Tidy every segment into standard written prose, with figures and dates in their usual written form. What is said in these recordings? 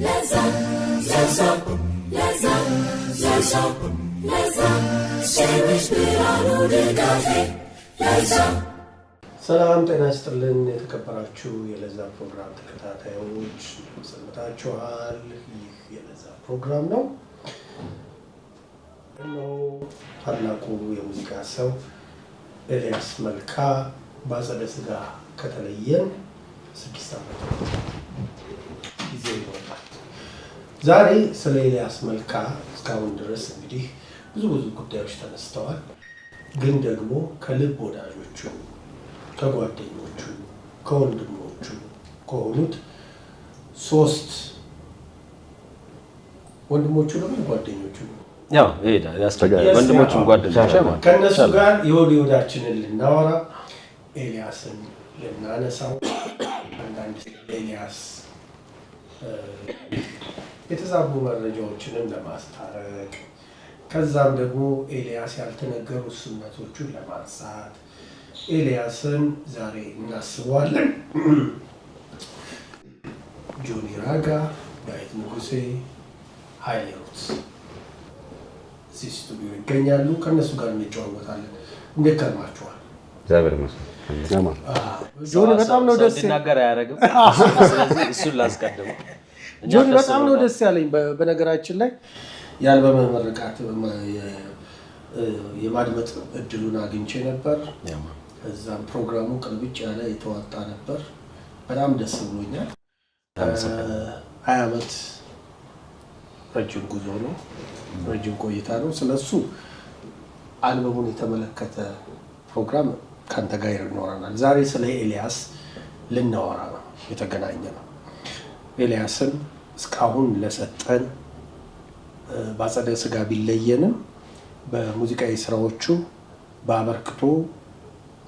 ለዛ ለዛ ለዛ ለዛ ለዛ ሴዊሽ ብርሃኑ ድጋፌ ለዛ። ሰላም ጤና ይስጥልን። የተከበራችሁ የለዛ ፕሮግራም ተከታታዮች፣ እንደምን ሰንብታችኋል? ይህ የለዛ ፕሮግራም ነው። እነሆ ታላቁ የሙዚቃ ሰው ኤልያስ መልካ በአጸደ ሥጋ ከተለየን 6 ዓመት ጊዜ ይሆናል። ዛሬ ስለ ኤልያስ መልካ እስካሁን ድረስ እንግዲህ ብዙ ብዙ ጉዳዮች ተነስተዋል። ግን ደግሞ ከልብ ወዳጆቹ፣ ከጓደኞቹ፣ ከወንድሞቹ ከሆኑት ሶስት ወንድሞቹ ደግሞ ጓደኞቹ ያው ይሄዳል፣ ያስፈልጋል። ወንድሞቹም ጓደኞች ማለት ከእነሱ ጋር የወድ የወዳችንን ልናወራ፣ ኤልያስን ልናነሳው፣ አንዳንድ ኤልያስ የተዛቡ መረጃዎችንም ለማስታረቅ፣ ከዛም ደግሞ ኤልያስ ያልተነገሩ እሱነቶቹን ለማንሳት ኤልያስን ዛሬ እናስበዋለን። ጆኒ ራጋ፣ ዳዊት ንጉሴ፣ ሀይሌ ሩትስ እዚህ ስቱዲዮ ይገኛሉ። ከእነሱ ጋር እንጨዋወታለን። እንዴት ከርማችኋል? እግዚአብሔር ይመስገን። ጆኒ፣ በጣም ነው ሰው ደስ እንዲናገር አያደርግም። ስለዚህ እሱን ላስቀድመው። እኛ ጆኒ፣ ደስ በጣም ነው ብሎናል። ደስ ያለኝ። በነገራችን ላይ የአልበም ምርቃት የማድመጥ እድሉን አግኝቼ ነበር። እዛም ፕሮግራሙ ቅልብጭ ያለ የተዋጣ ነበር። በጣም ደስ ብሎኛል። 20 ዓመት ረጅም ጉዞ ነው፣ ረጅም ቆይታ ነው። ስለሱ አልበሙን የተመለከተ ፕሮግራም ከአንተ ጋር ይኖረናል። ዛሬ ስለ ኤልያስ ልናወራ ነው የተገናኘ ነው። ኤልያስን እስካሁን ለሰጠን፣ በአጸደ ስጋ ቢለየንም በሙዚቃዊ ስራዎቹ በአበርክቶ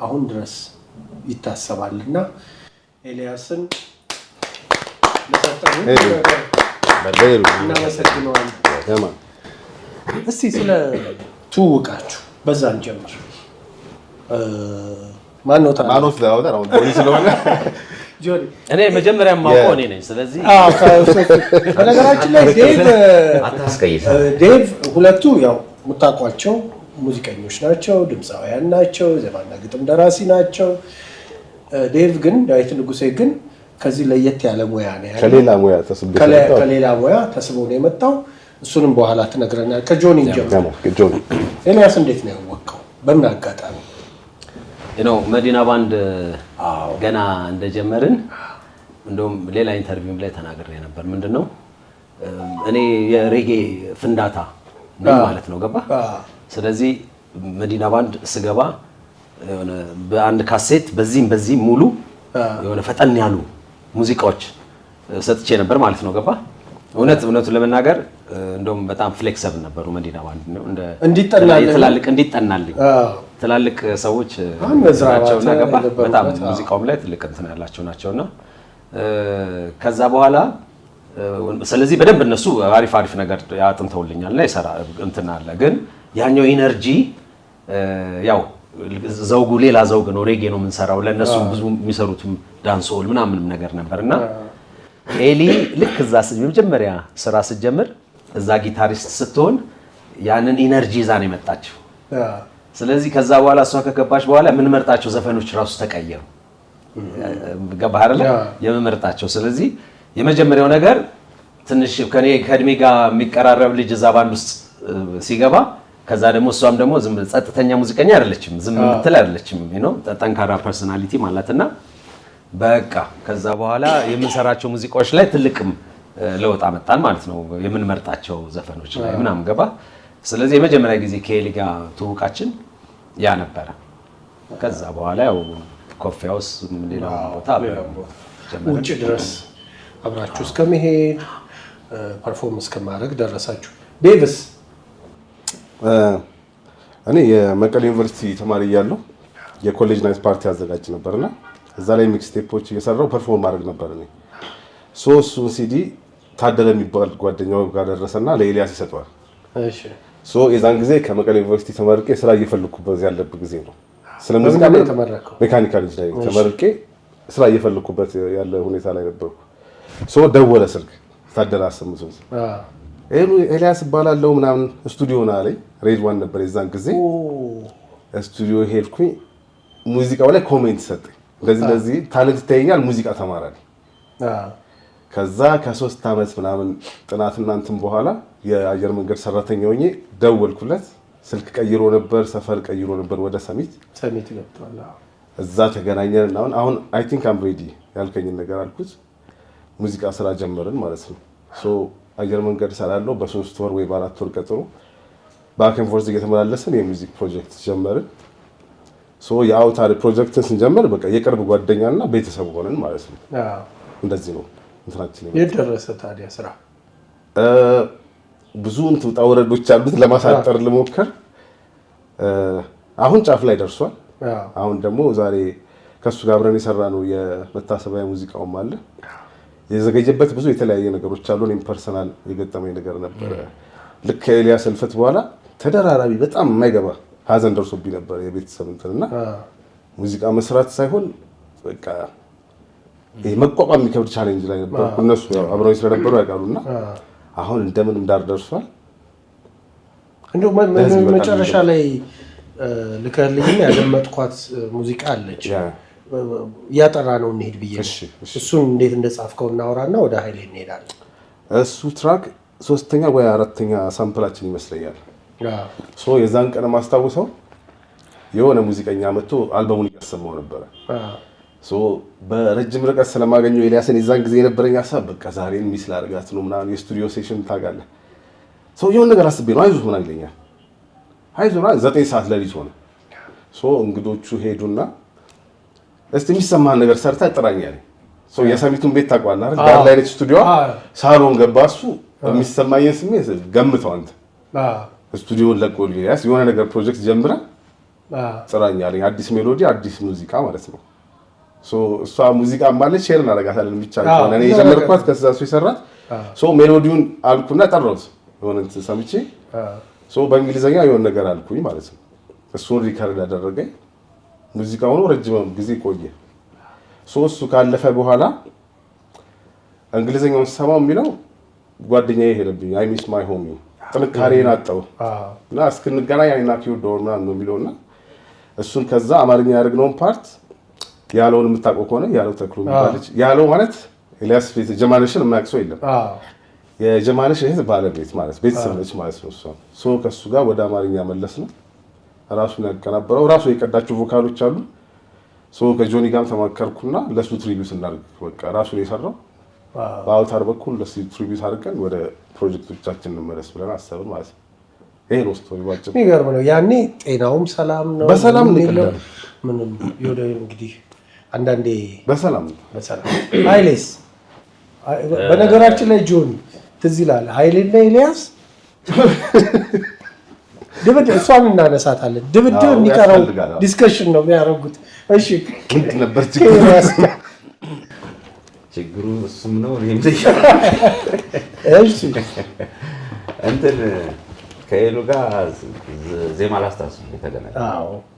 አሁን ድረስ ይታሰባል እና ኤልያስን ለሰጠን ሁሉ ነገር እናመሰግነዋለን። እስቲ ስለ ትውውቃችሁ በዛ እንጀምር። ማነው ታዲያ? ማኖት ለማውጣት አሁን ጆኒ ስለሆነ። ጆኒ። እኔ መጀመሪያ የማውቀው እኔ ነኝ። ስለዚህ አዎ፣ በነገራችን ላይ ዴቭ አታስቀይስ። ዴቭ፣ ሁለቱ ያው የምታውቋቸው ሙዚቀኞች ናቸው፣ ድምፃውያን ናቸው፣ ዜማና ግጥም ደራሲ ናቸው። ዴቭ ግን፣ ዳዊት ንጉሴ ግን ከዚህ ለየት ያለ ሙያ ነው ያለው። ከሌላ ሙያ ተስቤ ከሌላ ሙያ ተስቦ ነው የመጣው። እሱንም በኋላ ትነግረናል። ከጆኒ እንጀምር። ጆኒ። ኤልያስ እንዴት ነው ያወቅከው? በምን አጋጣሚ? ነው መዲና ባንድ ገና እንደጀመርን፣ እንደውም ሌላ interview ም ላይ ተናግሬ ነበር። ምንድን ነው፣ እኔ የሬጌ ፍንዳታ ነኝ ማለት ነው፣ ገባ? ስለዚህ መዲና ባንድ ስገባ የሆነ በአንድ ካሴት በዚህም በዚህም ሙሉ የሆነ ፈጠን ያሉ ሙዚቃዎች ሰጥቼ ነበር ማለት ነው፣ ገባ? እውነት እውነቱን ለመናገር እንደውም በጣም flexible ነበሩ መዲና ባንድ ነው እንደ እንዲጠናልህ። ትላልቅ እንዲጠናልኝ ትላልቅ ሰዎች አሁን እነ ዕዝራ ናቸውና አባተ ገባ? የነበሩበት፣ በጣም ሙዚቃውም ላይ ትልቅ እንትን ያላቸው ናቸውና ከዛ በኋላ ስለዚህ በደንብ እነሱ አሪፍ አሪፍ ነገር አጥንተውልኛል እና ይሰራ እንትን አለ። ግን ያኛው energy ያው ዘውጉ ሌላ ዘውግ ነው፣ ሬጌ ነው የምንሰራው። ለእነሱ ብዙ የሚሰሩትም dancehall ምናምንም ነገር ነበር እና ኤሊ ልክ እዛ የመጀመሪያ ስራ ስትጀምር እዛ ጊታሪስት ስትሆን ያንን energy ይዛ ነው የመጣችው። ስለዚህ ከዛ በኋላ እሷ ከገባች በኋላ የምንመርጣቸው ዘፈኖች ራሱ ተቀየሩ። ገባህ አይደለ? የምመርጣቸው፣ ስለዚህ የመጀመሪያው ነገር ትንሽ ከኔ ከእድሜ ጋር የሚቀራረብ ልጅ እዛ ባንድ ውስጥ ሲገባ፣ ከዛ ደግሞ እሷም ደግሞ ዝም ጸጥተኛ ሙዚቀኛ አይደለችም፣ ዝም የምትል አይደለችም። ጠንካራ personality አላትና በቃ ከዛ በኋላ የምንሰራቸው ሙዚቃዎች ላይ ትልቅም ለውጥ አመጣን ማለት ነው። የምንመርጣቸው ዘፈኖች ላይ ምናምን፣ ገባ? ስለዚህ የመጀመሪያ ጊዜ ከኤሊ ጋር ትውውቃችን ያ ነበረ። ከዛ በኋላ ያው Coffee House፣ ሌላ ቦታ አብረን ጀመርን። ውጭ ድረስ አብራችሁ እስከመሄድ፣ perform እስከማድረግ ደረሳችሁ። ዴቭስ? እኔ የመቀሌ ዩኒቨርሲቲ ተማሪ እያለሁ የ college night party አዘጋጅ ነበርና እዛ ላይ mixtape ኦች እየሰራው perform ማድረግ ነበር። እኔ so እሱን ሲዲ ታደለ የሚባል ጓደኛው ጋር ደረሰና ለኤልያስ ይሰጠዋል። So የዛን ጊዜ ከመቀሌ ዩኒቨርሲቲ ተመርቄ ስራ እየፈለኩበት ያለበት ጊዜ ነው። ስለ ሙዚቃ በምንድን ነው የተመረቅከው? Mechanical engineering ተመርቄ ስራ እየፈለኩበት ያለ ሁኔታ ላይ ነበርኩ። So ደወለ ስልክ። ታደለ አሰምቶት ኤልያስ እባላለሁ ምናምን ስቱዲዮ ና አለኝ። Red One ነበር የዛን ጊዜ። ስቱዲዮ ሄድኩኝ። ሙዚቃው ላይ comment ሰጠኝ። እንደዚህ እንደዚህ talent ይታየኛል፣ ሙዚቃ ተማራለኝ። ከዛ ከ3 ዓመት ምናምን ጥናትና እንትን በኋላ የአየር መንገድ ሰራተኛ ሆኜ ደወልኩለት። ስልክ ቀይሮ ነበር፣ ሰፈር ቀይሮ ነበር ወደ ሰሚት። ሰሚት ገብቷል። እዛ ተገናኘን እና አሁን I think I'm ready ያልከኝን ነገር አልኩት። ሙዚቃ ስራ ጀመርን ማለት ነው። So አየር መንገድ እሰራለሁ፣ በ3 ወር ወይ በ4 ወር ቀጥሮ back and forth እየተመላለስን የ music ፕሮጀክት ጀመርን። So የአውታር ፕሮጀክትን ስንጀምር በቃ የቅርብ ጓደኛና ቤተሰብ ሆነን ማለት ነው። እንደዚህ ነው እንትናችን። የት ደረሰ ታዲያ ስራ? ብዙ እንትን ውጣ ውረዶች አሉት። ለማሳጠር ልሞክር። አሁን ጫፍ ላይ ደርሷል። አሁን ደግሞ ዛሬ ከእሱ ጋር አብረን የሰራ ነው የመታሰቢያ ሙዚቃውም አለ። የዘገየበት ብዙ የተለያየ ነገሮች አሉ። እኔም personal የገጠመኝ ነገር ነበረ። ልክ ከኤልያስ ህልፈት በኋላ ተደራራቢ በጣም የማይገባ ሀዘን ደርሶብኝ ነበር። የቤተሰብ እንትን እና ሙዚቃ መስራት ሳይሆን በቃ ይሄ መቋቋም የሚከብድ challenge ላይ ነበር። እነሱ ያው አብረውኝ ስለነበሩ ያውቃሉና አሁን እንደምንም ዳር ደርሷል። እንደው ለህዝብ ይበቃል። መጨረሻ ላይ ልከህልኝና ያደመጥኳት ሙዚቃ አለች። እያጠራ ነው እንሄድ ብዬ ነው። እሺ። እሱን እንዴት እንደጻፍከው እናወራና ወደ ኃይሌ እንሄዳለን። እሱ track ሶስተኛ ወይ አራተኛ sample ኣችን ይመስለኛል። So የዛን ቀን ማስታውሰው የሆነ ሙዚቀኛ መጥቶ አልበሙን እያሰማው ነበረ። So በረጅም ርቀት ስለማገኘው ኤልያስን የዛን ጊዜ የነበረኝ ሀሳብ በቃ ዛሬን miss ላደርጋት ነው ምናምን፣ የስቱዲዮ session ታውቃለህ። ሰው የሆነ ነገር አስቤ ነው፣ አይዞህ ምናምን ይለኛል። አይዞህ ምናምን፣ 9 ሰዓት ሌሊት ሆነ። So እንግዶቹ ሄዱና እስቲ የሚሰማህን ነገር ሰርተህ ጥራኝ አለኝ። So የሰሚቱን ቤት ታውቀዋለህ አይደል? ዳር ላይ ነች ስቱዲዮዋ። ሳሎን ገባ እሱ። የሚሰማኝን ስሜት ገምተው አንተ። ስቱዲዮን ለቆ ኤልያስ የሆነ ነገር ፕሮጀክት ጀምረህ ጥራኝ አለኝ። አዲስ melody፣ አዲስ ሙዚቃ ማለት ነው። So እሷ ሙዚቃ ማለት share እናደርጋታለን ብቻ ከሆነ እኔ የጀመርኳት ከዛ እሱ የሰራት። So melody ውን አልኩና ጠራሁት። የሆነ እንትን ሰምቼ so በእንግሊዘኛ የሆነ ነገር አልኩኝ ማለት ነው። እሱን record ያደረገኝ ሙዚቃ ሆኖ ረጅም ጊዜ ቆየ። So እሱ ካለፈ በኋላ እንግሊዘኛውን ስሰማው የሚለው ጓደኛዬ ሄደብኝ፣ I miss my homie፣ ጥንካሬን አጣው እና እስክንገናኝ I knock your door ምናምን ነው የሚለውና እሱን ከዛ አማርኛ ያደረግነውን part ያለውን የምታውቀው ከሆነ ያለው ተክሉ የሚባል ልጅ፣ ያለው ማለት ኤልያስ ቤት ጀማነሽን የማያውቅ ሰው የለም። የጀማነሽ እህት ባለቤት ማለት ቤተሰብ ነች ማለት ነው። እሷ so ከእሱ ጋር ወደ አማርኛ መለስ ነው። ራሱን ያቀናበረው፣ ራሱ የቀዳቸው vocal ኦች አሉ። So ከጆኒ ጋርም ተማከርኩና ለሱ tribute እናድርግ፣ በቃ ራሱን የሰራው በአውታር በኩል ለሱ tribute አድርገን ወደ ፕሮጀክቶቻችን እንመለስ ብለን አሰብን ማለት ነው። ይሄ ነው story ባጭሩ። የሚገርም ነው። ያኔ ጤናውም ሰላም ነው፣ በሰላም ምንም ነው የለም። የቀዳነው። ምንም የወደ እንግዲህ አንዳንዴ በሰላም ነው። በሰላም። ኃይሌስ? በነገራችን ላይ ጆኒ ትዝ ይልሃል፣ ኃይሌና ኤልያስ ድብድብ፣ እሷን እናነሳታለን። ድብድብ አዎ፣ የሚቀረው ያስፈልጋል። አዎ። discussion ነው የሚያደርጉት። እሺ። ምንድን ነበር ችግሩ? ከኤልያስ ጋር ችግሩ እሱም ነው እኔም። እሺ። እንትን ከኤሉ ጋር ዜማ ላስታስ የተገናኘ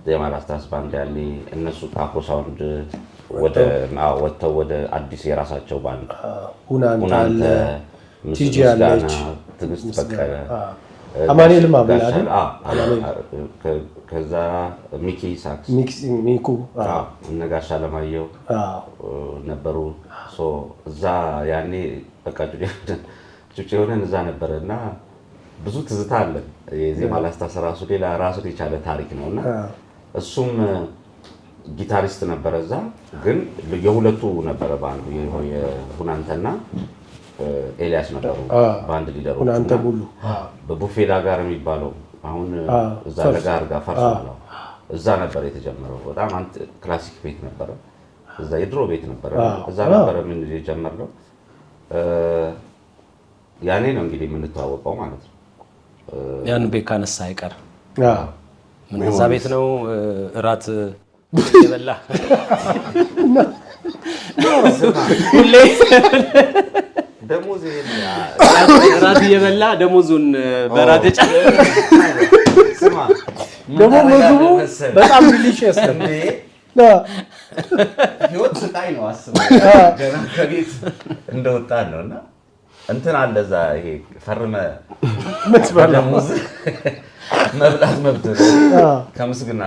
ዜማ ላስታስ ባንድ ያኔ እነሱ ከአፍሮ ሳውንድ ወደ አዎ፣ ወጥተው ወደ አዲስ የራሳቸው ባንድ ሁናንተ አለ፣ ሁናንተ ቲጂ ምስጋና፣ አለች፣ ትዕግስት በቀለ፣ አማኑኤልም አለ ጋሻ- አይደል? አዎ፣ ከዛ ሚኪ ሳክስ፣ ሚኩ። አዎ፣ እነ ጋሻ አለማየሁ ነበሩ። So እዛ ያኔ በቃ ጩጬ ሆነን እዛ ነበረ እና ብዙ ትዝታ አለን። የዜማ ላስታስ ራሱ ሌላ ራሱን የቻለ ታሪክ ነው እና እሱም ጊታሪስት ነበረ እዛ፣ ግን የሁለቱ ነበረ ባንዱ፣ የሁናንተና ኤልያስ ነበሩ band leader ኦች። ሁናንተ እና ሙሉ። በቡፌ ላጋር የሚባለው አሁን እዛ ለጋር ጋር ፈርሷል። እዛ ነበር የተጀመረው። በጣም አንድ classic ቤት ነበረ። እዛ የድሮ ቤት ነበረ። እዛ ነበረ ምን የጀመርነው። ያኔ ነው እንግዲህ የምንተዋወቀው ማለት ነው። ያን ቤት ካነሳ አይቀር ምን እዛ ቤት ነው እራት የበላ ሁሌ? ደሞዝ እራት እየበላ ደሞዙን በራት የጫ ስማ ደግሞ ምግቡ በጣም delicious ነው። ህይወት ስቃይ ነው። አስበው ገና ከቤት እንደወጣን ነው እና እንትን አለ እዛ ይሄ ፈርመ ምትበላው። ደሞዝ መብላት መብት ነው። ከምስጋና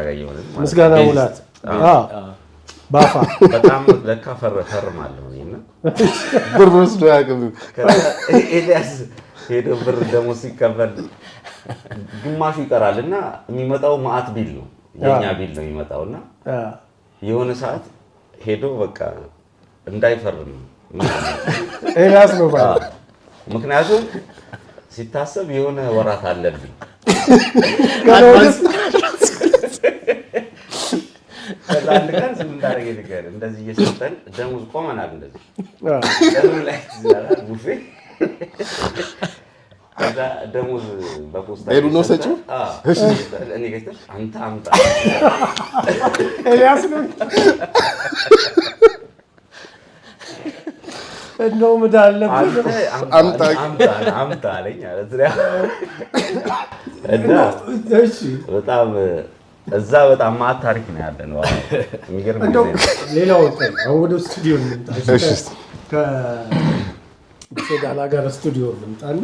ጋር እየሆነ ማለት ነው። ምስጋና bassist። ሙላት ባፋ። በጣም ለካ ፈርማለሁ እኔ እና ብር ወስዶ አያውቅም። ከዛ ኤልያስ ሄዶ ብር ደሞዝ ሲቀበል ግማሹ ይቀራል እና የሚመጣው ማአት bill ነው፣ የኛ bill ነው የሚመጣው። እና የሆነ ሰዓት ሄዶ በቃ እንዳይፈርም ኤልያስ ነው ባለ። ምክንያቱም ሲታሰብ የሆነ ወራት አለብኝ። ገና ወደ ከዛ አንድ ቀን ዝም እንዳደረገ ንገር፣ እንደዚህ እየሰጠን ደሞዝ ቆመናል፣ እንደዚህ ደሞዝ ላይ ትዝ ይላል ቡፌ። ከዛ ደሞዝ በፖስታ ሄዱ ነው ሰጪው? አዎ። እኔ ገዝተሽ አንተ አምጣ። ኤልያስ ነው እንደውም ዕዳ አለብህ። አንተ አምጣ። አምጣ አምጣ አለኝ አለ። እና በጣም እዛ በጣም ማአት ታሪክ ነው ያለን። Wow፣ የሚገርም እንደው ጊዜ ነው። ሌላው ቆይ፣ አሁን ወደ ስቱዲዮ እንምጣ። እሺ፣ እስኪ። ከሴዳላ ጋር ስቱዲዮ እንምጣና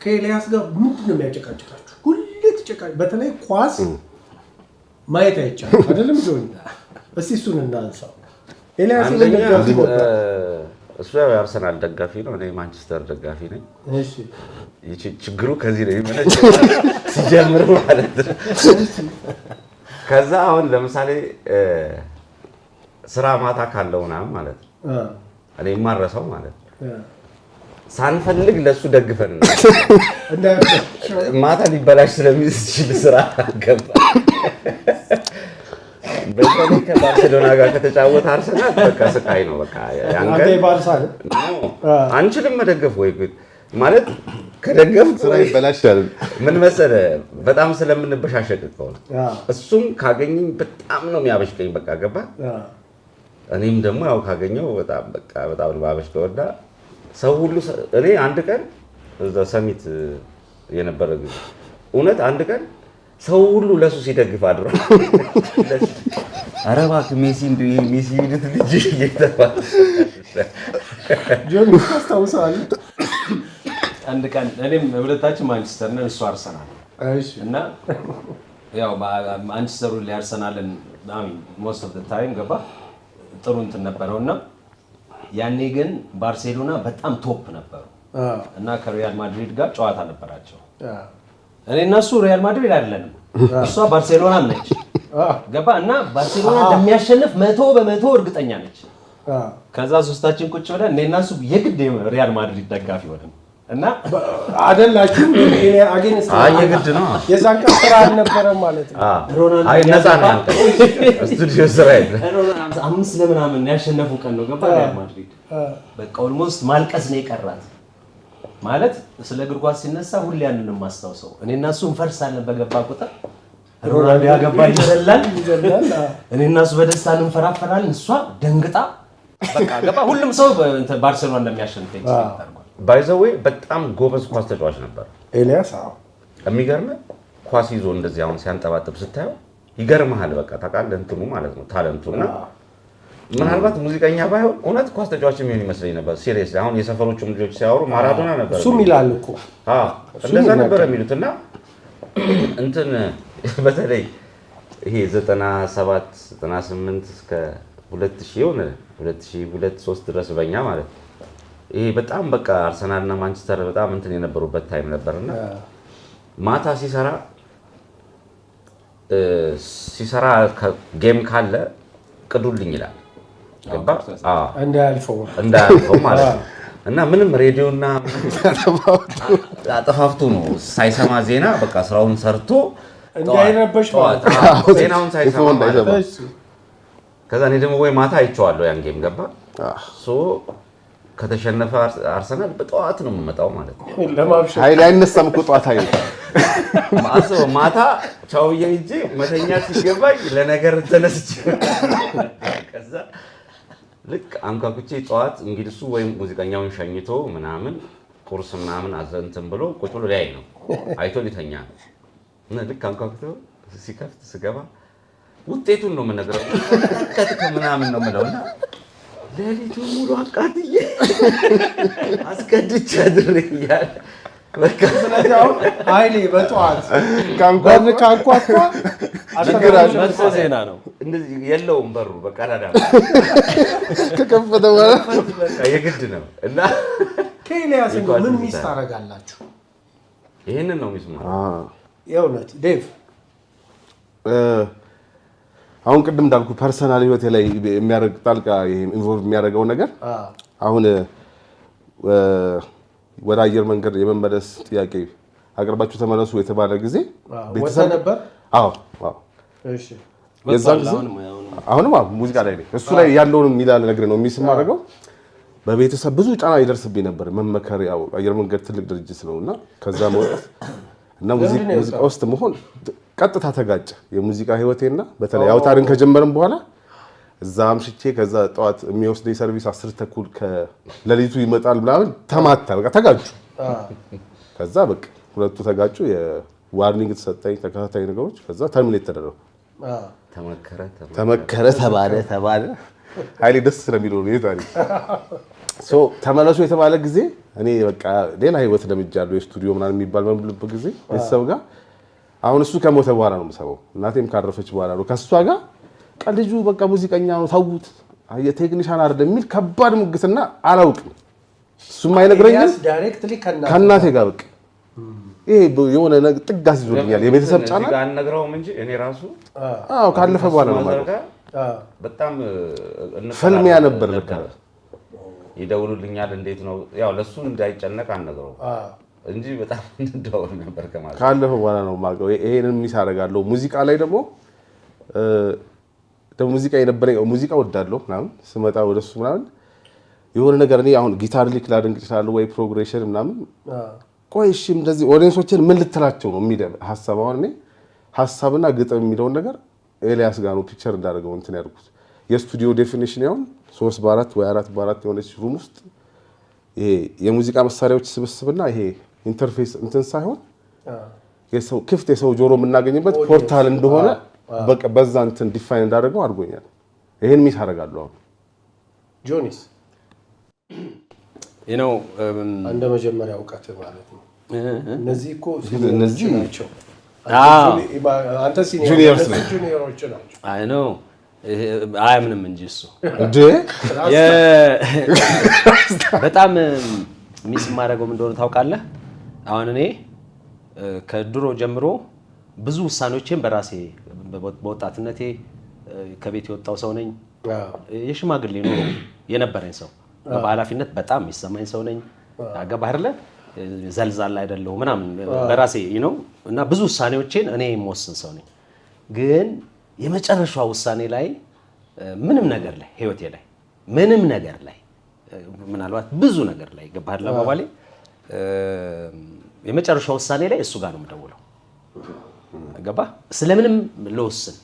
ከኤልያስ ጋር ምንድን ነው የሚያጨቃጭቃችሁ? ሁሌ ትጨቃ፣ በተለይ ኳስ ማየት አይቻልም አይደለም ጆኒ? እስቲ እሱን እናንሳው። ኤልያስ የምን አንደኛ ደጋፊ ነበር? እሱ ያው የአርሰናል ደጋፊ ነው፣ እኔ ማንቸስተር ደጋፊ ነኝ። ይቺ ችግሩ ከዚህ ነው የሚመነጨው ሲጀምር ማለት ነው። ከዛ አሁን ለምሳሌ ስራ ማታ ካለው ምናምን ማለት ነው እኔ የማረሰው ማለት ነው ሳንፈልግ ለእሱ ደግፈን ነው ማታ ሊበላሽ ስለሚችል ስራ ገባ። በተለይ ከባርሴሎና ጋር ከተጫወተ አርሰናል በቃ ስቃይ ነው። በቃ ያን አንተ ቀን የባርሳ ነህ? No፣ አንችልም መደገፍ ወይ ጉድ። ማለት ከደገፍ ስራ ይበላሻል። ምን መሰለህ በጣም ስለምንበሻሸቅ እኮ ነው። እሱም ካገኘኝ በጣም ነው የሚያበሽቀኝ። በቃ ገባ። እኔም ደግሞ ያው ካገኘው በጣም በቃ በጣም ነው የማበሽቀው። እና ሰው ሁሉ እኔ አንድ ቀን እዛ ሰሚት የነበረ ጊዜ እውነት አንድ ቀን ሰው ሁሉ ለሱ ሲደግፍ አድሮ ኧረ እባክህ ሜሲ እንደው ይሄ ሜሲ የሚሉት ልጅ እየተባለ። ጆኒ ታስታውሰዋለህ? አንድ ቀን እኔም ሁለታችን ማንቸስተር ነን፣ እሱ አርሰናል እና ያው ማንቸስተሩ ላይ አርሰናልን most of time ገባ ጥሩ እንትን ነበረው። እና ያኔ ግን ባርሴሎና በጣም top ነበሩ እና ከሪያል ማድሪድ ጋር ጨዋታ ነበራቸው። እኔ እና እሱ ሪያል ማድሪድ አይደለንም፣ እሷ ባርሴሎና ነች። ገባ እና ባርሴሎና እንደሚያሸንፍ 100% እርግጠኛ ነች። ከዛ ሶስታችን ቁጭ ብለን እኔ እና እሱ የግድ ሪያል ማድሪድ ደጋፊ ሆነን እና አደላችሁም? Against አይ የግድ ነው። የዛን ቀን ስራ አልነበረም ማለት ነው። ሮናልዶ አይ ነፃ ነው ያንተ ስቱዲዮ ስራ የለ። አምስት ለምናምን ያሸነፉ ቀን ነው ገባ ሪያል ማድሪድ። በቃ almost ማልቀስ ነው የቀራት። ማለት ስለ እግር ኳስ ሲነሳ ሁሌ ያንን የማስታውሰው እኔ እና እሱ እንፈርሳለን በገባ ቁጥር ሮናልዶ ያገባ ይዘላል፣ ይዘላል። እኔ እና እሱ በደስታ እንፈራፈራለን። እሷ ደንግጣ በቃ ገባ። ሁሉም ሰው ባርሴሎና እንደሚያሸንፍ expect አድርጓል። By the way በጣም ጎበዝ ኳስ ተጫዋች ነበር። ኤልያስ አዎ። የሚገርምህ ኳስ ይዞ እንደዚህ አሁን ሲያንጠባጥብ ስታየው ይገርምሃል። በቃ ታውቃለህ እንትኑ ማለት ነው talent ኡ። እና ምናልባት ሙዚቀኛ ባይሆን እውነት ኳስ ተጫዋች የሚሆን ይመስለኝ ነበር። Serious አሁን የሰፈሮቹም ልጆች ሲያወሩ ማራዶና ነበር እሱም ይላል እኮ። አዎ፣ እሱም እንደዛ ነበር ይናገራል። የሚሉት። እና እንትን በተለይ ይሄ 97 98 እስከ 2000 የሆነ 2002 3 ድረስ በኛ ማለት ነው። ይሄ በጣም በቃ አርሰናል እና ማንቸስተር በጣም እንትን የነበሩበት time ነበርና ማታ ሲሰራ game ካለ ቅዱልኝ ይላል። ገባ? አዎ፣ እንዳያልፈው። እንዳያልፈው ማለት ነው። እና ምንም ሬዲዮና አጠፋፍቶ ነው ሳይሰማ ዜና በቃ ስራውን ሰርቶ እንዳይረበሽ ጠዋት ማለት ነው። አዎ፣ ዜናውን ሳይሰማ ማለት ነው። እሺ። ከዛ እኔ ደግሞ ወይ ማታ አይቼዋለሁ ያን game ገባ። So ከተሸነፈ አርሰናል በጠዋት ነው የምመጣው ማለት ነው። ለማብሸት። ኃይሌ አይነሳም እኮ ጠዋት ኃይሌ። አስበው፣ ማታ ቻው ብዬ ሂጄ መተኛ ሲገባኝ ለነገር ተነስቼ ከዛ ልክ አንኳኩቼ ጠዋት እንግዲህ እሱ ወይም ሙዚቀኛውን ሸኝቶ ምናምን ቁርስ ምናምን አዘንትን ብሎ ቁጭ ብሎ ሊያይ ነው፣ አይቶ ሊተኛ ነው። እና ልክ አንኳኩቶ ሲከፍት ስገባ ውጤቱን ነው የምነግረው፣ ቀጥቅ ምናምን ነው የምለው እና ሌሊቱን ሙሉ አቃጥዬ አስቀድቼ አድሬ እያለ በቃ። ስለዚህ አሁን ኃይሌ በጠዋት በር ካንኳኳ ችግር አለ። መጥፎ ዜና ነው። እንደዚህ የለውም በሩ በቀዳዳ። ከከፈተ በኋላ በቃ የግድ ነው እና ከኤልያስ እንደው ምን የኳስ miss ታደርጋላችሁ? ይህንን ነው miss ማለት። የእውነት ዴቭ? አሁን ቅድም እንዳልኩ personal ህይወቴ ላይ የሚያደርግ ጣልቃ involve የሚያደርገው ነገር አሁን ወደ አየር መንገድ የመመለስ ጥያቄ አቅርባችሁ ተመለሱ የተባለ ጊዜ ወጥተህ ነበር? አዎ። እሺ። የዛን ጊዜ አሁንም አዎ፣ ሙዚቃ ላይ ነኝ። እሱ ላይ ያለውን የሚላ ነገር ነው miss የማደርገው። በቤተሰብ ብዙ ጫና ይደርስብኝ ነበር። መመከር፣ ያው አየር መንገድ ትልቅ ድርጅት ነው እና ከዛ መውጣት እና ለምንድን ነው ሙዚቃ ውስጥ መሆን ቀጥታ ተጋጨ። የሙዚቃ ህይወቴና በተለይ አውታርን ከጀመርም በኋላ እዛ አምሽቼ ከዛ ጠዋት የሚወስደኝ ሰርቪስ 10:30 ከሌሊቱ ይመጣል ምናምን ተማታ፣ በቃ ተጋጩ። ከዛ በቃ ሁለቱ ተጋጩ። የ warning ተሰጠኝ፣ ተከታታይ ነገሮች። ከዛ terminate ተደረጉ። ተመከረ። ተመከረ፣ ተባለ ተባለ። ኃይሌ ደስ ስለሚለው ነው ይሄ ታሪክ። So ተመለሱ የተባለ ጊዜ እኔ በቃ ሌላ ህይወት ለምጃለሁ። የስቱዲዮ ምናምን የሚባል በምልበት ጊዜ ቤተሰብ ጋር አሁን እሱ ከሞተ በኋላ ነው የምሰማው። እናቴም ካረፈች በኋላ ነው ከእሷ ጋር በቃ ልጁ በቃ ሙዚቀኛ ነው ተዉት፣ የቴክኒሻን አይደለም የሚል ከባድ ሙግትና አላውቅም። እሱም አይነግረኝም። ኤልያስ directly ከእናትህ ከእናቴ ጋር በቃ ይሄ የሆነ ጥግ አስይዞልኛል። የቤተሰብ ጫና። እዚህ ጋር አንነግረውም እንጂ እኔ ራሱ አዎ፣ ካለፈ በኋላ ነው mother ማለት ጋር በጣም እንቀራረብ ፍልሚያ ነበር ለካ። ይደውሉልኛል። እንዴት ነው ያው ለሱ እንዳይጨነቅ አንነግረውም እንጂ በጣም እንደውል ነበር ከማለት። ካለፈ በኋላ ነው የማውቀው። ይሄንን miss አደርጋለሁ። ሙዚቃ ላይ ደግሞ ደግሞ ሙዚቃ የነበረኝ ሙዚቃ ወዳለሁ ምናምን ስመጣ ወደሱ ምናምን የሆነ ነገር እኔ አሁን ጊታር lick ላደንቅ እችላለሁ ወይ progression ምናምን። ቆይ እሺ እንደዚህ audience ኦችን ምን ልትላቸው ነው የሚል ሀሳብ። አሁን እኔ ሀሳብና ግጥም የሚለውን ነገር ኤልያስ ጋር ነው picture እንዳደርገው እንትን ያልኩት። የስቱዲዮ definition ያሁን 3 በ4 ወይ 4 በ4 የሆነች room ውስጥ ይሄ የሙዚቃ መሳሪያዎች ስብስብና ይሄ interface እንትን ሳይሆን የሰው ክፍት የሰው ጆሮ የምናገኝበት portal እንደሆነ በቃ በዛ እንትን define እንዳደርገው አድርጎኛል። ይሄን miss አደርጋለሁ አሁን። ጆኒስ? ነው። እንደ መጀመሪያ እውቀት ማለት ነው። እነዚህ እኮ senior ኦች እነዚህ ናቸው። አዎ። አንተ senior juniors እነሱ ነኝ። junior ኦች ናቸው። አይ ነው አያምንም እንጂ እሱ። እንዴ! በጣም miss የማደርገው ምን እንደሆነ ታውቃለህ? አሁን እኔ ከድሮ ጀምሮ ብዙ ውሳኔዎችን በራሴ በወጣትነቴ ከቤት የወጣው ሰው ነኝ። የሽማግሌ ኑሮ የነበረኝ ሰው፣ በኃላፊነት በጣም የሚሰማኝ ሰው ነኝ። ገባህ አይደለ? ዘልዛላ አይደለሁ ምናምን በራሴ ነው እና ብዙ ውሳኔዎቼን እኔ የምወስን ሰው ነኝ። ግን የመጨረሻዋ ውሳኔ ላይ ምንም ነገር ላይ ህይወቴ ላይ ምንም ነገር ላይ ምናልባት ብዙ ነገር ላይ፣ ገባህ አይደለ አባባሌ? የመጨረሻ ውሳኔ ላይ እሱ ጋር ነው የምደውለው። ገባህ? ስለምንም ልወስን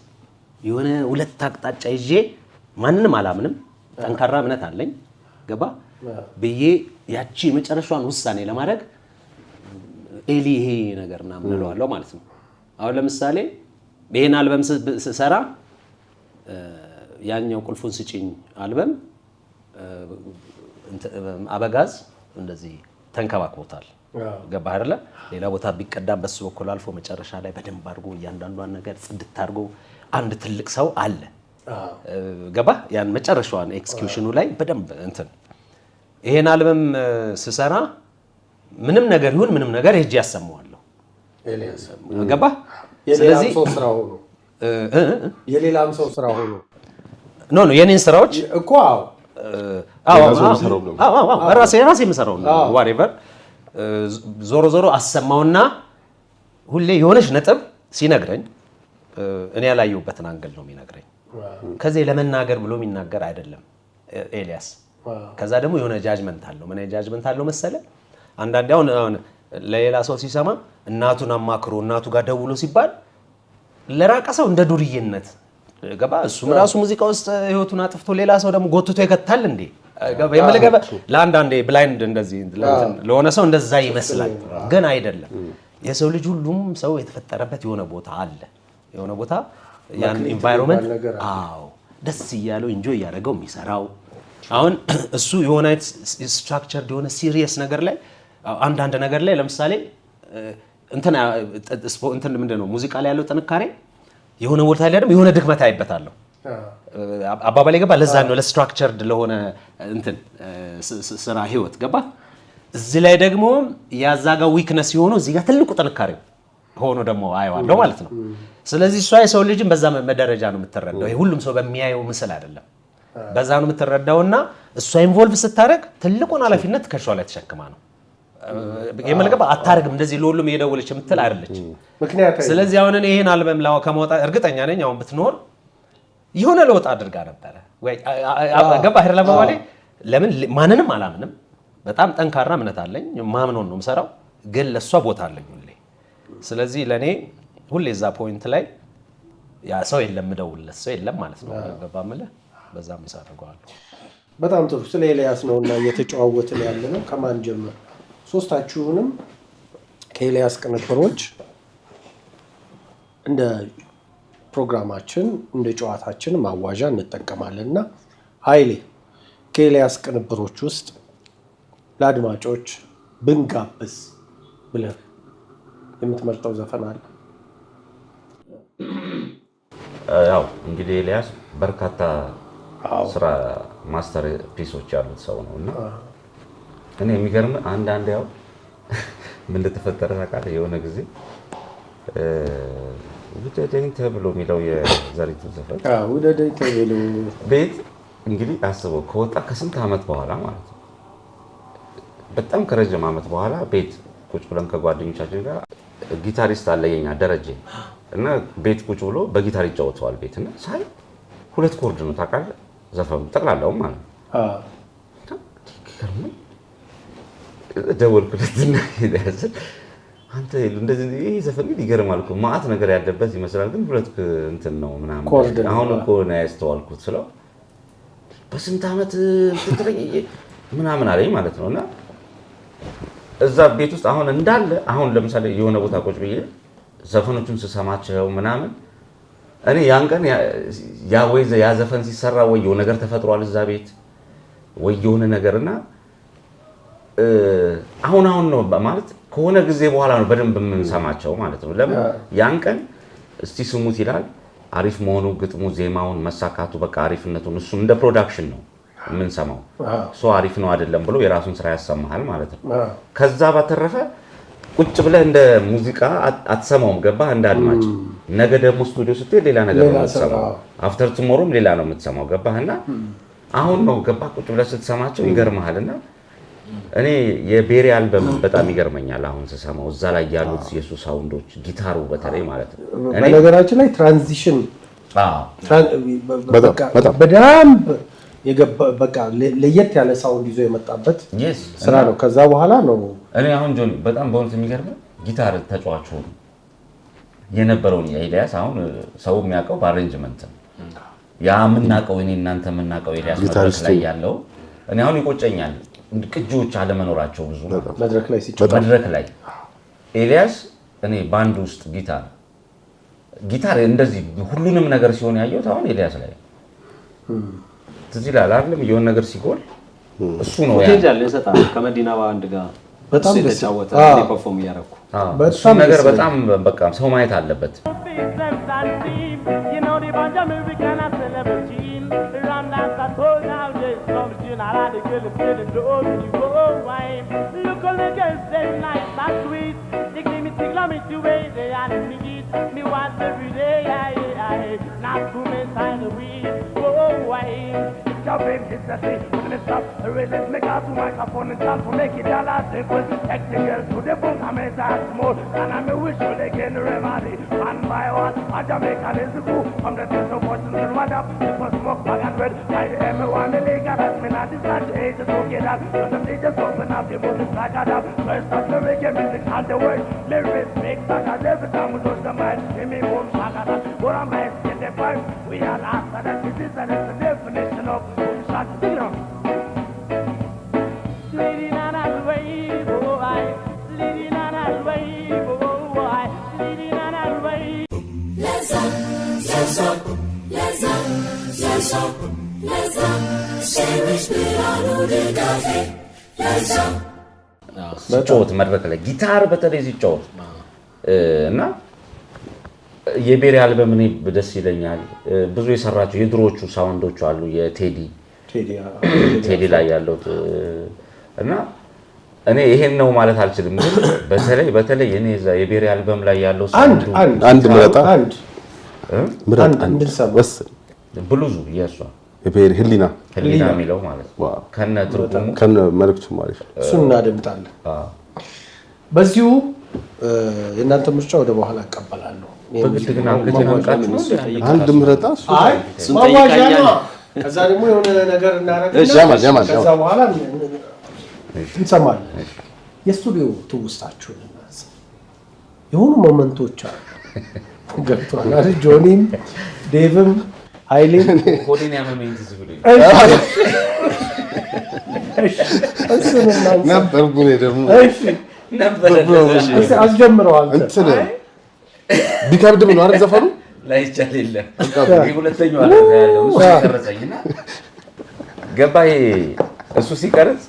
የሆነ ሁለት አቅጣጫ ይዤ ማንንም አላምንም፣ ጠንካራ እምነት አለኝ። ገባ ብዬ ያቺ የመጨረሻዋን ውሳኔ ለማድረግ ኤሊ ይሄ ነገር ምናምን እለዋለሁ ማለት ነው። አሁን ለምሳሌ ይሄን አልበም ስሰራ ያኛው ቁልፉን ስጭኝ አልበም አበጋዝ እንደዚህ ተንከባክቦታል። ገባህ አይደለ? ሌላ ቦታ ቢቀዳም በሱ በኩል አልፎ መጨረሻ ላይ በደንብ አድርጎ እያንዳንዷን ነገር ጽድት አድርጎ አንድ ትልቅ ሰው አለ። ገባህ? ያን መጨረሻዋን execution ኑ ላይ በደንብ እንትን ይሄን አልበም ስሰራ ምንም ነገር ይሁን ምንም ነገር ሄጄ ያሰማዋለሁ። ኤልያስ ገባህ? የሌላም ስለዚህ ሰው ስራ ሆኖ የሌላም ሰው ስራ ሆኖ No, የኔን ስራዎች እኮ አዎ። አዎ። ሌላ ሰው የሚሰራው ነው። አዎ፣ ራሴ የምሰራው ነው። Whatever ዞሮ ዞሮ አሰማውና ሁሌ የሆነች ነጥብ ሲነግረኝ እኔ ያላየሁበትን angle ነው የሚነግረኝ። ከዚህ ለመናገር ብሎ የሚናገር አይደለም ኤልያስ። ከዛ ደግሞ የሆነ judgment አለው። ምን judgment አለው መሰለ? አንዳንዴ አሁን ለሌላ ሰው ሲሰማ እናቱን አማክሮ እናቱ ጋር ደውሎ ሲባል ለራቀ ሰው እንደ ዱርዬነት ገባ። እሱም ራሱ ሙዚቃ ውስጥ ህይወቱን አጥፍቶ ሌላ ሰው ደግሞ ጎትቶ ይከታል እንዴ? ገባ የምልህ ገባ። ለአንዳንዴ blind እንደዚህ ለሆነ ሰው እንደዛ ይመስላል፣ ግን አይደለም። የሰው ልጅ ሁሉም ሰው የተፈጠረበት የሆነ ቦታ አለ። የሆነ ቦታ ያን መክሊት environment የሚባል ነገር አለ። አዎ፣ ደስ እያለው enjoy እያደረገው የሚሰራው አሁን እሱ የሆነ አይነት structure የሆነ serious ነገር ላይ፣ አንዳንድ ነገር ላይ፣ ለምሳሌ እንትን እንትን ምንድን ነው፣ ሙዚቃ ላይ ያለው ጥንካሬ የሆነ ቦታ ላይ ደግሞ የሆነ ድክመት አይበታለሁ። አባባል ገባ? ለዛ ነው ለ structured ለሆነ እንትን ስራ ህይወት ገባ። እዚህ ላይ ደግሞ ያዛ ጋር weakness የሆኑ እዚህ ጋር ትልቁ ጥንካሬ ሆኖ ደግሞ አየዋለሁ ማለት ነው። ስለዚህ እሷ የሰው ልጅን በዛ መደረጃ ነው የምትረዳው። ይሄ ሁሉም ሰው በሚያየው ምስል አይደለም። በዛ ነው የምትረዳውና እሷ involve ስታደርግ ትልቁን ኃላፊነት ትከሻዋ ላይ ተሸክማ ነው የመልገባ። አታርግም እንደዚህ ለሁሉም እየደወለች የምትል አይደለች። ምክንያት ስለዚህ አሁን እኔ ይሄን አልበም ከማውጣት እርግጠኛ ነኝ አሁን ብትኖር የሆነ ለውጥ አድርጋ ነበረ። ወይ ገባህ አይደል አባባሌ? ለምን ማንንም አላምንም። በጣም ጠንካራ እምነት አለኝ። ማምኖን ነው የምሰራው፣ ግን ለእሷ ቦታ አለኝ ሁሌ። ስለዚህ ለእኔ ሁሌ እዛ point ላይ ያ ሰው የለም፣ ምደውልለት ሰው የለም ማለት ነው። ገባ የምልህ በዛ miss አድርገዋለሁ። በጣም ጥሩ። ስለ ኤልያስ ነው እና እየተጨዋወትን ያለ ነው። ከማን ጀምር? ሶስታችሁንም ከኤልያስ ቅንብሮች እንደ ፕሮግራማችን እንደ ጨዋታችን ማዋዣ እንጠቀማለን እና ኃይሌ፣ ከኤልያስ ቅንብሮች ውስጥ ለአድማጮች ብንጋብዝ ብለህ የምትመርጠው ዘፈን አለ? ያው እንግዲህ ኤልያስ በርካታ ስራ masterpiece ኦች ያሉት ሰው ነው እና እኔ የሚገርም አንዳንድ ያው ምን እንደተፈጠረ ታውቃለህ? የሆነ ጊዜ ውደደኝ ተብሎ የሚለው የዘሪቱ ዘፈን ውደደኝ ተብሎ ቤት እንግዲህ አስበው ከወጣ ከስንት ዓመት በኋላ ማለት ነው። በጣም ከረጅም ዓመት በኋላ ቤት ቁጭ ብለን ከጓደኞቻችን ጋር፣ ጊታሪስት አለ የኛ ደረጀ እና ቤት ቁጭ ብሎ በጊታር ይጫወተዋል ቤት እና ሳይ ሁለት chord ነው ታውቃለህ፣ ዘፈኑ ጠቅላላውም ማለት ነው። ገርሞኝ ደወልኩለትና አንተ እንደዚህ ይህ ዘፈን ግን ይገርማል እኮ፣ መዓት ነገር ያለበት ይመስላል፣ ግን ሁለት እንትን ነው ምናምን። Chord ነው። አሁን እኮ ነው ያስተዋልኩት ስለው በስንት ዓመት እንትን ትለኝ ምናምን አለኝ ማለት ነው። እና እዛ ቤት ውስጥ አሁን እንዳለ አሁን ለምሳሌ የሆነ ቦታ ቁጭ ብዬ ዘፈኖቹን ስሰማቸው ምናምን እኔ ያን ቀን ያ ወይ ያ ዘፈን ሲሰራ ወይ የሆነ ነገር ተፈጥሯል እዛ ቤት ወይ የሆነ ነገር እና አሁን አሁን ነው ማለት ከሆነ ጊዜ በኋላ ነው በደንብ የምንሰማቸው ማለት ነው። ለምን ያን ቀን እስቲ ስሙት ይላል፣ አሪፍ መሆኑ፣ ግጥሙ፣ ዜማውን መሳካቱ፣ በቃ አሪፍነቱን እሱ እንደ production ነው የምንሰማው። So አሪፍ ነው አይደለም ብሎ የራሱን ስራ ያሰማሃል ማለት ነው። ከዛ ባተረፈ ቁጭ ብለህ እንደ ሙዚቃ አትሰማውም። ገባህ? እንደ አድማጭ ነገ ደግሞ ስቱዲዮ ስትሄድ ሌላ ነገር ነው ሌላ ስራ። የምትሰማው። After tomorrow ም ሌላ ነው የምትሰማው። ገባህ? እና አሁን ነው ገባህ ቁጭ ብለህ ስትሰማቸው ይገርምሃል። እና እኔ የቤሪ አልበም በጣም ይገርመኛል አሁን ስሰማው፣ እዛ ላይ ያሉት የሱ sound ኦች፣ ጊታሩ በተለይ ማለት ነው። እኔ በነገራችን ላይ transition አዎ በጣም በጣም። በደንብ የገባ በቃ ለየት ያለ sound ይዞ የመጣበት ስራ ነው። ከዛ በኋላ ነው። እኔ አሁን ጆኒ በጣም በእውነት የሚገርመው ጊታር ተጫዋች ሆኖ የነበረውን የኤልያስ አሁን ሰው የሚያውቀው በ arrangement ነው። ያ የምናውቀው እኔ እናንተ የምናውቀው ኤልያስ መድረክ ጊታሪስቱ። ላይ ያለው እኔ አሁን ይቆጨኛል ቅጂዎች አለመኖራቸው ብዙ ማለት ነው። መድረክ ላይ ሲጫወት መድረክ ላይ ኤልያስ እኔ ባንድ ውስጥ ጊታር እንደዚህ ሁሉንም ነገር ሲሆን ያየሁት አሁን ኤልያስ ላይ ነው። ትዝ ይልሃል አይደለም? የሆነ ነገር ሲጎል እሱ ነው ያ Footage አለ ይሰጣል። ከመዲና ባንድ ጋር በጣም እሱ ደስ የተጫወተ እኔ perform እያደረኩ። አዎ፣ በጣም እሱን ነገር ደስ ይላል። በጣም በቃ ሰው ማየት አለበት። You know the bunch of music and I celebrate. Run down the toll now, there's something I like to get it, the old you go away. Look on the girls, they nice and sweet. They give me tickle me to way they are me eat. Me want every day, I, not to me sign the weed. Go away. Jumping hit the thing, when it stop, release me got to microphone and start to make it all out simple. Take the girls to the book, I made that small, and I'm a wish you they can remedy. One by one, I Jamaican is the cool. From the distant voices and what up, for smoke, bag and red. I am one illegal, that's me not this such age to get out. So the teachers open up the book, like a dab. First up the reggae music and the world. Lyrics make suckers every time we touch the mic. Give me boom, shaka, what am I in the pipe? We are last, and this is the definition of boom shot. Dig it on. Lady Nana wave, oh I. Lady Nana wave, oh I. Lady Nana wave. ለዛ ለዛ ለዛ ለዛ. ለዛ ሸዊሽ ብርሃኑ ድጋፌ ለዛ ሲጫወት መድረክ ላይ ጊታር በተለይ ሲጫወት እና የቤሪ አልበም እኔ ደስ ይለኛል። ብዙ የሰራቸው የድሮዎቹ sound ኦቹ አሉ፣ የቴዲ ቴዲ ላይ ያለው እና እኔ ይሄን ነው ማለት አልችልም፣ ግን በተለይ በተለይ እኔ እዛ የቤሪ አልበም ላይ ያለው አንድ sound ኡ አንድ አንድ ምረጣ። አንድ ምረጥ። አንድ አንድ እንድንሰማ። ወስን። ብሉዙ የእሷ የብሔር ህሊና። ህሊና የሚለው ማለት ነው። Wow። ከነ ትርጉሙ። ከነ መልእክቱም አሪፍ ነው። እሱን እናደምጣለን። በዚሁ የእናንተ ምርጫ ወደ በኋላ እቀበላለሁ። በግድ ግን አንገቴን አንቃችሁ ነው እንዴ? አንድ ምረጣ እሱ። አይ እሱን ማዋዣ ጠይቃኛለህ። ነዋ። ከዛ ደግሞ የሆነ ነገር እናደርግና ያማል፣ ያማል፣ ከዛ ያማል። በኋላ እንሰማለን። የስቱዲዮ ትውስታችሁን እናንሳ። የሆኑ moment ኦች አሉ። ገብቶሃል አይደል? ጆኒም ዴቭም ኃይሌም ሆዴን ያመመኝ ትዝ ብሎኝ እሺ፣ እሱን እናንሳ። ነበርኩ እኔ ደግሞ። እሺ፣ ነበረ። እስኪ አስጀምረው አንተ። እንትን ቢከብድም ነው አይደል ዘፈኑ? ላይቻል የለም። ይሄ ሁለተኛው አለ ያለው እሱ ቀረጸኝና ገባ። ይሄ እሱ ሲቀርጽ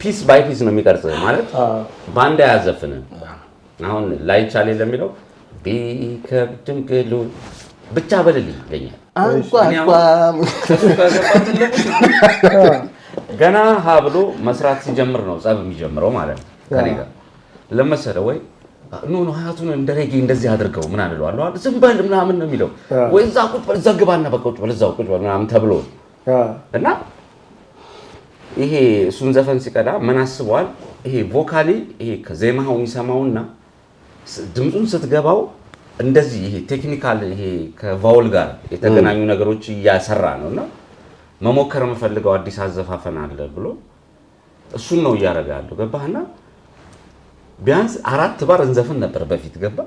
piece by piece ነው የሚቀርጽ፣ ማለት በአንድ አያዘፍንም። አሁን ላይቻል የለም የሚለው ቢከብድም ቅሉ ብቻ በልልኝ ይለኛል። አንቋቋም። ከእሱ ጋር ገባ። ትልቁ ገና ሀ ብሎ መስራት ሲጀምር ነው ጸብ የሚጀምረው ማለት ነው ከኔ ጋር። ለመሰለ ወይ no no hi-hat ኡን እንደ ሬጌ እንደዚህ አድርገው ምናምን እለዋለሁ። ዝም በል ምናምን ነው የሚለው፣ ወይ እዛ ቁጭ በል፣ እዛ ግባና በቃ ቁጭ በል፣ እዛው ቁጭ በል ምናምን ተብሎ እና ይሄ እሱን ዘፈን ሲቀዳ ምን አስበዋል? ይሄ vocally ይሄ ከዜማው የሚሰማውና ድምፁን ስትገባው እንደዚህ ይሄ technical ይሄ ከ vowel ጋር የተገናኙ ነገሮች እያሰራ ነው እና መሞከር የምፈልገው አዲስ አዘፋፈን አለ ብሎ እሱን ነው እያደረገ ያለው። ገባህና ቢያንስ አራት ባር እንዘፍን ነበር በፊት፣ ገባ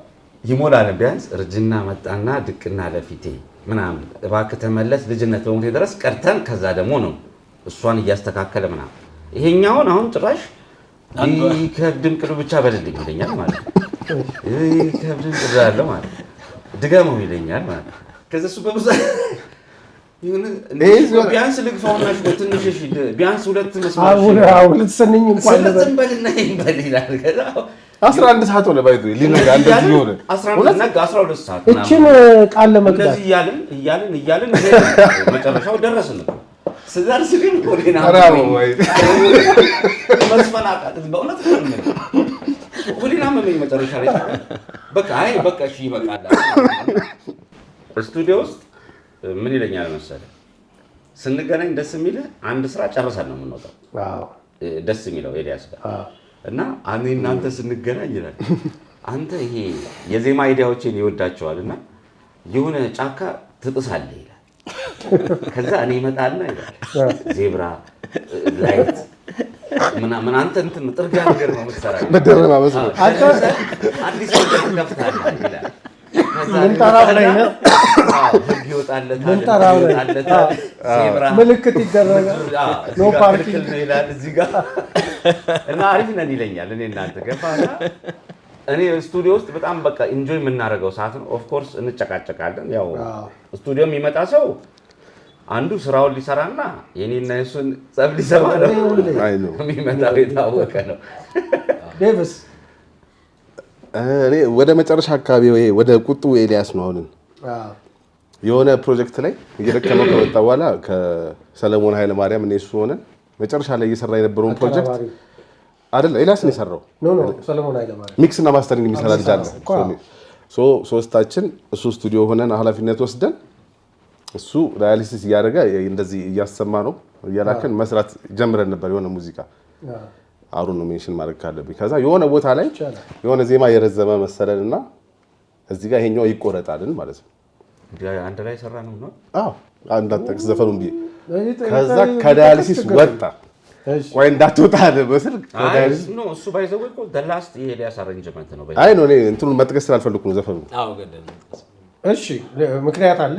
ይሞላል። ቢያንስ እርጅና መጣና ድቅና ለፊቴ ምናምን እባክህ ተመለስ ልጅነት በሞቴ ድረስ ቀርተን ከዛ ደግሞ ነው እሷን እያስተካከለ ምናምን። ይሄኛውን አሁን ጭራሽ ቢከብድም ቅሉ ብቻ በልልኝ ይለኛል ማለት ነው። ቢከብድም ቅሉ አለ ማለት ነው። ድገመው ይለኛል ማለት ነው። ከዛ እሱ በብዛ ይሁን ቢያንስ ልግፋውና እሺ ትንሽ እሺ ቢያንስ ሁለት መስመር አሁን ሁለት ስንኝ እንኳን ስለ ዝም በልና ይሄን በል ይላል። ከዛ 11 ሰዓት ሆነ ባይዘ ሊነጋ እንደዚህ ሆነ። 11 ነጋ፣ 12 ሰዓት እችን ምናምን ቃል ለመቅዳት እንደዚህ እያልን እያልን እያልን መጨረሻው ደረስን እኮ። ስደርስ ግን ሆዴን ኧረ አመመኝ። ወይ። መስፈን አቃተኝ። በእውነት እኮ ነው የምልህ። ሆዴን አመመኝ መጨረሻ ላይ። በቃ አይ በቃ እሺ ይበቃል። ስቱዲዮ ውስጥ ምን ይለኛል መሰለህ፣ ስንገናኝ ደስ የሚልህ አንድ ስራ ጨርሰን ነው የምንወጣው። ደስ የሚለው ኤልያስ ጋር እና እኔ እናንተ ስንገናኝ ይላል አንተ ይሄ የዜማ idea ዎችን ይወዳቸዋል እና የሆነ ጫካ ትጥሳለህ ይላል። ከዛ እኔ እመጣና ይላል zebra light ምናምን አንተ እንትን ጥርጊያ ነገር ነው የምትሰራው። መደረማመስ ነው። አዲስ ነገር ትከፍታለህ ይላል። ከዛ እኔ ምንጠራው ላይ ነው። አዎ፣ ህግ ይወጣለታል፣ ምንጠራው ላይ። ይወጣለታል፣ zebra ምልክት ይደረጋል። አዎ፣ እዚህ No ጋር parking። ክልክል ነው ይላል እዚህ ጋር እና አሪፍ ነን ይለኛል። እኔ እናንተ ገባና እኔ ስቱዲዮ ውስጥ በጣም በቃ enjoy የምናደርገው ሰዓት ነው። Of course እንጨቃጨቃለን። ያው ስቱዲዮ የሚመጣ ሰው አንዱ ስራውን ሊሰራና የኔና የሱን ጸብ ሊሰማ ነው አይ ነው። የሚመጣው፣ የታወቀ ነው። ዴቪስ? እኔ ወደ መጨረሻ አካባቢ ወይ ወደ ቁጡ ኤልያስ ነው አሁን የሆነ ፕሮጀክት ላይ እየደከመው ከመጣ በኋላ ከሰለሞን ኃይለ ማርያም እኔ እሱ ሆነን መጨረሻ ላይ እየሰራ የነበረውን ፕሮጀክት አቀናባሪ። አይደለ ኤልያስ ነው የሰራው። No, ሰለሞን ኃይለማርያም። Mix እና mastering የሚሰራ ልጅ አለ። እኮ። So ሶስታችን እሱ ስቱዲዮ ሆነን ኃላፊነት ወስደን እሱ dialysis እያደረገ እንደዚህ እያሰማ ነው እያላከን መስራት ጀምረን ነበር የሆነ ሙዚቃ። አሩን ነው mention ማድረግ ካለብኝ። ከዛ የሆነ ቦታ ላይ የሆነ ዜማ የረዘመ መሰለን እና እዚህ ጋር ይሄኛው ይቆረጣልን ማለት ነው። አንድ ላይ ሰራ ነው ነው። አዎ፣ እንዳትጠቅስ ዘፈኑን ብዬ። ከዛ ከ dialysis ወጣ። ቆይ እንዳትወጣ አለ በስልክ ከ dialysis። No፣ እሱ by the way እኮ the last የኤልያስ arrangement ነው። አይ ነው እኔ እንትኑን መጥቀስ ስላልፈለኩ ነው ዘፈኑ። አዎ ገደል። እሺ፣ ምክንያት አለ።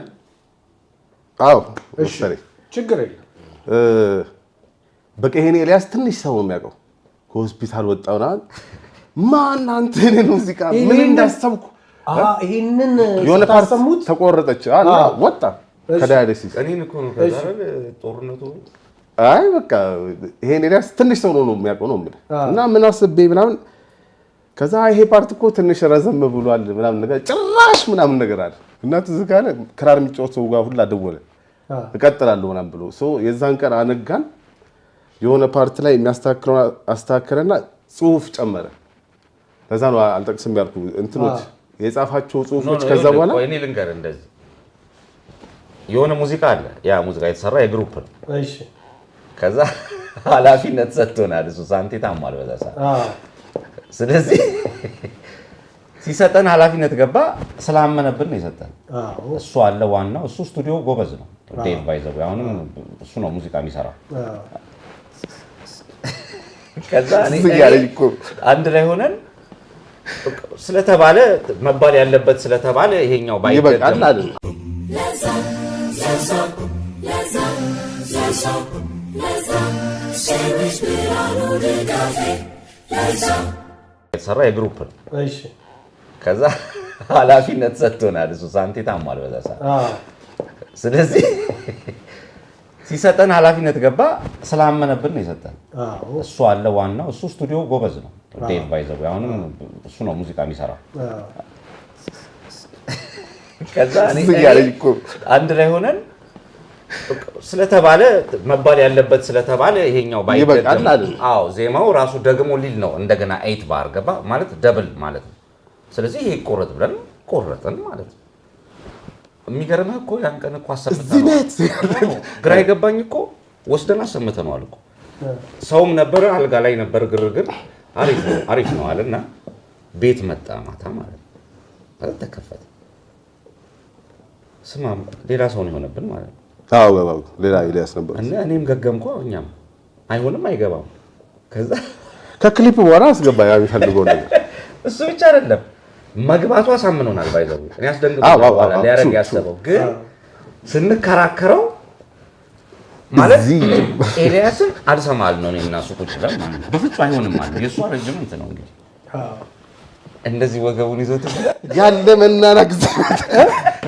አዎ መሰለኝ። ችግር የለም። በቃ ይሄን ኤልያስ ትንሽ ሰው ነው የሚያውቀው። ከሆስፒታል ወጣውና ማን አንተ የእኔን ሙዚቃ ምን እንዳሰብኩ ይሄንን የሆነ part ስታሰሙት ተቆረጠች እና ወጣ። ከ dialysis። እኔን እኮ ነው ከዛ አይደል ጦርነቱ። አይ በቃ ይሄን ኤልያስ ትንሽ ሰው ነው የሚያውቀው ነው የምልህ። እና ምን አስቤ ምናምን፣ ከዛ ይሄ part እኮ ትንሽ ረዘም ብሏል ምናምን ነገር፣ ጭራሽ ምናምን ነገር አለ። እና ትዝ ካለ ክራር የሚጫወት ሰው ጋር ሁላ ደወለ፣ እቀጥላለሁ ምናምን ብሎ። So የዛን ቀን አነጋን፣ የሆነ part ላይ የሚያስተካክለውን አስተካከለና ጽሁፍ ጨመረ። ለዛ ነው አልጠቅስም ያልኩ፣ እንትኖች የጻፋቸው ጽሁፎች ከዛ በኋላ ቆይ እኔ ልንገርህ፣ እንደዚህ የሆነ ሙዚቃ አለ። ያ ሙዚቃ የተሰራ የ group ነው። ከዛ ኃላፊነት ሰጥቶናል። እሱ ሳንቴ ታሟል በዛ ሰዓት። ስለዚህ ሲሰጠን ኃላፊነት ገባ፣ ስላመነብን ነው የሰጠን። እሱ አለ ዋናው፣ እሱ ስቱዲዮ ጎበዝ ነው። ዴቭ by the way አሁንም እሱ ነው ሙዚቃ የሚሰራው። ከዛ እኔ ትዝ እያለኝ እኮ። አንድ ላይ ሆነን ስለተባለ፣ መባል ያለበት ስለተባለ ይሄኛው ይበቃል ባይደገም አለ። ለዛ ለዛ ለዛ ለዛ ለዛ ሴዊስ ብርሃኑ ድጋፌ ለዛ የተሰራ የ group ነው። ከዛ ኃላፊነት ሰጥቶናል። እሱ ሳንቴ ታሟል በዛ ሰዓት። ስለዚህ ሲሰጠን ኃላፊነት ገባ፣ ስላመነብን ነው የሰጠን። እሱ አለ ዋናው፣ እሱ ስቱዲዮ ጎበዝ ነው። ዴቭ by the way አሁንም እሱ ነው ሙዚቃ የሚሰራው። ከዛ እኔ ትዝ እያለኝ እኮ። አንድ ላይ ሆነን ስለተባለ፣ መባል ያለበት ስለተባለ ይሄኛው ይበቃል ባይደገም አለ። አዎ፣ ዜማው ራሱ ደግሞ ሊል ነው እንደገና 8 bar ገባ ማለት double ማለት ነው። ስለዚህ ይሄ ይቆረጥ ብለን ቆረጥን ማለት ነው። የሚገርምህ እኮ ያን ቀን እኮ እዚህ አሰምተነዋል። ቤት ግራ የገባኝ እኮ ወስደን አሰምተነዋል እኮ። ሰውም ነበረ፣ አልጋ ላይ ነበር ግርግር። አሪፍ ነው አሪፍ ነው አለና ቤት መጣ ማታ ማለት ነው። ከዛ ተከፈተ። ስማ ሌላ ሰው ነው የሆነብን ማለት ነው። አዎ፣ ሌላ ኤልያስ ነበር። እና እኔም ገገምኩ፣ እኛም አይሆንም አይገባም። ከዛ ከክሊፕ በኋላ አስገባ ያ የሚፈልገው ነገር። እሱ ብቻ አይደለም፣ መግባቱ አሳምኖናል። By the way እኔ አስደንግጦኛል። አዎ፣ አዎ፣ በኋላ ሊያደርግ ያሰበው ግን ስንከራከረው ማለት እዚህ ኤልያስን አልሰማል ነው፣ እኔ እና እሱ ቁጭ ብለን ማለት ነው። በፍጹም አይሆንም አለ። የእሱ ረጅም እንትን ነው እንግዲህ እንደዚህ ወገቡን ይዞት ያለ መናናቅ፣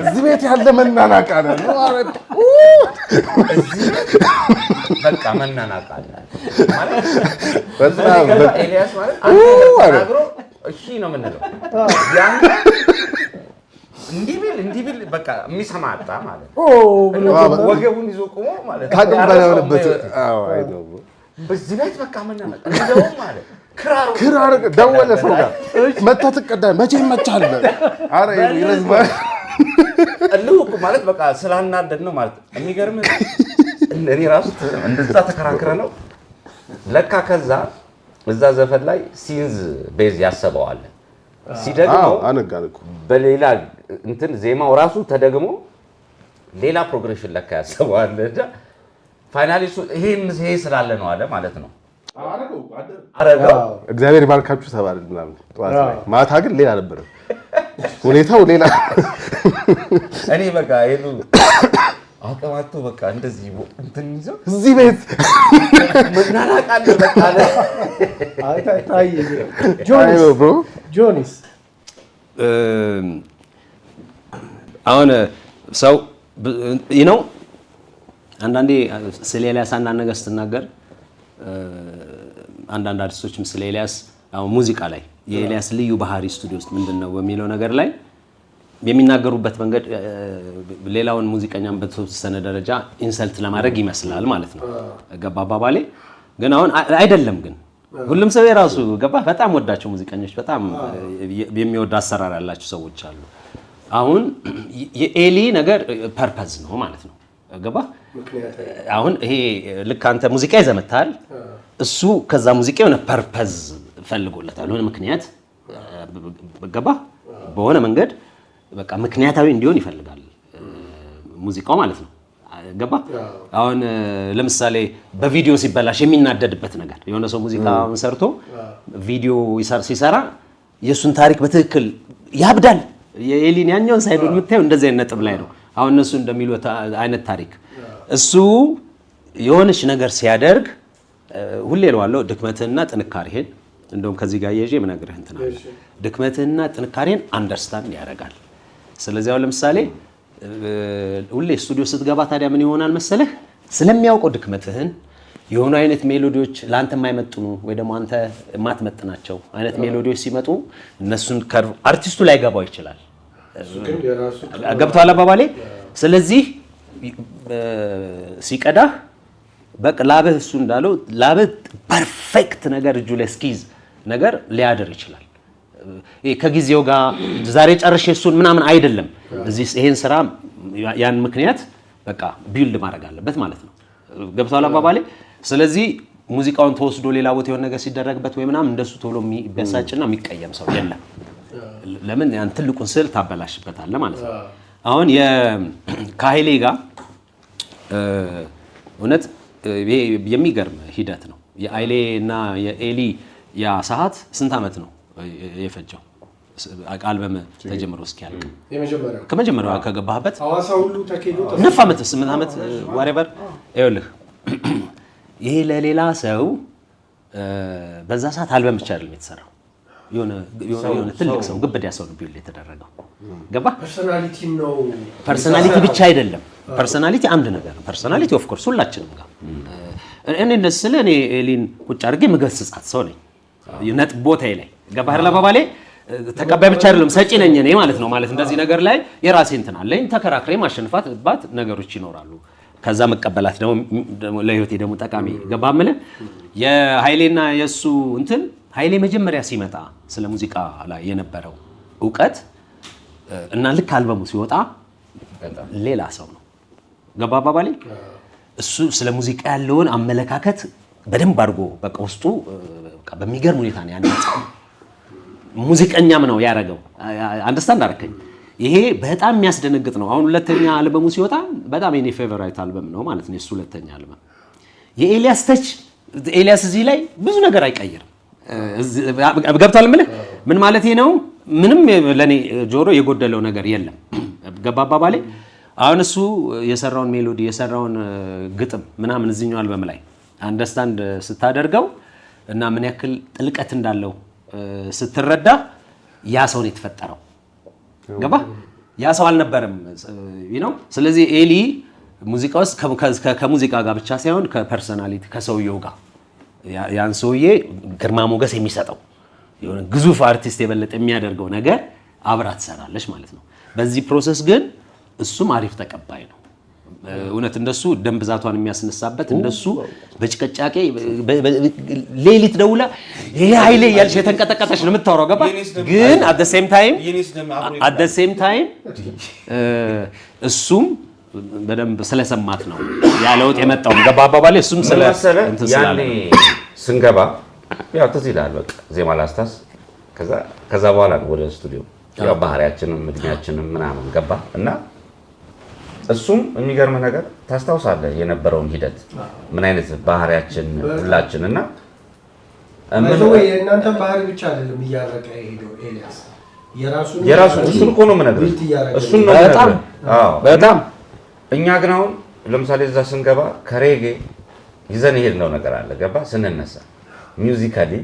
እዚህ ቤት ያለ መናናቅ አለ። እዚህ በቃ መናናቅ አለ ማለት በጣም ኤልያስ ማለት አንድ ነገር ተናግሮ እሺ ነው የምንለው። ያን እንዲህ ቢል እንዲህ ቢል በቃ የሚሰማ አጣ ማለት ነው። ብሎ ወገቡን ይዞ ቆሞ ማለት ነው። ከአቅም በላይ ያረሳው ሆነበት። በህይወቴ። አዎ፣ አይ ነው። በዚህ ቤት በቃ መናናቅ እንደውም ማለት ክራሩ ክራር ደወለ፣ ሰው ጋር መታ ትቀዳ መቼ ይመቻል? ኧረ ይረዝማል። እልህ እኮ ማለት በቃ ስላናደድ ነው ማለት። የሚገርምህ እኔ ራሱ እንደዛ ተከራክረ ነው ለካ። ከዛ እዛ ዘፈን ላይ synth bass ያሰበዋል ሲደግመው አዎ፣ አነጋን እኮ። በሌላ እንትን ዜማው ራሱ ተደግሞ ሌላ progression ለካ ያሰበዋል። እና finally እሱ ይሄን ይሄ ስላለ ነው አለ ማለት ነው። አረገው። እግዚአብሔር ይባርካችሁ ተባለ ምናምን ጠዋት ላይ። ማታ ግን ሌላ ነበረ ሁኔታው፣ ሌላ። እኔ በቃ ይሄኑ አቅማቶ በቃ እንደዚህ እንትን ይዘው እዚህ ቤት መናናቅ አለ በቃ አለ። አይ ታየ። አይ ጆኒስ ነው bro። ጆኒስ። አሁን ሰው ነው፣ አንዳንዴ ስለ ኤልያስ አንዳንድ ነገር ስትናገር፣ አንዳንድ አርቲስቶችም ስለ ኤልያስ አሁን ሙዚቃ ላይ የኤልያስ ልዩ ባህሪ ስቱዲዮ ውስጥ ምንድን ነው በሚለው ነገር ላይ የሚናገሩበት መንገድ ሌላውን ሙዚቀኛን በተወሰነ ደረጃ insult ለማድረግ ይመስላል ማለት ነው። ገባ አባባሌ? ግን አሁን አይደለም። ግን ሁሉም ሰው የራሱ ገባ። በጣም ወዳቸው ሙዚቀኞች በጣም የሚወድ አሰራር ያላቸው ሰዎች አሉ። አሁን የኤሊ ነገር purpose ነው ማለት ነው። ገባ? አሁን ይሄ ልክ አንተ ሙዚቃ ይዘህ መጥተሃል። እሱ ከዛ ሙዚቃ የሆነ purpose ፈልጎለታል፣ የሆነ ምክንያት፣ ገባ? በሆነ መንገድ በቃ ምክንያታዊ እንዲሆን ይፈልጋል ሙዚቃው ማለት ነው። ገባ? አሁን ለምሳሌ በቪዲዮ ሲበላሽ የሚናደድበት ነገር፣ የሆነ ሰው ሙዚቃ ሰርቶ ቪዲዮ ሲሰራ የእሱን ታሪክ በትክክል ያብዳል። የኤሊን ያኛውን side ኡን የምታየው እንደዚህ አይነት ነጥብ ላይ ነው። አሁን እነሱ እንደሚሉት አይነት ታሪክ እሱ የሆነች ነገር ሲያደርግ ሁሌ እለዋለሁ፣ ድክመትህንና ጥንካሬህን፣ እንደውም ከዚህ ጋር ይዤ የምነግርህ እንትን አለ። ድክመትህንና ጥንካሬህን understand ያደርጋል። ስለዚህ አሁን ለምሳሌ ሁሌ ስቱዲዮ ስትገባ ታዲያ ምን ይሆናል መሰለህ፣ ስለሚያውቀው ድክመትህን የሆኑ አይነት melody ዎች ለአንተ የማይመጥኑ ወይ ደግሞ አንተ የማትመጥናቸው አይነት melody ዎች ሲመጡ እነሱን አርቲስቱ ላይ ገባው ይችላል። ግን የራሱ ገብቶሃል አባባሌ? ስለዚህ ሲቀዳህ በቃ ላብህ እሱ እንዳለው ላብህ perfect ነገር እጁ ላይ እስኪይዝ ነገር ሊያድር ይችላል። ይሄ ከጊዜው ጋር ዛሬ ጨርሼ እሱን ምናምን አይደለም። እዚህ ይሄን ስራ ያን ምክንያት በቃ build ማድረግ አለበት ማለት ነው። ገብቶሃል አባባሌ? ስለዚህ ሙዚቃውን ተወስዶ ሌላ ቦታ የሆነ ነገር ሲደረግበት ወይ ምናምን እንደሱ ቶሎ የሚበሳጭና የሚቀየም ሰው የለም። ለምን ያን ትልቁን ስዕል ታበላሽበታለህ ማለት ነው። አሁን ከኃይሌ ጋር እውነት ይሄ የሚገርም ሂደት ነው። የኃይሌ እና የኤሊ ያ ሰዓት ስንት ዓመት ነው የፈጀው? አልበም ተጀምሮ እስኪያልቅ? የመጀመሪያው ከመጀመሪያው ከገባህበት ሐዋሳ ሁሉ ተኬዶ ነፍ ዓመት፣ 8 ዓመት whatever። ይኸውልህ ይሄ ለሌላ ሰው በዛ ሰዓት አልበም ብቻ አይደለም የተሰራው፣ የሆነ የሆነ ትልቅ ሰው፣ ግብዳ ሰው ነው build የተደረገው። ገባ? Personality ም ነው። Personality ብቻ አይደለም። Personality አንድ ነገር ነው። Personality of course ሁላችንም ጋር፣ እኔ እንደዚህ ስለ እኔ ኤሊን ቁጭ አድርጌ ምገስጻት ሰው ነኝ። ነጥብ ቦታዬ ላይ፣ ገባህ አይደል አባባሌ? ተቀባይ ብቻ አይደለም ሰጪ ነኝ እኔ ማለት ነው። ማለት እንደዚህ ነገር ላይ የራሴ እንትን አለኝ። ተከራክሬ ማሸንፋት ባት ነገሮች ይኖራሉ። ከዛ መቀበላት ደግሞ ለህይወቴ ደግሞ ጠቃሚ፣ ገባ የምልህ የኃይሌና የእሱ እንትን፣ ኃይሌ መጀመሪያ ሲመጣ ስለ ሙዚቃ ላይ የነበረው እውቀት እና ልክ አልበሙ ሲወጣ ሌላ ሰው ነው። ገባ አባባሌ? እሱ ስለ ሙዚቃ ያለውን አመለካከት በደንብ አድርጎ በቃ ውስጡ በቃ በሚገርም ሁኔታ ነው ያነጸው። ሙዚቀኛም ነው ያደረገው። Understand አደረከኝ? ይሄ በጣም የሚያስደነግጥ ነው። አሁን ሁለተኛ አልበሙ ሲወጣ በጣም የኔ favorite አልበም ነው ማለት ነው። የሱ ሁለተኛ አልበም የኤልያስ touch፣ ኤልያስ እዚህ ላይ ብዙ ነገር አይቀይርም። ገብቷል የምልህ ምን ማለት ነው? ምንም ለእኔ ጆሮ የጎደለው ነገር የለም። ገባ አባባሌ? አሁን እሱ የሰራውን melody፣ የሰራውን ግጥም ምናምን እዚህኛው አልበም ላይ understand ስታደርገው እና ምን ያክል ጥልቀት እንዳለው ስትረዳ ያ ሰው ነው የተፈጠረው። ገባ? ያ ሰው አልነበረም ነው። ስለዚህ ኤሊ ሙዚቃ ውስጥ ከሙዚቃ ጋር ብቻ ሳይሆን ከ personality ከሰውየው ጋር ያን ሰውዬ ግርማ ሞገስ የሚሰጠው የሆነ ግዙፍ አርቲስት የበለጠ የሚያደርገው ነገር አብራ ትሰራለች ማለት ነው። በዚህ process ግን እሱም አሪፍ ተቀባይ ነው። እውነት እንደሱ ደም ብዛቷን የሚያስነሳበት፣ እንደሱ በጭቅጫቄ ሌሊት ደውላ ይሄ ኃይሌ እያልሽ የተንቀጠቀጠች ነው የምታወራው። ገባ? ግን at the same time እሱም በደንብ ስለሰማት ነው ያ ለውጥ የመጣው። ገባ አባባሌ? እሱም ስለ ምን መሰለህ፣ እንትን ስላለ ያኔ ስንገባ ያው ትዝ ይልሃል፣ በቃ ዜማ ላስታስ ከዛ በኋላ ነው ወደ ስቱዲዮ፣ ያው ባህሪያችንም እድሜያችንም ምናምን ገባ እና እሱም የሚገርም ነገር ታስታውሳለህ የነበረውን ሂደት ምን አይነት ባህሪያችን ሁላችን እና ወይ የእናንተን ባህሪ ብቻ አይደለም እያረቀ የሄደው ኤልያስ፣ የራሱን የራሱ እሱን እኮ ነው የምነግርህ። built እያደረገ እሱን ነው በጣም የምነግርህ። አዎ። በጣም። እኛ ግን አሁን ለምሳሌ እዛ ስንገባ ከሬጌ ይዘን የሄድነው ነገር አለ። ገባ? ስንነሳ musically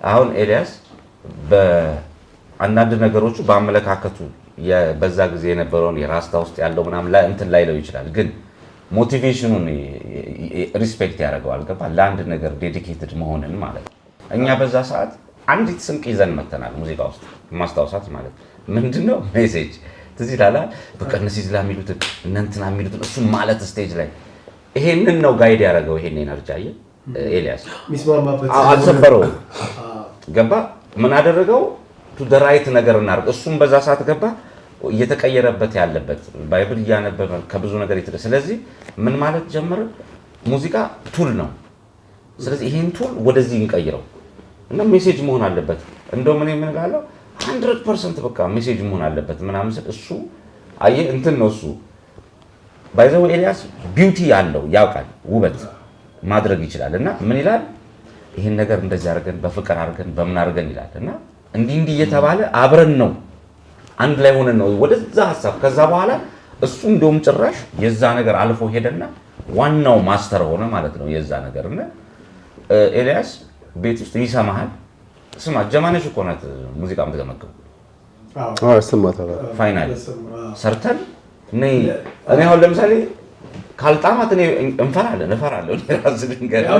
አሁን ኤልያስ በአንዳንድ ነገሮቹ በአመለካከቱ በዛ ጊዜ የነበረውን የራስታ ውስጥ ያለው ምናምን ላይ እንትን ላይለው ይችላል፣ ግን motivation ኑን respect ያደርገዋል። ገባ? ለአንድ ነገር dedicated መሆንን ማለት ነው። እኛ በዛ ሰዓት አንዲት ስንቅ ይዘን መተናል። ሙዚቃ ውስጥ ማስታወሳት ማለት ምንድነው? Message ትዝ ይላል። በቃ እነ ሲዝላ የሚሉትን፣ እነ እንትና የሚሉትን እሱን ማለት stage ላይ ይሄንን ነው guide ያደረገው። ይሄን energy አየህ ኤልያስ የሚስማማበት አልሰበረውም። ገባ? ምን አደረገው? To the right ነገር እናደርግ። እሱም በዛ ሰዓት ገባ እየተቀየረበት ያለበት Bible እያነበበ ከብዙ ነገር ስለዚህ ምን ማለት ጀመረ? ሙዚቃ tool ነው። ስለዚህ ይሄን tool ወደዚህ እንቀይረው እና message መሆን አለበት። እንደውም እኔ ምን እላለሁ፣ 100% በቃ message መሆን አለበት ምናምን ስል እሱ አየህ እንትን ነው እሱ። By the way ኤልያስ beauty ያለው ያውቃል፣ ውበት ማድረግ ይችላል። እና ምን ይላል፣ ይህን ነገር እንደዚህ አድርገን፣ በፍቅር አድርገን፣ በምን አድርገን ይላል። እና እንዲህ እንዲህ እየተባለ አብረን ነው አንድ ላይ ሆነን ነው ወደዛ ሀሳብ። ከዛ በኋላ እሱ እንደውም ጭራሽ የዛ ነገር አልፎ ሄደና ዋናው master ሆነ ማለት ነው የዛ ነገር። እና ኤልያስ ቤት ውስጥ ይሰማሃል። ስማ፣ ጀማነሽ እኮ ናት ሙዚቃ የምትገመግመው። ያሰማታል። Final ሰርተን እኔ እኔ አሁን ለምሳሌ ካልጣማት እኔ እንፈራለን እፈራለሁ። እኔ ራሱ ልንገርህ፣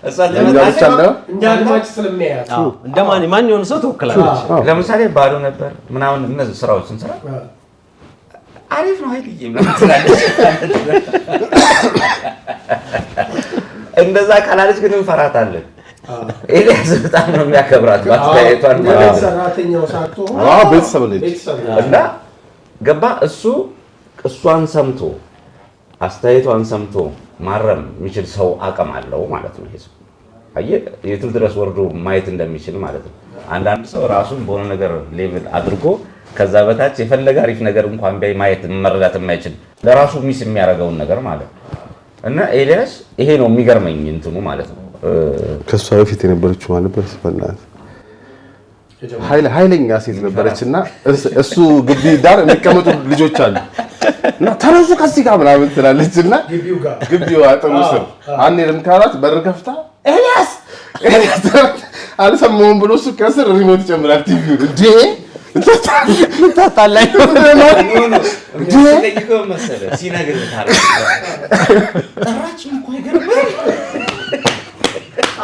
እሷ ለእኛ ብቻ ትመጣለች። እንዳይሆን እንደ አድማጭ ስለሚያያት አዎ፣ እንደ ማንኛውም ሰው ትወክላለች። ለምሳሌ ባዶ ነበር ምናምን እነዚህ ስራዎች ስንሰራ አሪፍ ነው ኃይልዬ ምናምን ትላለች። እንደዛ ካላለች ግን እንፈራታለን። ኤልያስ በጣም ነው የሚያከብራት ማስተያየቷን እንደ ማለት ቤት ነው። ሰራተኛው ሳትሆን አዎ፣ ቤተሰብ ነች። ቤተሰብ ነች። እና ገባ እሱ እሷን ሰምቶ አስተያየቷን ሰምቶ ማረም የሚችል ሰው አቅም አለው ማለት ነው። ይሄ ሰው አየህ የትም ድረስ ወርዶ ማየት እንደሚችል ማለት ነው። አንዳንድ ሰው ራሱን በሆነ ነገር level አድርጎ ከዛ በታች የፈለገ አሪፍ ነገር እንኳን ቢያይ ማየት መረዳት የማይችል ለራሱ miss የሚያደርገውን ነገር ማለት ነው። እና ኤልያስ ይሄ ነው የሚገርመኝ እንትኑ ማለት ነው። ከእሷ በፊት የነበረችው ማን ነበረች? በእናትህ ኃይለኛ ሴት ነበረች እና እሱ ግቢ ዳር የሚቀመጡ ልጆች አሉ እና ተነሱ ከዚህ ጋር ምናምን ትላለች እና ግቢው ጋር ግቢው አጥሩ ስር አንሄድም ካላት በር ከፍታ ኤልያስ ኤልያስ አልሰማሁም ብሎ እሱ ከስር remote ይጨምራል ቲቪውን። እንዴ ልታጣላኝ የሚያስጠይቀው መሰለህ ሲነግርህ ታዲያ ጠራችኝ እኮ አይገርምህም?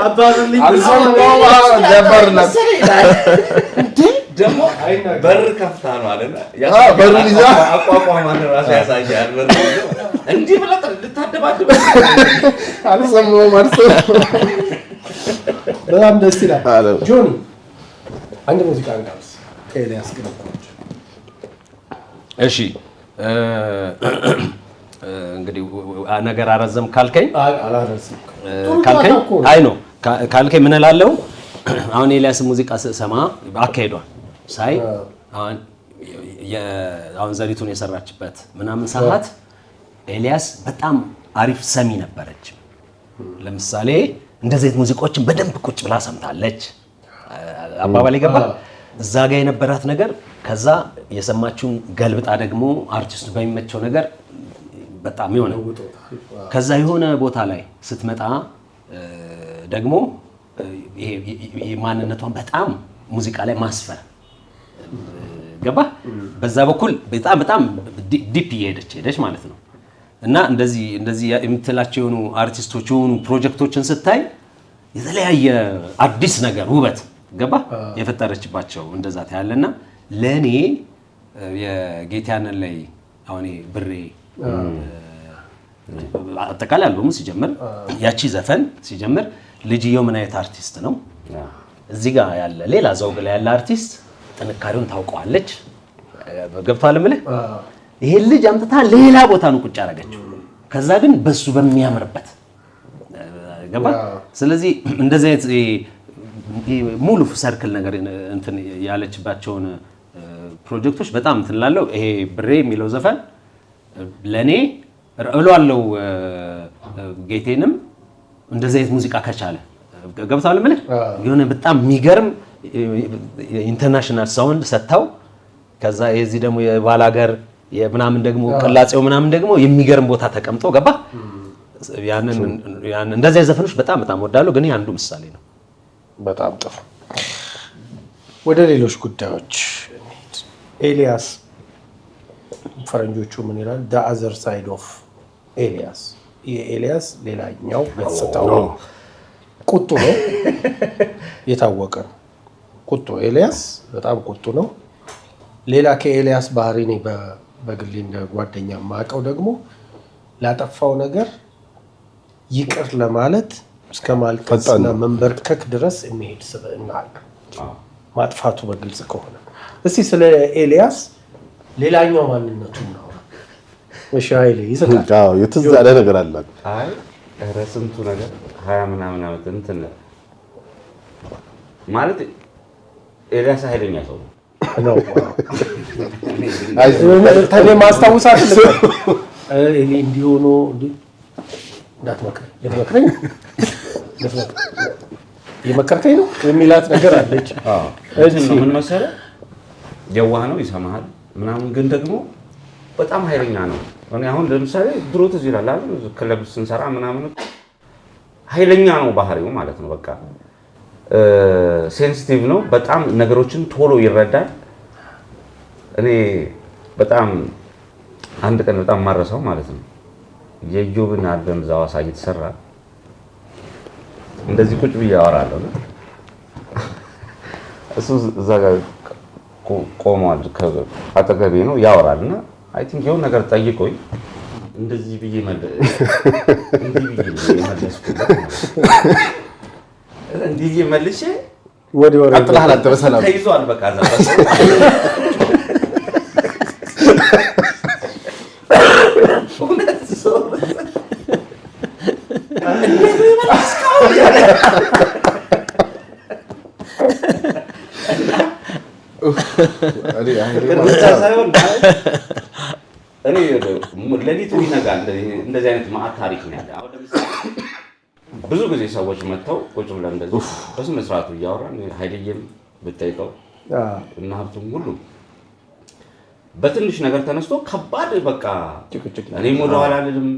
አባርልኝ አልሰማሁም ሊያባርላት ደግሞ በር ከፍታ ነው አለና በሩን ይዛ አቋቋሟን እራሱ ያሳያል። በር ይዞ እንዲህ ብለህ ልታደባድበ አልሰማሁም አልሰማሁም በጣም ደስ ይላል። አለ። ጆኒ አንድ ሙዚቃ እንጋብዝ ከኤልያስ ቅንብሮች። እሺ እንግዲህ ነገር አረዘም ካልከኝ አላረዝም። ጥሩ ካልከኝ ጨዋታ እኮ ነው። አይ ነው ካልከኝ ምን እላለሁ? አሁን ኤልያስ ሙዚቃ ስሰማ አካሄዷን ሳይ አሁን አሁን ዘሪቱን የሰራችበት ምናምን ሰዓት ኤልያስ በጣም አሪፍ ሰሚ ነበረች። ለምሳሌ እንደዚህ አይነት ሙዚቃዎችን በደንብ ቁጭ ብላ ሰምታለች። አባባል ይገባል። እዛ ጋ የነበራት ነገር ከዛ የሰማችውን ገልብጣ ደግሞ አርቲስቱ በሚመቸው ነገር በጣም የሆነ ከዛ የሆነ ቦታ ላይ ስትመጣ ደግሞ ይሄ ማንነቷን በጣም ሙዚቃ ላይ ማስፈር ገባ። በዛ በኩል በጣም በጣም deep እየሄደች ሄደች ማለት ነው። እና እንደዚህ እንደዚህ የምትላቸው የሆኑ አርቲስቶች የሆኑ ፕሮጀክቶችን ስታይ የተለያየ አዲስ ነገር ውበት ገባ የፈጠረችባቸው እንደዛ ታያለና ለእኔ የጌታያንን ላይ አሁን ይሄ ብሬ አጠቃላይ አልበሙ ሲጀምር ያቺ ዘፈን ሲጀምር ልጅየው ምን አይነት አርቲስት ነው? እዚህ ጋር ያለ ሌላ ዘውግ ላይ ያለ አርቲስት ጥንካሬውን ታውቀዋለች። ገብቶሃል የምልህ? ይሄን ልጅ አምጥታ ሌላ ቦታ ነው ቁጭ ያደረገችው። ከዛ ግን በሱ በሚያምርበት ገባ። ስለዚህ እንደዚህ አይነት ይሄ ሙሉ circle ነገር እንትን ያለችባቸውን ፕሮጀክቶች በጣም እንትን እላለሁ። ይሄ ብሬ የሚለው ዘፈን ለእኔ እለዋለሁ። ጌቴንም እንደዚህ አይነት ሙዚቃ ከቻለ ገብቶሃል የምልህ የሆነ በጣም የሚገርም international sound ሰጥተው ከዛ የዚህ ደግሞ የባላገር የምናምን ደግሞ ቅላጼው ምናምን ደግሞ የሚገርም ቦታ ተቀምጦ ገባ። ያንን ያንን እንደዚህ አይነት ዘፈኖች በጣም በጣም እወዳለሁ። ግን ይሄ አንዱ ምሳሌ ነው። በጣም ጥሩ። ወደ ሌሎች ጉዳዮች እንሂድ። ኤልያስ ፈረንጆቹ ምን ይላል? The other side of ኤልያስ፣ የኤልያስ ሌላኛው ገጽታው ነው። ቁጡ ነው፣ የታወቀ ነው። ቁጡ ኤልያስ በጣም ቁጡ ነው። ሌላ ከኤልያስ ባህሪ እኔ በግሌ እንደ ጓደኛ የማውቀው ደግሞ ላጠፋው ነገር ይቅር ለማለት እስከ ማልቀስና መንበርከክ ድረስ የሚሄድ ስብዕና አለ። ማጥፋቱ በግልጽ ከሆነ እስቲ ስለ ኤልያስ ሌላኛው ማንነቱ ነው። እሺ ኃይሌ ይስቃል። አዎ፣ የትዝ ያለ ነገር አለ። አይ ኧረ ስንቱ ነገር 20 ምናምን ዓመት እንትን ማለት ኤልያስ ኃይለኛ ሰው ነው። ነው እኔ ማስታውሳት እኔ እንዲህ ሆኖ እንዲህ እንዳትመክረኝ ልትመክረኝ እየመከርከኝ ነው የሚላት ነገር አለች። እንትን ነው ምን መሰለህ፣ የዋህ ነው፣ ይሰማሃል ምናምን፣ ግን ደግሞ በጣም ኃይለኛ ነው። እኔ አሁን ለምሳሌ ድሮ ትዝ ይላል አይደል ክለብ ስንሰራ ምናምን ኃይለኛ ነው ባህሪው ማለት ነው። በቃ sensitive ነው በጣም ነገሮችን ቶሎ ይረዳል። እኔ በጣም አንድ ቀን በጣም ማረሳው ማለት ነው የኢዮብን አልበም እዛ ሐዋሳ እየተሰራ እንደዚህ ቁጭ ብዬ አወራለሁ እና እሱ እዛ ጋር ቆሟል፣ አጠገቤ ነው ያወራል። እና I think የሆነ ነገር ጠይቆኝ እንደዚህ ብዬ እንዲህ ብዬ መለስኩለት ማለት ነው። እንዲህ ብዬ መልሼ ወዲህ ወሬ ቀጥለሃል አንተ በሰላም። ተይዟል። በቃ እዛ እውነት ሰው እንዴት ነው የመለስከው? እኔ ብቻ ሳይሆን እኔ ሌሊቱ ይነጋል። እንደዚህ አይነት መዓት ታሪክ ነው ያለ። አሁን ለምሳሌ ብዙ ጊዜ ሰዎች መጥተው ቁጭ ብለን እንደዚህ በስነ ስርዓቱ እያወራን፣ ኃይልዬም ብጠይቀው እና ሀብቱም ሁሉም በትንሽ ነገር ተነስቶ ከባድ በቃ ጭቅጭቅ። እኔም ወደኋላ አልልም፣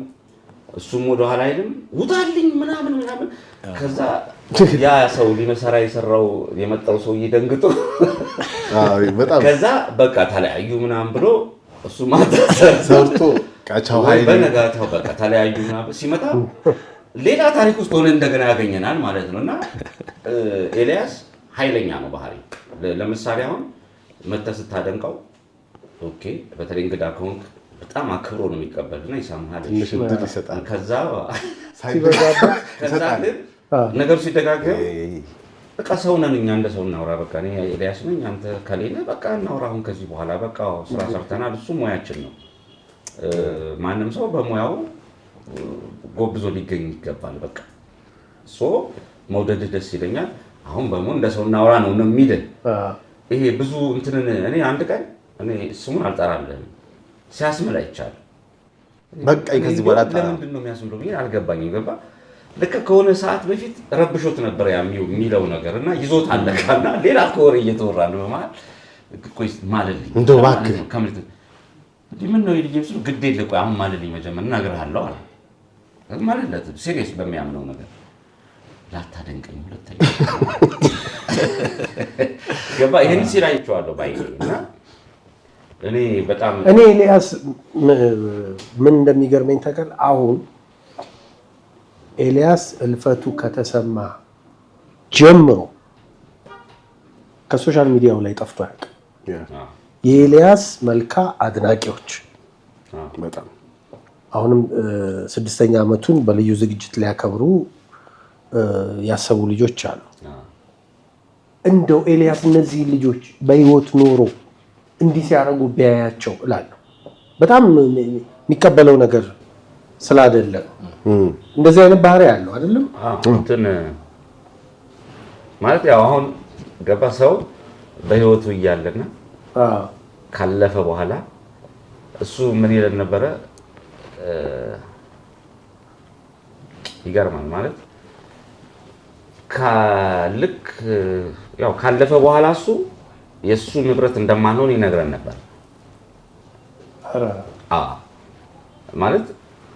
እሱም ወደኋላ አይልም። ውጣልኝ ምናምን ምናምን። ከዛ ያ ሰው ሊመሰራ የሰራው የመጣው ሰውዬ ደንግጦ አዎ፣ በጣም ከዛ በቃ ተለያዩ ምናምን ብሎ እሱ ማታ ሰርቶ ቃቻው ወይ ኃይሌ በነጋታው በቃ ተለያዩ ምናምን ሲመጣ ሌላ ታሪክ ውስጥ ሆነ እንደገና ያገኘናል ማለት ነው። እና ኤልያስ ኃይለኛ ነው ባህሪ። ለምሳሌ አሁን መተህ ስታደንቀው okay፣ በተለይ እንግዳ ከሆንክ በጣም አክብሮ ነው የሚቀበል እና ይሰማሃል። ትንሽ እድል ይሰጣል። ከዛ ሲበዛበት ከዛ ይሰጣል። ግን ነገሩ ሲደጋገም በቃ ሰው ነን እኛ፣ እንደ ሰው እናውራ። በቃ እኔ ኤልያስ ነኝ፣ አንተ ከሌለ በቃ እናውራ። አሁን ከዚህ በኋላ በቃ ስራ ሰርተናል፣ እሱ ሙያችን ነው። ማንም ሰው በሙያው ጎብዞ ሊገኝ ይገባል። በቃ so መውደድህ ደስ ይለኛል። አሁን በሙ እንደ ሰው እናውራ ነው ነው የሚልህ። ይሄ ብዙ እንትንን እኔ አንድ ቀን እኔ ስሙን አልጠራልህም ሲያስምል አይቻልም። በቃኝ ከዚህ በኋላ አልጠራም። ለምንድን ነው የሚያስምለው ብዬ አልገባኝም። ገባ ልክ ከሆነ ሰዓት በፊት ረብሾት ነበር ያ የሚለው ነገር እና ይዞት አለካና ሌላ ከወሬ እየተወራ ነው በመሀል ቆይ ማልልኝ እንደው እባክህ። ከምልት እንዲህ ምን ነው የልጄ ስለው ግድ የለ ቆይ አሁን ማልልኝ መጀመር እነግርሃለሁ አለ። ማልለት serious በሚያምነው ነገር ላታደንቀኝ ሁለተኛ ገባ። ይህን ሲል አይቼዋለሁ ባይ እና እኔ በጣም እኔ ኤልያስ ምን እንደሚገርመኝ ታውቃለህ? አሁን ኤልያስ እልፈቱ ከተሰማ ጀምሮ ከ social media ው ላይ ጠፍቶ አያውቅም። የኤልያስ መልካ አድናቂዎች በጣም አሁንም 6ኛ ዓመቱን በልዩ ዝግጅት ሊያከብሩ ያሰቡ ልጆች አሉ። እንደው ኤልያስ እነዚህ ልጆች በህይወት ኖሮ እንዲህ ሲያደርጉ ቢያያቸው እላለሁ። በጣም የሚቀበለው ነገር ስላደለ ነው። እንደዚህ አይነት ባህሪ ያለው አይደለም። እንትን ማለት ያው አሁን ገባ ሰው በህይወቱ እያለና ካለፈ በኋላ እሱ ምን ይለን ነበረ? ይገርማል ማለት ልክ ያው ካለፈ በኋላ እሱ የእሱ ንብረት እንደማንሆን ይነግረን ነበር። ኧረ፣ አዎ ማለት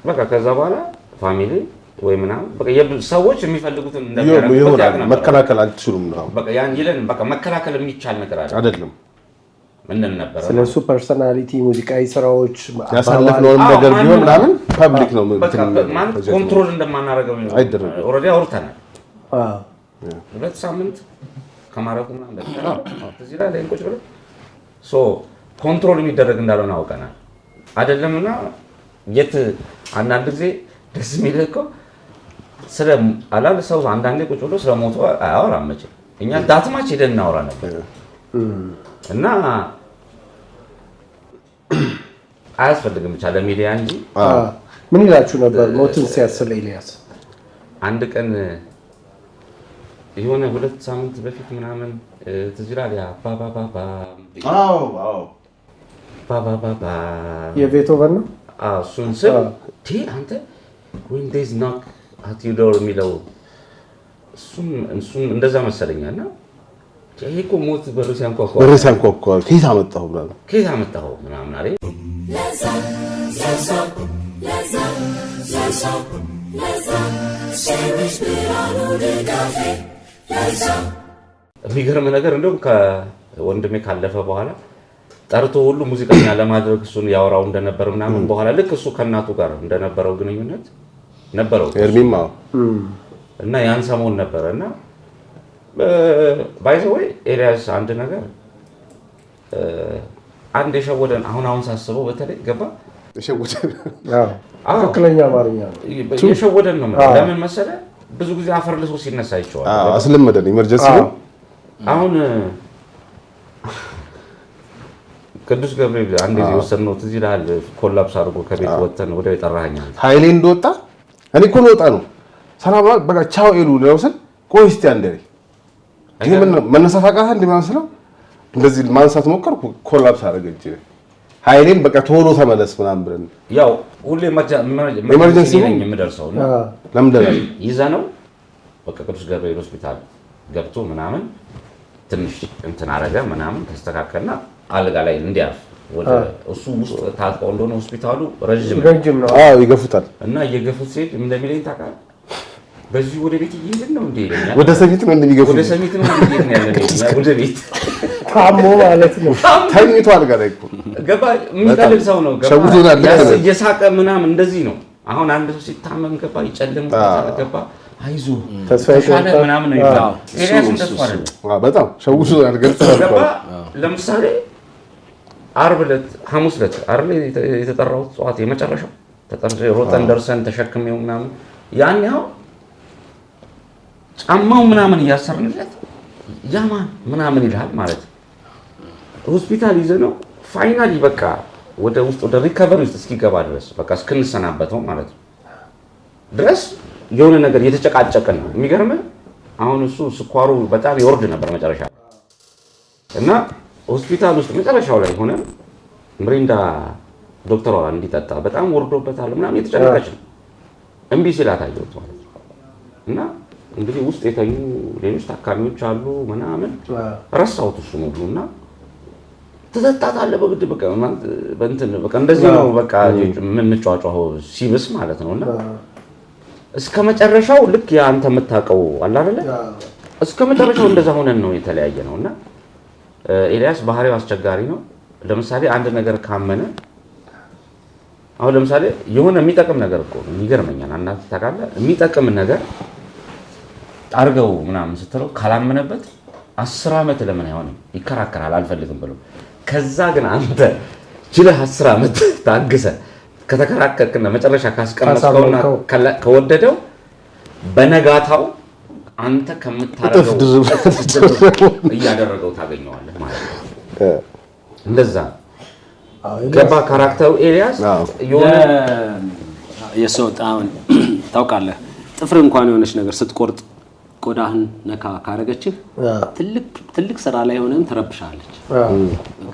በቃ ከዛ በኋላ family ወይ ምናምን በቃ ሰዎች የሚፈልጉትን እንደሚያደርጉበት ይሆናል። ያውቅ ነበር። መከላከል አትችሉም ነው። በቃ ያን ይለን በቃ መከላከል የሚቻል ነገር አለ አይደለም። እንል ነበረ። ስለ እሱ personality፣ ሙዚቃዊ ስራዎች፣ ያሳለፍነውንም አዎ፣ ነገር ቢሆን ማንም- ምናምን public ነው። በቃ እንትን ማለት ፕሮጀክት ነው። control እንደማናደርገው አይደረግም። already አውርተናል። 2 ሳምንት ከማረፉ ምናምን በፊት ትዝ ይላል። ይሄን ቁጭ ብለን so control የሚደረግ እንዳልሆነ አውቀናል። አይደለምና የት አንዳንድ ጊዜ ደስ የሚልህ እኮ ስለ አላል ሰው አንዳንዴ ቁጭ ብሎ ስለ ሞቱ አያወራም መቼም። እኛ that much ሄደን እናወራ ነበር እና አያስፈልግም ብቻ ለሚዲያ እንጂ። ምን ይላችሁ ነበር ሞትን ሲያስብ ኤልያስ? አንድ ቀን የሆነ 2 ሳምንት በፊት ምናምን ትዝ ይላል ያ ባባባባ አዎ። ባባባባ የቤቶቨን ነው። አዎ፣ እሱን ስል አንተ "When death knock at your door" የሚለው እሱም እንደዛ መሰለኛል። እና ይሄ እኮ ሞት በር ሲያንኳኳ በር ሲያንኳኳ ከየት አመጣሁ ምናምን። ከየት አመጣኸው ምናምን አለኝ። ለዛ ለዛ ለዛ ለዛ ለዛ ሸዊሽ ብርሃኑ ድጋፌ ለዛ የሚገርም ነገር እንደውም ከወንድሜ ካለፈ በኋላ ጠርቶ ሁሉ ሙዚቀኛ ለማድረግ እሱን ያወራው እንደነበር ምናምን፣ በኋላ ልክ እሱ ከእናቱ ጋር እንደነበረው ግንኙነት ነበረው። ኤርሚም አዎ። እና ያን ሰሞን ነበረ። እና by the way ኤልያስ አንድ ነገር አንድ የሸወደን አሁን አሁን ሳስበው በተለይ ገባ የሸወደን። አዎ። ትክክለኛ አማርኛ ነው። የሸወደን ነው የምልህ። ለምን መሰለህ? ብዙ ጊዜ አፈር ልሶ ሲነሳ አይቼዋለሁ። አዎ፣ አስለመደን emergency ነው። አሁን ቅዱስ ገብርኤል አንድ ጊዜ የወሰድነው ትዝ ይልሃል? Collapse አድርጎ ከቤት ወጥተን ወዲያው የጠራኸኝ አንተ። ኃይሌ እንደወጣ እኔ እኮ ልወጣ ነው፣ ሰላም በቃ ቻው ኤሉ ልለው ስል ቆይ እስቲ አንዴ ይሄ ምን ነው መነሳት አቃተህ እንደሚመስለው እንደዚህ ማንሳት ሞከርኩ፣ collapse አደረገ እጄ ላይ። ኃይሌን በቃ ቶሎ ተመለስ ምናምን ብለን ያው ሁሌ emergency ነኝ የምደርሰው እና ለምደናል። ይዘነው በቃ ቅዱስ ገብርኤል ሆስፒታል ገብቶ ምናምን ትንሽ እንትን አረገ ምናምን፣ ተስተካከልና አልጋ ላይ እንዲያርፍ ወደ እሱ ውስጥ ታውቀው እንደሆነ ሆስፒታሉ ረዥም ነው። ረጅም ነው። አዎ፣ ይገፉታል። እና እየገፉት ሲሄድ ምን እንደሚለኝ ታውቃለህ? በዚህ ወደ ቤት እየሄድን ነው እንዴ ይለኛል። ወደ ሰሚት ነው እንደሚገፉት። ወደ ሰሚት ነው እንዴ እየሄድን ያለ ነው ይለኛል። ወደ ቤት። ታሞ ማለት ነው። ተኝቶ አልጋ ላይ እኮ። ገባ፣ የሚቀልድ ሰው ነው። ገባ ሸውዶናል። ልክ ነህ። እየሳቀ ምናምን እንደዚህ ነው። አሁን አንድ ሰው ሲታመም ገባ ይጨልምበታል። ገባ አይዞህ ተስፋ ተሻለ ይቆርጣል። ምናምን ነው ይባላል። ኤልያስ እንደሱ አይደለም። አዎ፣ በጣም ሸውዶናል። ገልጸናል እኮ። ገባ ለምሳሌ ዓርብ ዕለት፣ ሐሙስ ዕለት አይደል የተጠራሁት? ጠዋት የመጨረሻው ተጠርቶ ሮጠን ደርሰን ተሸክሜው ምናምን ያን ያው ጫማው ምናምን እያሰርንለት ያማን ምናምን ይልሃል ማለት ነው። ሆስፒታል ይዘ ነው finally በቃ ወደ ውስጥ ወደ recovery ውስጥ እስኪገባ ድረስ፣ በቃ እስክንሰናበተው ማለት ነው ድረስ የሆነ ነገር እየተጨቃጨቅን ነው። የሚገርምህ አሁን እሱ ስኳሩ በጣም ይወርድ ነበር መጨረሻ እና ሆስፒታል ውስጥ መጨረሻው ላይ ሆነ ምሪንዳ ዶክተሯ እንዲጠጣ በጣም ወርዶበታል ምናምን የተጨነቀች ነው። እምቢ ሲላት አየሁት ማለት ነው። እና እንግዲህ ውስጥ የተኙ ሌሎች ታካሚዎች አሉ ምናምን፣ ረሳሁት እሱን ሁሉ። እና ትጠጣታለህ በግድ በቃ ማለት በእንትን በቃ እንደዚህ ነው በቃ የምንጫጫኸው ሲብስ ማለት ነው። እና እስከ መጨረሻው ልክ የአንተ የምታውቀው አለ አይደለ? እስከ መጨረሻው እንደዛ ሆነን ነው የተለያየ ነው። እና ኤልያስ ባህሪው አስቸጋሪ ነው። ለምሳሌ አንድ ነገር ካመነ፣ አሁን ለምሳሌ የሆነ የሚጠቅም ነገር እኮ ነው፣ ይገርመኛል። አንዳንድ ታውቃለህ፣ የሚጠቅም ነገር አድርገው ምናምን ስትለው ካላመነበት 10 ዓመት ለምን አይሆንም ይከራከራል፣ አልፈልግም ብሎ። ከዛ ግን አንተ ችለህ 10 ዓመት ታግሰህ ከተከራከርክና መጨረሻ ካስቀመጥከውና ካሳመንከው። ከወደደው በነጋታው አንተ ከምታረገው እጥፍ ድርብ እያደረገው ታገኘዋለህ ማለት ነው። እንደዛ ነው። ገባ character ኡ ኤልያስ የሆነ የሰው አሁን ታውቃለህ፣ ጥፍር እንኳን የሆነች ነገር ስትቆርጥ ቆዳህን ነካ ካረገችህ ትልቅ ትልቅ ስራ ላይ ሆነህም ትረብሻለች።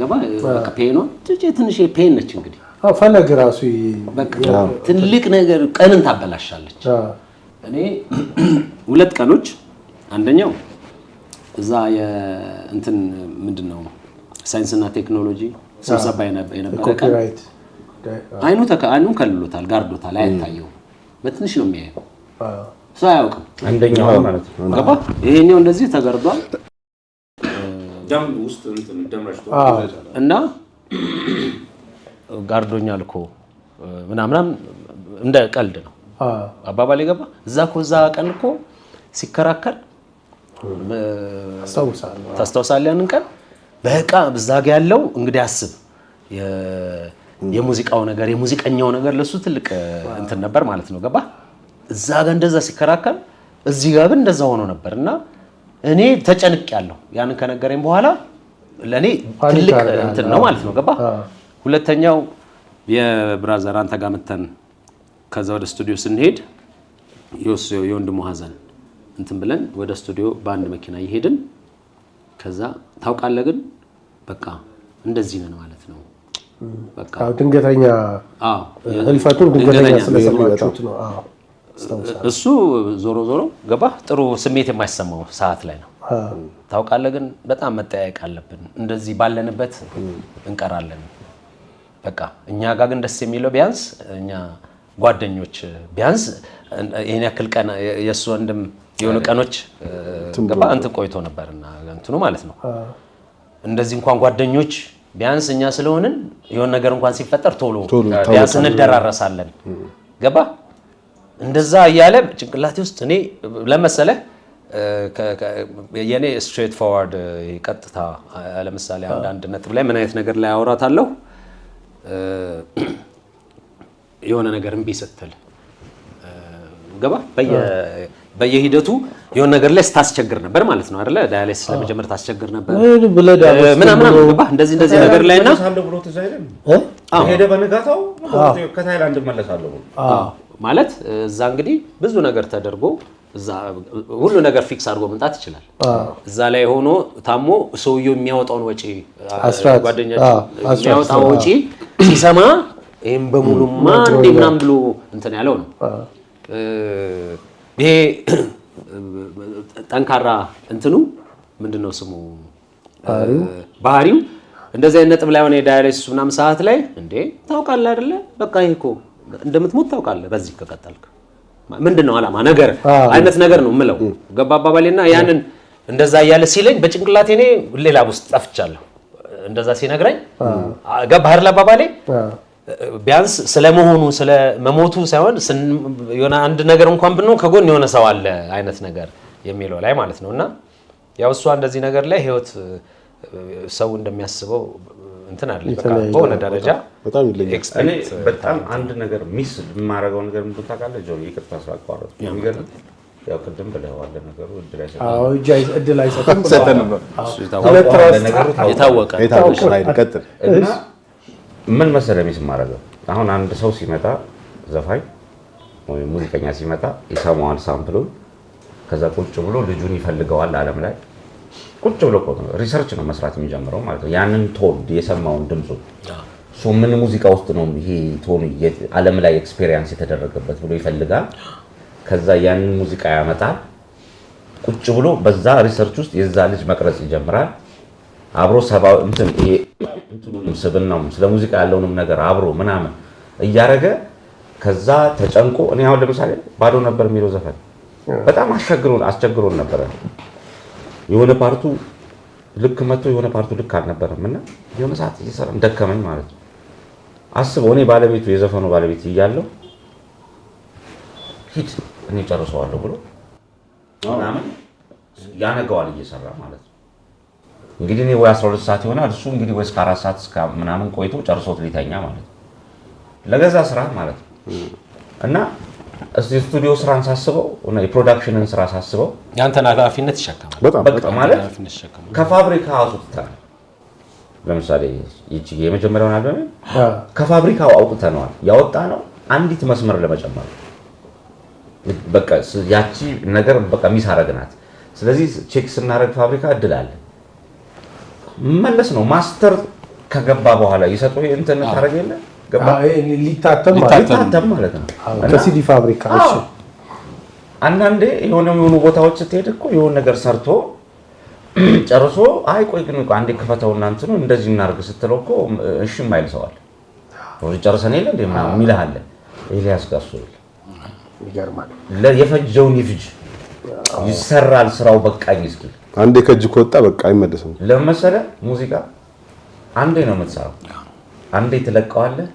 ገባ በቃ pain ኗ ትንሽ pain ነች እንግዲህ። ፈለግ ራሱ በቃ ትልቅ ነገር ቀንን ታበላሻለች። እኔ ሁለት ቀኖች፣ አንደኛው እዛ የእንትን ምንድን ነው ሳይንስና ቴክኖሎጂ ስብሰባ የነበረ ቀን copyright አይኑን ከልሎታል፣ ጋርዶታል፣ አይታየውም። በትንሽ ነው የሚያየው፣ ሰው አያውቅም። አንደኛው ማለት ነው። ገባ ይሄኛው እንደዚህ ተገርዷል። ደም ውስጥ እንትን ደም ረጭቶ እና ጋርዶኛል እኮ ምናምናም እንደ ቀልድ ነው አባባል የገባ። እዛ እኮ እዛ ቀን እኮ ሲከራከር አስታውሳለሁ። ታስታውሳለህ? ያንን ቀን በቃ እዛ ጋ ያለው እንግዲህ አስብ የሙዚቃው ነገር የሙዚቀኛው ነገር ለሱ ትልቅ እንትን ነበር ማለት ነው። ገባ እዛ ጋር እንደዛ ሲከራከር፣ እዚህ ጋር ግን እንደዛ ሆኖ ነበር። እና እኔ ተጨንቄያለሁ። ያንን ከነገረኝ በኋላ ለእኔ panic ትልቅ አድርገሃል። እንትን ነው ማለት ነው። ገባ ሁለተኛው የ brother አንተ ጋር መተን ከዛ ወደ ስቱዲዮ ስንሄድ የወንድሙ ሀዘን እንትን ብለን ወደ ስቱዲዮ በአንድ መኪና እየሄድን ከዛ ታውቃለህ ግን በቃ እንደዚህ ነን ማለት ነው። በቃ አዎ፣ ድንገተኛ አዎ ህልፈቱን ድንገተኛ ድንገተኛ ስለሰማችሁት ነው። አዎ፣ አስታውሳለሁ። እሱ ዞሮ ዞሮ ገባ ጥሩ ስሜት የማይሰማው ሰዓት ላይ ነው። ታውቃለህ ግን በጣም መጠያየቅ አለብን። እንደዚህ ባለንበት እንቀራለን። በቃ እኛ ጋር ግን ደስ የሚለው ቢያንስ እኛ ጓደኞች ቢያንስ ይህን ያክል ቀን የእሱ ወንድም የሆኑ ቀኖች ገባ እንትን ቆይቶ ነበርና እንትኑ ማለት ነው። እንደዚህ እንኳን ጓደኞች ቢያንስ እኛ ስለሆንን የሆነ ነገር እንኳን ሲፈጠር ቶሎ ቶሎ ቢያንስ ይታወቃል። እንደራረሳለን። ገባ? እንደዛ እያለ ጭንቅላቴ ውስጥ እኔ ለመሰለህ የኔ straightforward ቀጥታ፣ ለምሳሌ አንዳንድ ነጥብ ላይ ምን አይነት ነገር ላይ አወራታለሁ፣ የሆነ ነገር እምቢ ስትል፣ ገባ? በየሂደቱ የሆነ ነገር ላይ ስታስቸግር ነበር ማለት ነው አይደለ? Dialysis ለመጀመር ታስቸግር ነበር ምን blood ምናምን ምናምን፣ ገባ? እንደዚህ እንደዚህ ነገር ላይ እና እመለሳለሁ ብሎ ትዝ አይልም? ሄደ፣ በንጋታው ከታይላንድ እመለሳለሁ ብሎ። ማለት እዛ እንግዲህ ብዙ ነገር ተደርጎ እዛ ሁሉ ነገር fix አድርጎ መምጣት ይችላል። እዛ ላይ ሆኖ ታሞ ሰውየው የሚያወጣውን ወጪ አስራት፣ ጓደኛችን አስራት፣ የሚያወጣው ወጪ ሲሰማ ይህም በሙሉማ እንዴ ምናምን ብሎ እንትን ያለው ነው። ይሄ ጠንካራ እንትኑ ምንድን ነው ስሙ፣ ባህሪው እንደዚህ አይነት ነጥብ ላይ ሆነ የ dialysis ምናምን ሰዓት ላይ እንዴ ታውቃለህ አይደለ? በቃ ይሄ እኮ እንደምትሞት ታውቃለህ በዚህ ከቀጠልክ፣ ምንድን ነው ዓላማ ነገር አይነት ነገር ነው የምለው። ገባ አባባሌና? ያንን እንደዛ እያለ ሲለኝ በጭንቅላቴ እኔ ሌላ ውስጥ ጠፍቻለሁ። እንደዛ ሲነግረኝ፣ ገባ አይደል አባባሌ? ቢያንስ ስለመሆኑ ስለ መሞቱ ሳይሆን የሆነ አንድ ነገር እንኳን ብንሆን ከጎን የሆነ ሰው አለ አይነት ነገር የሚለው ላይ ማለት ነው። እና ያው እሷ እንደዚህ ነገር ላይ ህይወት ሰው እንደሚያስበው እንትን አለ በቃ የተለያየ በሆነ ደረጃ በጣም ይለያል። እኔ expect በጣም አንድ ነገር miss የማደርገው ነገር ምንድን ታውቃለህ ጆኒ? ይቅርታ ስላቋረጥኩ። የሚገርምህ ያው ቅድም ብለኸዋል፣ ለነገሩ እድል አይሰጥም። አዎ፣ እጅ እድል አይሰጥም ብለዋል። ሰተን ነው። ሁለት ራስ ለነገሩ ታውቀዋለህ። የታወቀ የታወቀ ላይ ቀጥል። እና ምን መሰለህ miss የማደርገው፣ አሁን አንድ ሰው ሲመጣ፣ ዘፋኝ ወይም ሙዚቀኛ ሲመጣ ይሰማዋል sample ኡን። ከዛ ቁጭ ብሎ ልጁን ይፈልገዋል። ዓለም ላይ ቁጭ ብሎ እኮ ነው research ነው መስራት የሚጀምረው ማለት ነው። ያንን tone የሰማውን ድምፁ so ምን ሙዚቃ ውስጥ ነው ይሄ tone ዓለም ላይ experience የተደረገበት ብሎ ይፈልጋል። ከዛ ያንን ሙዚቃ ያመጣል። ቁጭ ብሎ በዛ research ውስጥ የዛ ልጅ መቅረጽ ይጀምራል። አብሮ ሰብአዊ እንትን ይሄ እንትኑንም ስብናውም ስለ ሙዚቃ ያለውንም ነገር አብሮ ምናምን እያደረገ ከዛ ተጨንቆ፣ እኔ አሁን ለምሳሌ ባዶ ነበር የሚለው ዘፈን በጣም አስቸግሮን አስቸግሮን ነበረ። የሆነ part ኡ ልክ መጥቶ የሆነ part ኡ ልክ አልነበረም እና የሆነ ሰዓት እየሰራን ደከመኝ ማለት ነው። አስበው፣ እኔ ባለቤቱ የዘፈኑ ባለቤት እያለሁ ሂድ እኔ ጨርሰዋለሁ ብሎ ምናምን ያነገዋል እየሰራ ማለት ነው። እንግዲህ እኔ ወይ 12 ሰዓት ይሆናል፣ እሱ እንግዲህ ወይ እስከ 4 ሰዓት እስከ ምናምን ቆይቶ ጨርሶት ሊተኛ ማለት ነው። ለገዛ ስራ ማለት ነው። እና እስቲ ስቱዲዮ ስራን ሳስበው እና የ production ን ስራ ሳስበው ያንተን ኃላፊነት ይሸከማል። በጣም በቃ ማለት ኃላፊነት ይሸከማል። ከፋብሪካ አውጥተናል። ለምሳሌ ይቺ የመጀመሪያውን አልበም ከፋብሪካው አውጥተነዋል። ያወጣ ነው አንዲት መስመር ለመጨመር ነው። በቃ ያቺ ነገር በቃ miss አረግናት። ስለዚህ check ስናደርግ ፋብሪካ እድል አለ መለስ ነው። Master ከገባ በኋላ ይሰጡ እንትን ታደርግ የለ ገባ ሊታተም ማለት ሊታተም ማለት ነው። እና ከሲዲ ፋብሪካ። እሺ። አንዳንዴ የሆነ የሆኑ ቦታዎች ስትሄድ እኮ የሆነ ነገር ሰርቶ ጨርሶ አይ ቆይ ግን አንዴ ክፈተውና እንትኑ እንደዚህ እናድርግ ስትለው እኮ እሺ የማይል ሰው አለ። ጨርሰን የለ እንደ ምናምን የሚልህ አለ። ኤልያስ ጋር እሱ የለም። ይገርማል። የፈጀውን ይፍጅ፣ ይሰራል ስራው በቃኝ እስኪል። አንዴ ከእጅ ከወጣ በቃ አይመለስም። ለመሰለ ሙዚቃ አንዴ ነው የምትሰራው፣ አንዴ ትለቀዋለህ፣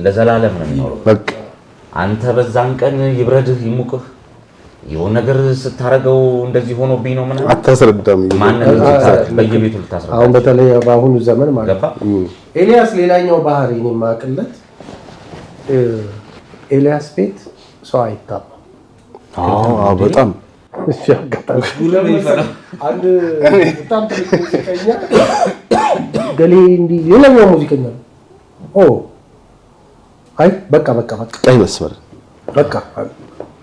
ለዘላለም ነው የሚኖረው። በቃ አንተ በዛን ቀን ይብረድህ ይሙቅህ የሆነ ነገር ስታረገው እንደዚህ ሆኖብኝ ነው ምናምን አታስረዳም። ማንን በየቤቱ ልታስረዳ? አሁን በተለይ በአሁኑ ዘመን ማለት ገባ? ነው። ኤልያስ ሌላኛው ባህሪ እኔ የማውቅለት ኤልያስ ቤት ሰው አይታማም። አዎ በጣም። እሺ፣ አጋጣሚ አንድ በጣም ትልቅ ሙዚቀኛ ገሌ እንዲህ ሌላኛው ሙዚቀኛ ነው። ኦ አይ በቃ በቃ በቃ ቀይ መስመር። በቃ።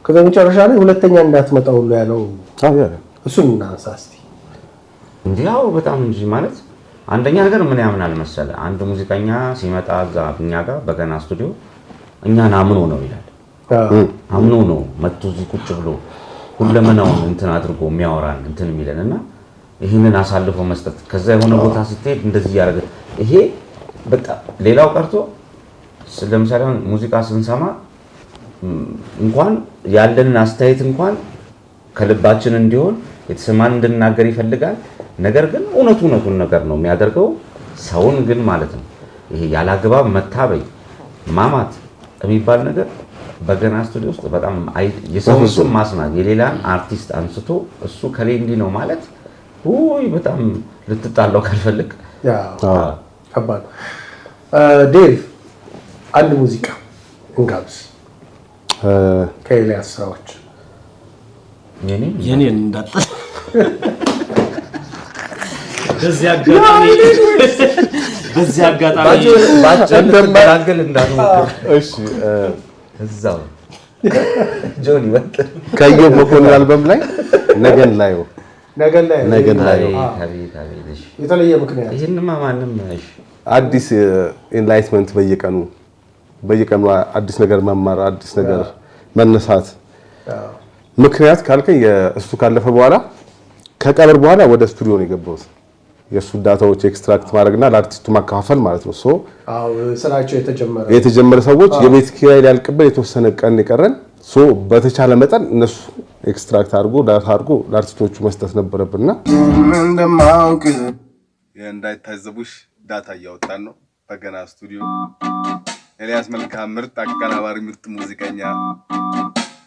ከዛ መጨረሻ ላይ ሁለተኛ እንዳትመጣ ሁሉ ያለው አዎ yeah እሱን እናንሳ እስቲ። እንዲያው በጣም እንጂ። ማለት አንደኛ ነገር ምን ያምናል መሰለ፣ አንድ ሙዚቀኛ ሲመጣ እዛ እኛ ጋር በገና ስቱዲዮ እኛን አምኖ ነው ይላል። አምኖ ነው መጥቶ እዚህ ቁጭ ብሎ ሁለመናውን እንትን አድርጎ የሚያወራን እንትን የሚለን እና ይህንን አሳልፎ መስጠት፣ ከዛ የሆነ ቦታ ስትሄድ እንደዚህ እያደረገ ይሄ በጣም ሌላው ቀርቶ ለምሳሌ አሁን ሙዚቃ ስንሰማ እንኳን ያለንን አስተያየት እንኳን ከልባችን እንዲሆን የተሰማን እንድናገር ይፈልጋል። ነገር ግን እውነቱ እውነቱን ነገር ነው የሚያደርገው። ሰውን ግን ማለት ነው ይሄ ያላግባብ መታበይ ማማት የሚባል ነገር በገና ስቱዲዮ ውስጥ በጣም የሰውን ስም ማስናቅ፣ የሌላን አርቲስት አንስቶ እሱ ከሌ እንዲህ ነው ማለት ውይ በጣም ልትጣለው ካልፈልግ ከባድ ነው። ዴቭ፣ አንድ ሙዚቃ እንጋብዝ ከኤልያስ ስራዎች። የኔን እንዳጠል በዚህ አጋጣሚ ባጭር ልትገላገል እንዳትሞክር። እሺ። እዛው ጆኒ ወጥ። ከኢዮብ መኮንን አልበም ላይ ነገን ላየው። ነገን ላይ። ነገን ላየው። አቤት አቤት፣ እሺ። የተለየ ምክንያት? ይህንማ ማንም እሺ። አዲስ enlightenment፣ በየቀኑ በየቀኑ አዲስ ነገር መማር፣ አዲስ ነገር መነሳት። ምክንያት ካልከኝ የእሱ ካለፈ በኋላ፣ ከቀብር በኋላ ወደ ስቱዲዮ ነው የገባሁት። የእሱ data ዎች extract ማድረግና ለአርቲስቱ ማከፋፈል ማለት ነው። So አዎ፣ ስራቸው የተጀመረ የተጀመረ ሰዎች የቤት ኪራይ ሊያልቅበት የተወሰነ ቀን የቀረን፣ so በተቻለ መጠን እነሱ extract አድርጎ data አድርጎ ለአርቲስቶቹ መስጠት ነበረብንና እንደማውቅ የእንዳይታዘቡሽ data እያወጣን ነው። በገና ስቱዲዮ ኤልያስ መልካ ምርጥ አቀናባሪ፣ ምርጥ ሙዚቀኛ፣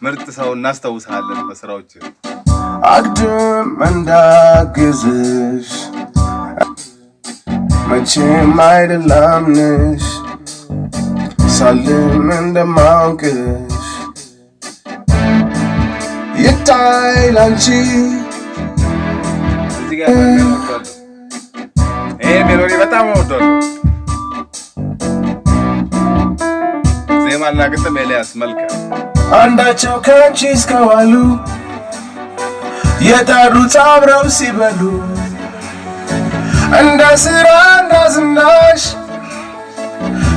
ምርጥ ሰው፣ እናስታውሳለን በስራዎች። አግድም እንዳግዝሽ መቼም አይደላምንሽ ሳልም እንደማውቅሽ ይታይ ላንቺ። እዚህ ጋር ያለው እወደዋለሁ። ይሄ melody በጣም እወደዋለሁ። ዜማና ግጥም ኤልያስ መልካ። አንዳቸው ከአንቺ እስከዋሉ የጠሩት አብረው ሲበሉ እንደ ስራ እንደ ዝናሽ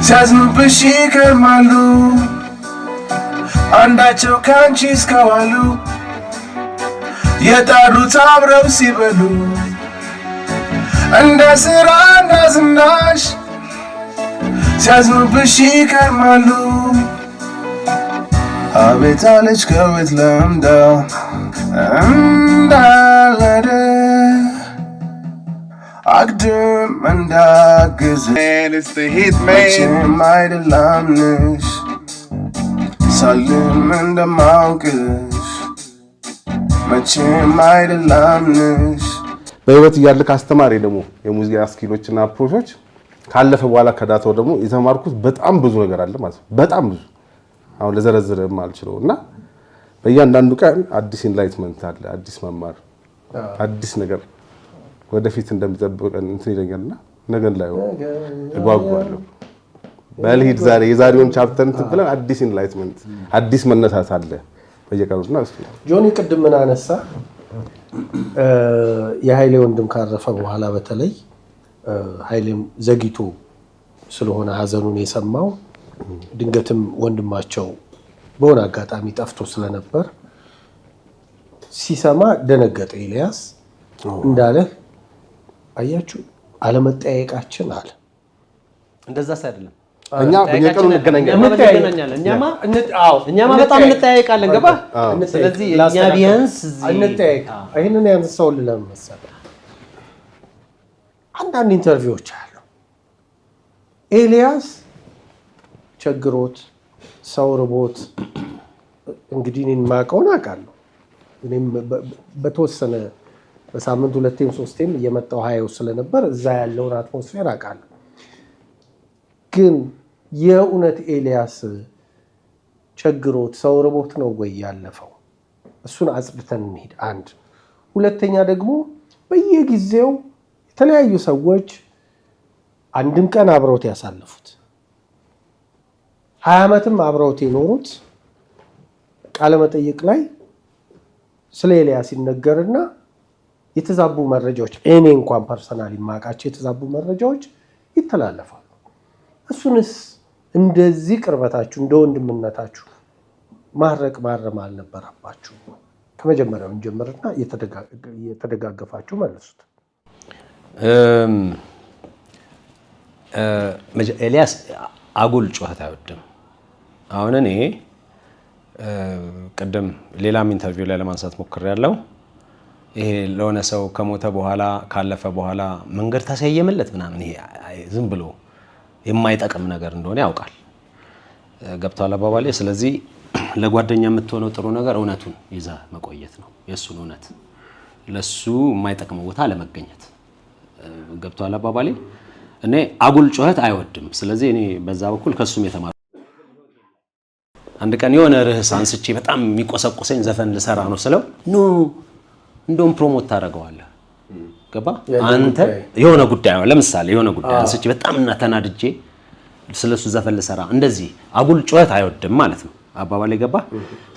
ሲያዝኑብሽ ይከርማሉ። አንዳቸው ከአንቺ እስከዋሉ የጠሩት አብረው ሲበሉ እንደ ስራ እንደ ዝናሽ ሲያዝኑብሽ ይከርማሉ። አቤት አለች ከቤት ለምዳ እንዳለደ አግድም እንዳግዝ Man, it's the hit, man. መቼም አይደላምንሽ ሳልም እንደማውቅሽ መቼም አይደላምንሽ። በህይወት እያለ ካስተማሪ ደግሞ የሙዚቃ skill ኦች እና approach ኦች፣ ካለፈ በኋላ ከ data ው ደግሞ የተማርኩት በጣም ብዙ ነገር አለ ማለት ነው። በጣም ብዙ፣ አሁን ለዘረዝር የማልችለው። እና በእያንዳንዱ ቀን አዲስ enlightenment አለ፣ አዲስ መማር፣ አዲስ ነገር ወደፊት እንደሚጠብቀን እንትን ይለኛልና ነገን ላይ እጓጓለሁ። በልሂድ ዛሬ የዛሬውን chapter እንትን ብለን አዲስ enlightenment፣ አዲስ መነሳት አለ በየቀኑ እና እሱ ጆኒ ቅድም ምን አነሳ? የኃይሌ ወንድም ካረፈ በኋላ፣ በተለይ ኃይሌም ዘግይቶ ስለሆነ ሀዘኑን የሰማው፣ ድንገትም ወንድማቸው በሆነ አጋጣሚ ጠፍቶ ስለነበር ሲሰማ ደነገጠ። ኤልያስ እንዳለህ አያችሁ አለመጠያየቃችን አለ። እንደዛስ አይደለም። እኛ በየቀኑ እንገናኛለን። እኛማ እንገናኛለን። እኛማ በጣም እንጠያየቃለን። ገባ? ስለዚህ እኛ ቢያንስ እዚህ እንጠያየቅ። ይህንን ያነሳሁልህ ለምን መሰለህ? አንዳንድ interview ዎች አሉ። ኤልያስ ቸግሮት፣ ሰው ርቦት፣ እንግዲህ እኔን የማውቀውን አውቃለሁ። እኔም በተወሰነ በሳምንት ሁለቴም ሶስቴም እየመጣሁ ሀየው ስለነበር እዛ ያለውን atmosphere አውቃለሁ። ግን የእውነት ኤልያስ ቸግሮት፣ ሰው ርቦት ነው ወይ ያለፈው? እሱን አጽድተን እንሂድ። አንድ ሁለተኛ ደግሞ በየጊዜው የተለያዩ ሰዎች አንድም ቀን አብረውት ያሳለፉት፣ 20 ዓመትም አብረውት የኖሩት ቃለመጠይቅ ላይ ስለ ኤልያስ ይነገርና የተዛቡ መረጃዎች፣ እኔ እንኳን personally የማውቃቸው የተዛቡ መረጃዎች ይተላለፋሉ። እሱንስ እንደዚህ ቅርበታችሁ፣ እንደ ወንድምነታችሁ ማረቅ ማረም አልነበረባችሁ? ከመጀመሪያው እንጀምርና እየተደጋገፋችሁ መልሱት። ኤልያስ አጉል ጩኸት አይወድም። አሁን እኔ ቅድም ሌላም interview ላይ ለማንሳት ሞክሬያለሁ። ይሄ ለሆነ ሰው ከሞተ በኋላ፣ ካለፈ በኋላ መንገድ ታሳየምለት ምናምን፣ ይሄ ዝም ብሎ የማይጠቅም ነገር እንደሆነ ያውቃል። ገብቷል አባባሌ። ስለዚህ ለጓደኛ የምትሆነው ጥሩ ነገር እውነቱን ይዘህ መቆየት ነው። የእሱን እውነት፣ ለሱ የማይጠቅመው ቦታ ለመገኘት። ገብቷል አባባሌ። እኔ አጉል ጩኸት አይወድም። ስለዚህ እኔ በዛ በኩል ከሱም የተማር አንድ ቀን የሆነ ርዕስ አንስቼ በጣም የሚቆሰቁሰኝ ዘፈን ልሰራ ነው ስለው፣ no፣ እንደውም promote ታደርገዋለህ። ገባ አንተ የሆነ ጉዳይ፣ ለምሳሌ የሆነ ጉዳይ አንስቼ በጣም እና ተናድጄ ስለሱ ዘፈን ልሰራ፣ እንደዚህ አጉል ጩኸት አይወድም ማለት ነው አባባሌ፣ ገባ።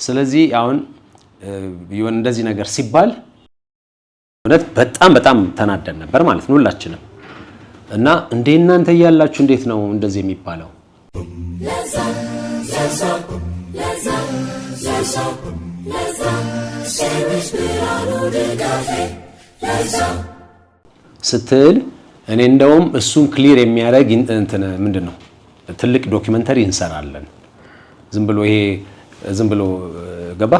ስለዚህ አሁን የሆነ እንደዚህ ነገር ሲባል እውነት በጣም በጣም ተናደን ነበር ማለት ነው ሁላችንም። እና እንዴ፣ እናንተ እያላችሁ እንዴት ነው እንደዚህ የሚባለው? ለዛ ለዛ ለዛ ለዛ ለዛ ሴሪስ ብርሃኑ ድጋፌ ለዛ ስትል እኔ እንደውም እሱን clear የሚያደርግ እንትን ምንድን ነው ትልቅ documentary እንሰራለን። ዝም ብሎ ይሄ ዝም ብሎ፣ ገባ፣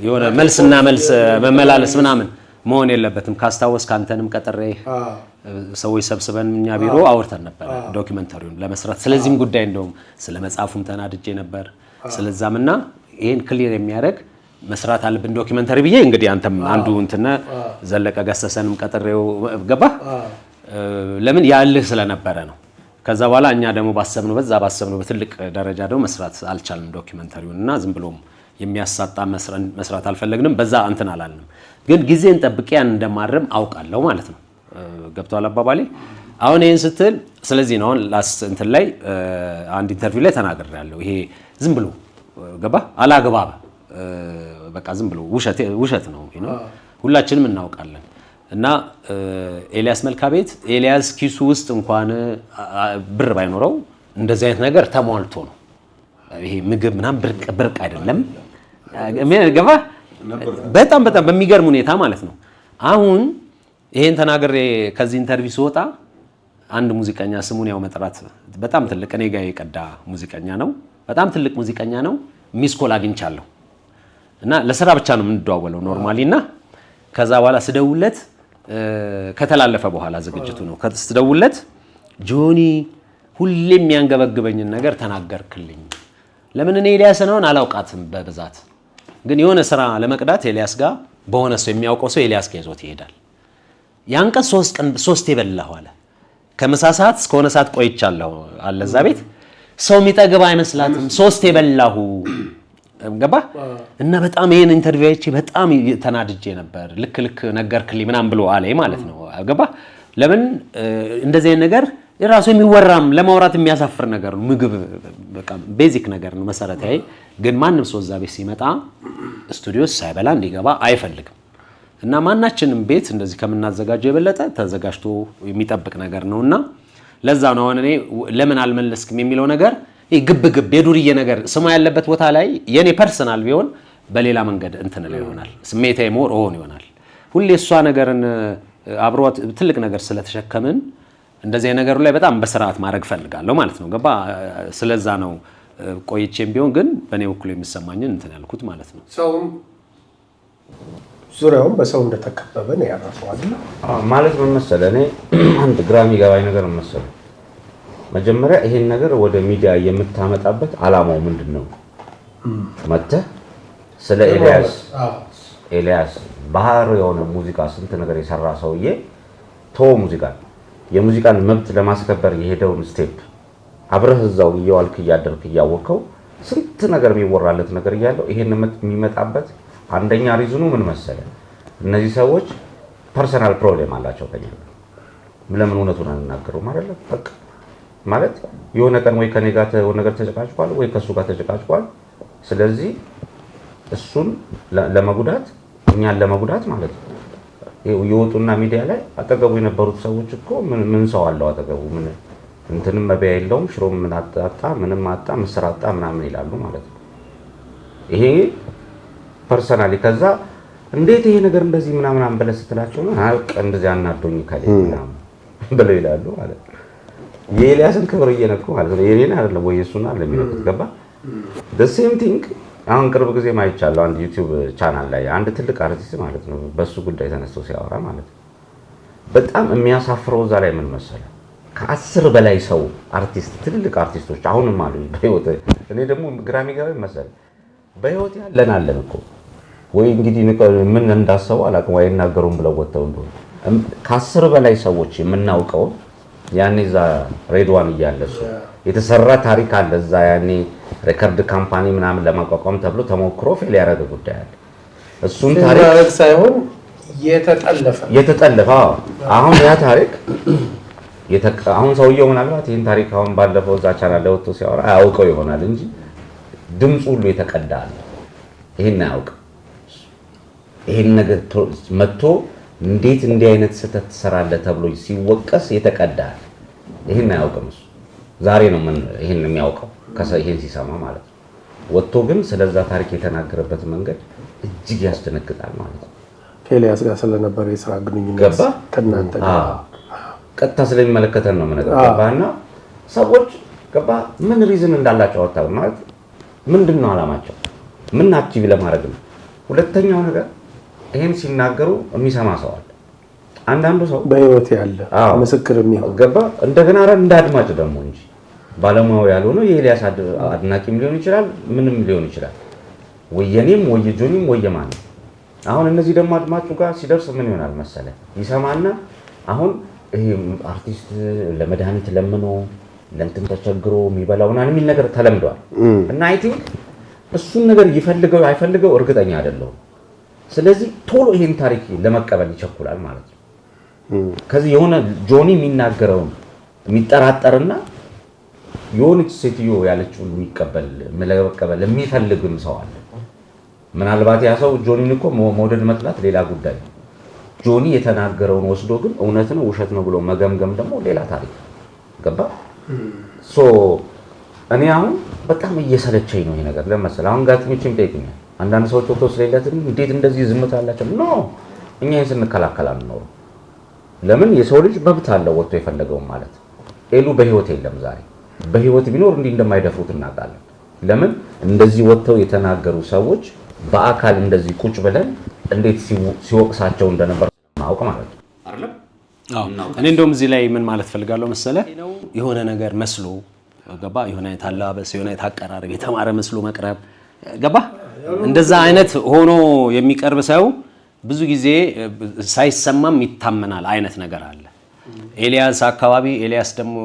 የሆነ መልስና መልስ መመላለስ ምናምን መሆን የለበትም። ካስታወስክ አንተንም ቀጥሬ ሰዎች ሰብስበን እኛ ቢሮ አውርተን ነበር documentary ውን ለመስራት። ስለዚህም ጉዳይ እንደውም ስለ መጽሐፉም ተናድጄ ነበር። ስለዛም እና ይሄን clear የሚያደርግ መስራት አለብን documentary ብዬ፣ እንግዲህ አንተም አንዱ እንትን ዘለቀ ገሰሰንም ቀጥሬው፣ ገባ፣ ለምን ያልህ ስለነበረ ነው። ከዛ በኋላ እኛ ደግሞ ባሰብነው በዛ ባሰብነው በትልቅ ደረጃ ደግሞ መስራት አልቻልንም documentary ውን እና ዝም ብሎም የሚያሳጣ መስራት አልፈለግንም። በዛ እንትን አላልንም። ግን ጊዜን ጠብቄ ያን እንደማርም አውቃለሁ ማለት ነው። ገብቷል አባባሌ። አሁን ይህን ስትል ስለዚህ ነው አሁን last እንትን ላይ አንድ interview ላይ ተናግሬያለሁ። ይሄ ዝም ብሎ፣ ገባ፣ አላግባብ በቃ ዝም ብሎ ውሸት ነው፣ ሁላችንም እናውቃለን። እና ኤልያስ መልካ ቤት ኤልያስ ኪሱ ውስጥ እንኳን ብር ባይኖረው እንደዚህ አይነት ነገር ተሟልቶ ነው። ይሄ ምግብ ምናምን ብርቅ ብርቅ አይደለም። ገባ፣ በጣም በጣም በሚገርም ሁኔታ ማለት ነው። አሁን ይሄን ተናግሬ ከዚህ interview ስወጣ አንድ ሙዚቀኛ፣ ስሙን ያው መጥራት፣ በጣም ትልቅ እኔ ጋር የቀዳ ሙዚቀኛ ነው። በጣም ትልቅ ሙዚቀኛ ነው። Missed call አግኝቻለሁ እና ለስራ ብቻ ነው የምንደዋወለው normally። እና ከዛ በኋላ ስደውለት፣ ከተላለፈ በኋላ ዝግጅቱ ነው፣ ስደውለት "ጆኒ፣ ሁሌም የሚያንገበግበኝን ነገር ተናገርክልኝ። ለምን እኔ ኤልያስን አሁን አላውቃትም በብዛት፣ ግን የሆነ ስራ ለመቅዳት ኤልያስ ጋር በሆነ ሰው የሚያውቀው ሰው ኤልያስ ጋር ይዞት ይሄዳል። ያን ቀን 3 ቀን ሶስት የበላሁ አለ። ከምሳ ሰዓት እስከሆነ ሰዓት ቆይቻለሁ አለ፣ እዛ ቤት ሰው የሚጠግብ አይመስላትም። ሶስት የበላሁ፣ ገባ፣ እና በጣም ይሄን interview አይቼ በጣም ተናድጄ ነበር። ልክ ልክ ነገርክልኝ" ምናምን ብሎ አለ ማለት ነው። ገባ፣ ለምን እንደዚህ አይነት ነገር የራሱ የሚወራም ለማውራት የሚያሳፍር ነገር ነው። ምግብ በቃ basic ነገር ነው፣ መሰረታዊ። ግን ማንም ሰው እዛ ቤት ሲመጣ ስቱዲዮ ሳይበላ እንዲገባ አይፈልግም። እና ማናችንም ቤት እንደዚህ ከምናዘጋጀው የበለጠ ተዘጋጅቶ የሚጠብቅ ነገር ነው። እና ለዛ ነው አሁን እኔ ለምን አልመለስክም የሚለው ነገር፣ ይህ ግብ ግብ የዱርዬ ነገር ስሟ ያለበት ቦታ ላይ የኔ personal ቢሆን በሌላ መንገድ እንትን ላይ ይሆናል፣ ስሜታዊ more እሆን ይሆናል። ሁሌ እሷ ነገርን አብሮት ትልቅ ነገር ስለተሸከምን እንደዚህ ነገሩ ላይ በጣም በስርዓት ማድረግ ፈልጋለሁ ማለት ነው። ገባ፣ ስለዛ ነው ቆይቼም ቢሆን ግን በእኔ በኩል የሚሰማኝን እንትን ያልኩት ማለት ነው። ሰውም ዙሪያውን በሰው እንደተከበበ ነው ያረፈው አይደል? ማለት ምን መሰለህ፣ እኔ አንድ ግራ የሚገባኝ ነገር ምን መሰለህ፣ መጀመሪያ ይሄን ነገር ወደ ሚዲያ የምታመጣበት አላማው ምንድን ነው? መተህ ስለ ኤልያስ፣ ኤልያስ ባህር የሆነ ሙዚቃ ስንት ነገር የሰራ ሰውዬ፣ ቶ ሙዚቃን የሙዚቃን መብት ለማስከበር የሄደውን step አብረህ እዛው እየዋልክ እያደርክ እያወቅከው ስንት ነገር የሚወራለት ነገር እያለው ይሄን የሚመጣበት አንደኛ reason ኑ ምን መሰለ? እነዚህ ሰዎች personal problem አላቸው ከኛ ጋር። ለምን እውነቱን አንናገሩም? አይደለም በቃ ማለት የሆነ ቀን ወይ ከኔ ጋር የሆነ ነገር ተጨቃጭቋል ወይ ከእሱ ጋር ተጨቃጭቋል። ስለዚህ እሱን ለመጉዳት፣ እኛን ለመጉዳት ማለት ነው የወጡና ሚዲያ ላይ አጠገቡ የነበሩት ሰዎች እኮ ምን ሰው አለው አጠገቡ፣ ምን እንትንም መብያ የለውም፣ ሽሮም ምን አጣ፣ ምንም አጣ፣ ምስር አጣ ምናምን ይላሉ ማለት ነው። ይሄ personally ከዛ እንዴት ይሄ ነገር እንደዚህ ምናምን ብለህ ስትላቸው ነው አቅ እንደዚህ አናዶኝ ከሌ ምናምን ብለው ይላሉ ማለት ነው። የኤልያስን ክብር እየነኩ ማለት ነው። የኔን አይደለም ወይ የእሱን አይደለም የሚነኩት፣ ገባ፣ the same thing። አሁን ቅርብ ጊዜ ማይቻለሁ አንድ YouTube channel ላይ አንድ ትልቅ አርቲስት ማለት ነው በሱ ጉዳይ ተነስቶ ሲያወራ ማለት ነው። በጣም የሚያሳፍረው እዛ ላይ ምን መሰለ፣ ከ10 በላይ ሰው አርቲስት፣ ትልልቅ አርቲስቶች አሁንም አሉ በህይወት። እኔ ደግሞ ግራ የሚገባኝ መሰለህ በህይወት ያለን አለን እኮ፣ ወይ እንግዲህ ምን እንዳሰቡ አላውቅም፣ ወይ አይናገሩም ብለው ወጥተው እንደሆነ፣ ከ10 በላይ ሰዎች የምናውቀው ያኔ እዛ ሬድዋን እያለ እሱ የተሰራ ታሪክ አለ። እዛ ያኔ record company ምናምን ለማቋቋም ተብሎ ተሞክሮ fail ያደረገ ጉዳይ አለ። እሱን ታሪክ ማድረግ ሳይሆን የተጠለፈ። የተጠለፈ፣ አዎ። አሁን ያ ታሪክ አሁን ሰውየው ምናልባት ይህን ታሪክ አሁን ባለፈው እዛ ቻናል ላይ ወጥቶ ሲያወራ አያውቀው ይሆናል እንጂ ድምፁ ሁሉ የተቀዳ አለ። ይህን አያውቅም። ይህን ነገር መጥቶ እንዴት እንዲህ አይነት ስህተት ትሰራለህ ተብሎ ሲወቀስ የተቀዳ አለ። ይህን አያውቅም እሱ። ዛሬ ነው ምን ይህን የሚያውቀው ይህን ሲሰማ ማለት ነው። ወጥቶ ግን ስለዛ ታሪክ የተናገረበት መንገድ እጅግ ያስደነግጣል ማለት ነው። ከኤልያስ ጋር ስለነበረ የስራ ግንኙነት ገባ? ከእናንተ ጋር። አዎ። ቀጥታ ስለሚመለከተን ነው የምነግርህ። ገባህና ሰዎች ገባ ምን reason እንዳላቸው አታውቅም። ማለት ምንድን ነው ዓላማቸው? ምን achieve ለማድረግ ነው? ሁለተኛው ነገር ይሄን ሲናገሩ የሚሰማ ሰው አለ። አንዳንዱ ሰው በህይወት ያለ አዎ። ምስክር የሚሆን። ገባ፣ እንደገና ኧረ እንደ አድማጭ ደግሞ እንጂ ባለሙያው ያልሆነው የኤልያስ አድናቂም ሊሆን ይችላል፣ ምንም ሊሆን ይችላል። ወይ የኔም ወይ የጆኒም ወይ የማንም። አሁን እነዚህ ደግሞ አድማጩ ጋር ሲደርስ ምን ይሆናል መሰለ፣ ይሰማና አሁን ይሄ አርቲስት ለመድኃኒት ለምኖ ለእንትን ተቸግሮ የሚበላው ምናምን የሚል ነገር ተለምዷል። እና I think እሱን ነገር ይፈልገው አይፈልገው እርግጠኛ አይደለሁም። ስለዚህ ቶሎ ይሄን ታሪክ ለመቀበል ይቸኩላል ማለት ነው። ከዚህ የሆነ ጆኒ የሚናገረውን የሚጠራጠርና የሆነች ሴትዮ ያለችውን የሚቀበል ለመቀበል የሚፈልግም ሰው አለ። ምናልባት ያ ሰው ጆኒን እኮ መውደድ መጥላት ሌላ ጉዳይ ነው። ጆኒ የተናገረውን ወስዶ ግን እውነት ነው ውሸት ነው ብሎ መገምገም ደግሞ ሌላ ታሪክ ነው። ገባ? So እኔ አሁን በጣም እየሰለቸኝ ነው ይሄ ነገር ለመሰለህ። አሁን ጋዜጠኞችም ይጠይቁኛል። አንዳንድ ሰዎች ወጥተው ስለሌለት እንዴት እንደዚህ ዝምታ አላቸው? No፣ እኛ ይህን ስንከላከል አንኖርም። ለምን፣ የሰው ልጅ መብት አለው ወጥቶ የፈለገውን ማለት። ኤሉ በህይወት የለም ዛሬ። በህይወት ቢኖር እንዲህ እንደማይደፍሩት እናውቃለን። ለምን፣ እንደዚህ ወጥተው የተናገሩ ሰዎች በአካል እንደዚህ ቁጭ ብለን እንዴት ሲወቅሳቸው እንደነበር ማወቅ ማለት ነው። አይደለም? እኔ እንደውም እዚህ ላይ ምን ማለት ፈልጋለሁ መሰለ፣ የሆነ ነገር መስሎ ገባ፣ የሆነ አይነት አለባበስ፣ የሆነ አይነት አቀራረብ፣ የተማረ መስሎ መቅረብ ገባ፣ እንደዛ አይነት ሆኖ የሚቀርብ ሰው ብዙ ጊዜ ሳይሰማም ይታመናል አይነት ነገር አለ። ኤልያስ አካባቢ ኤልያስ ደግሞ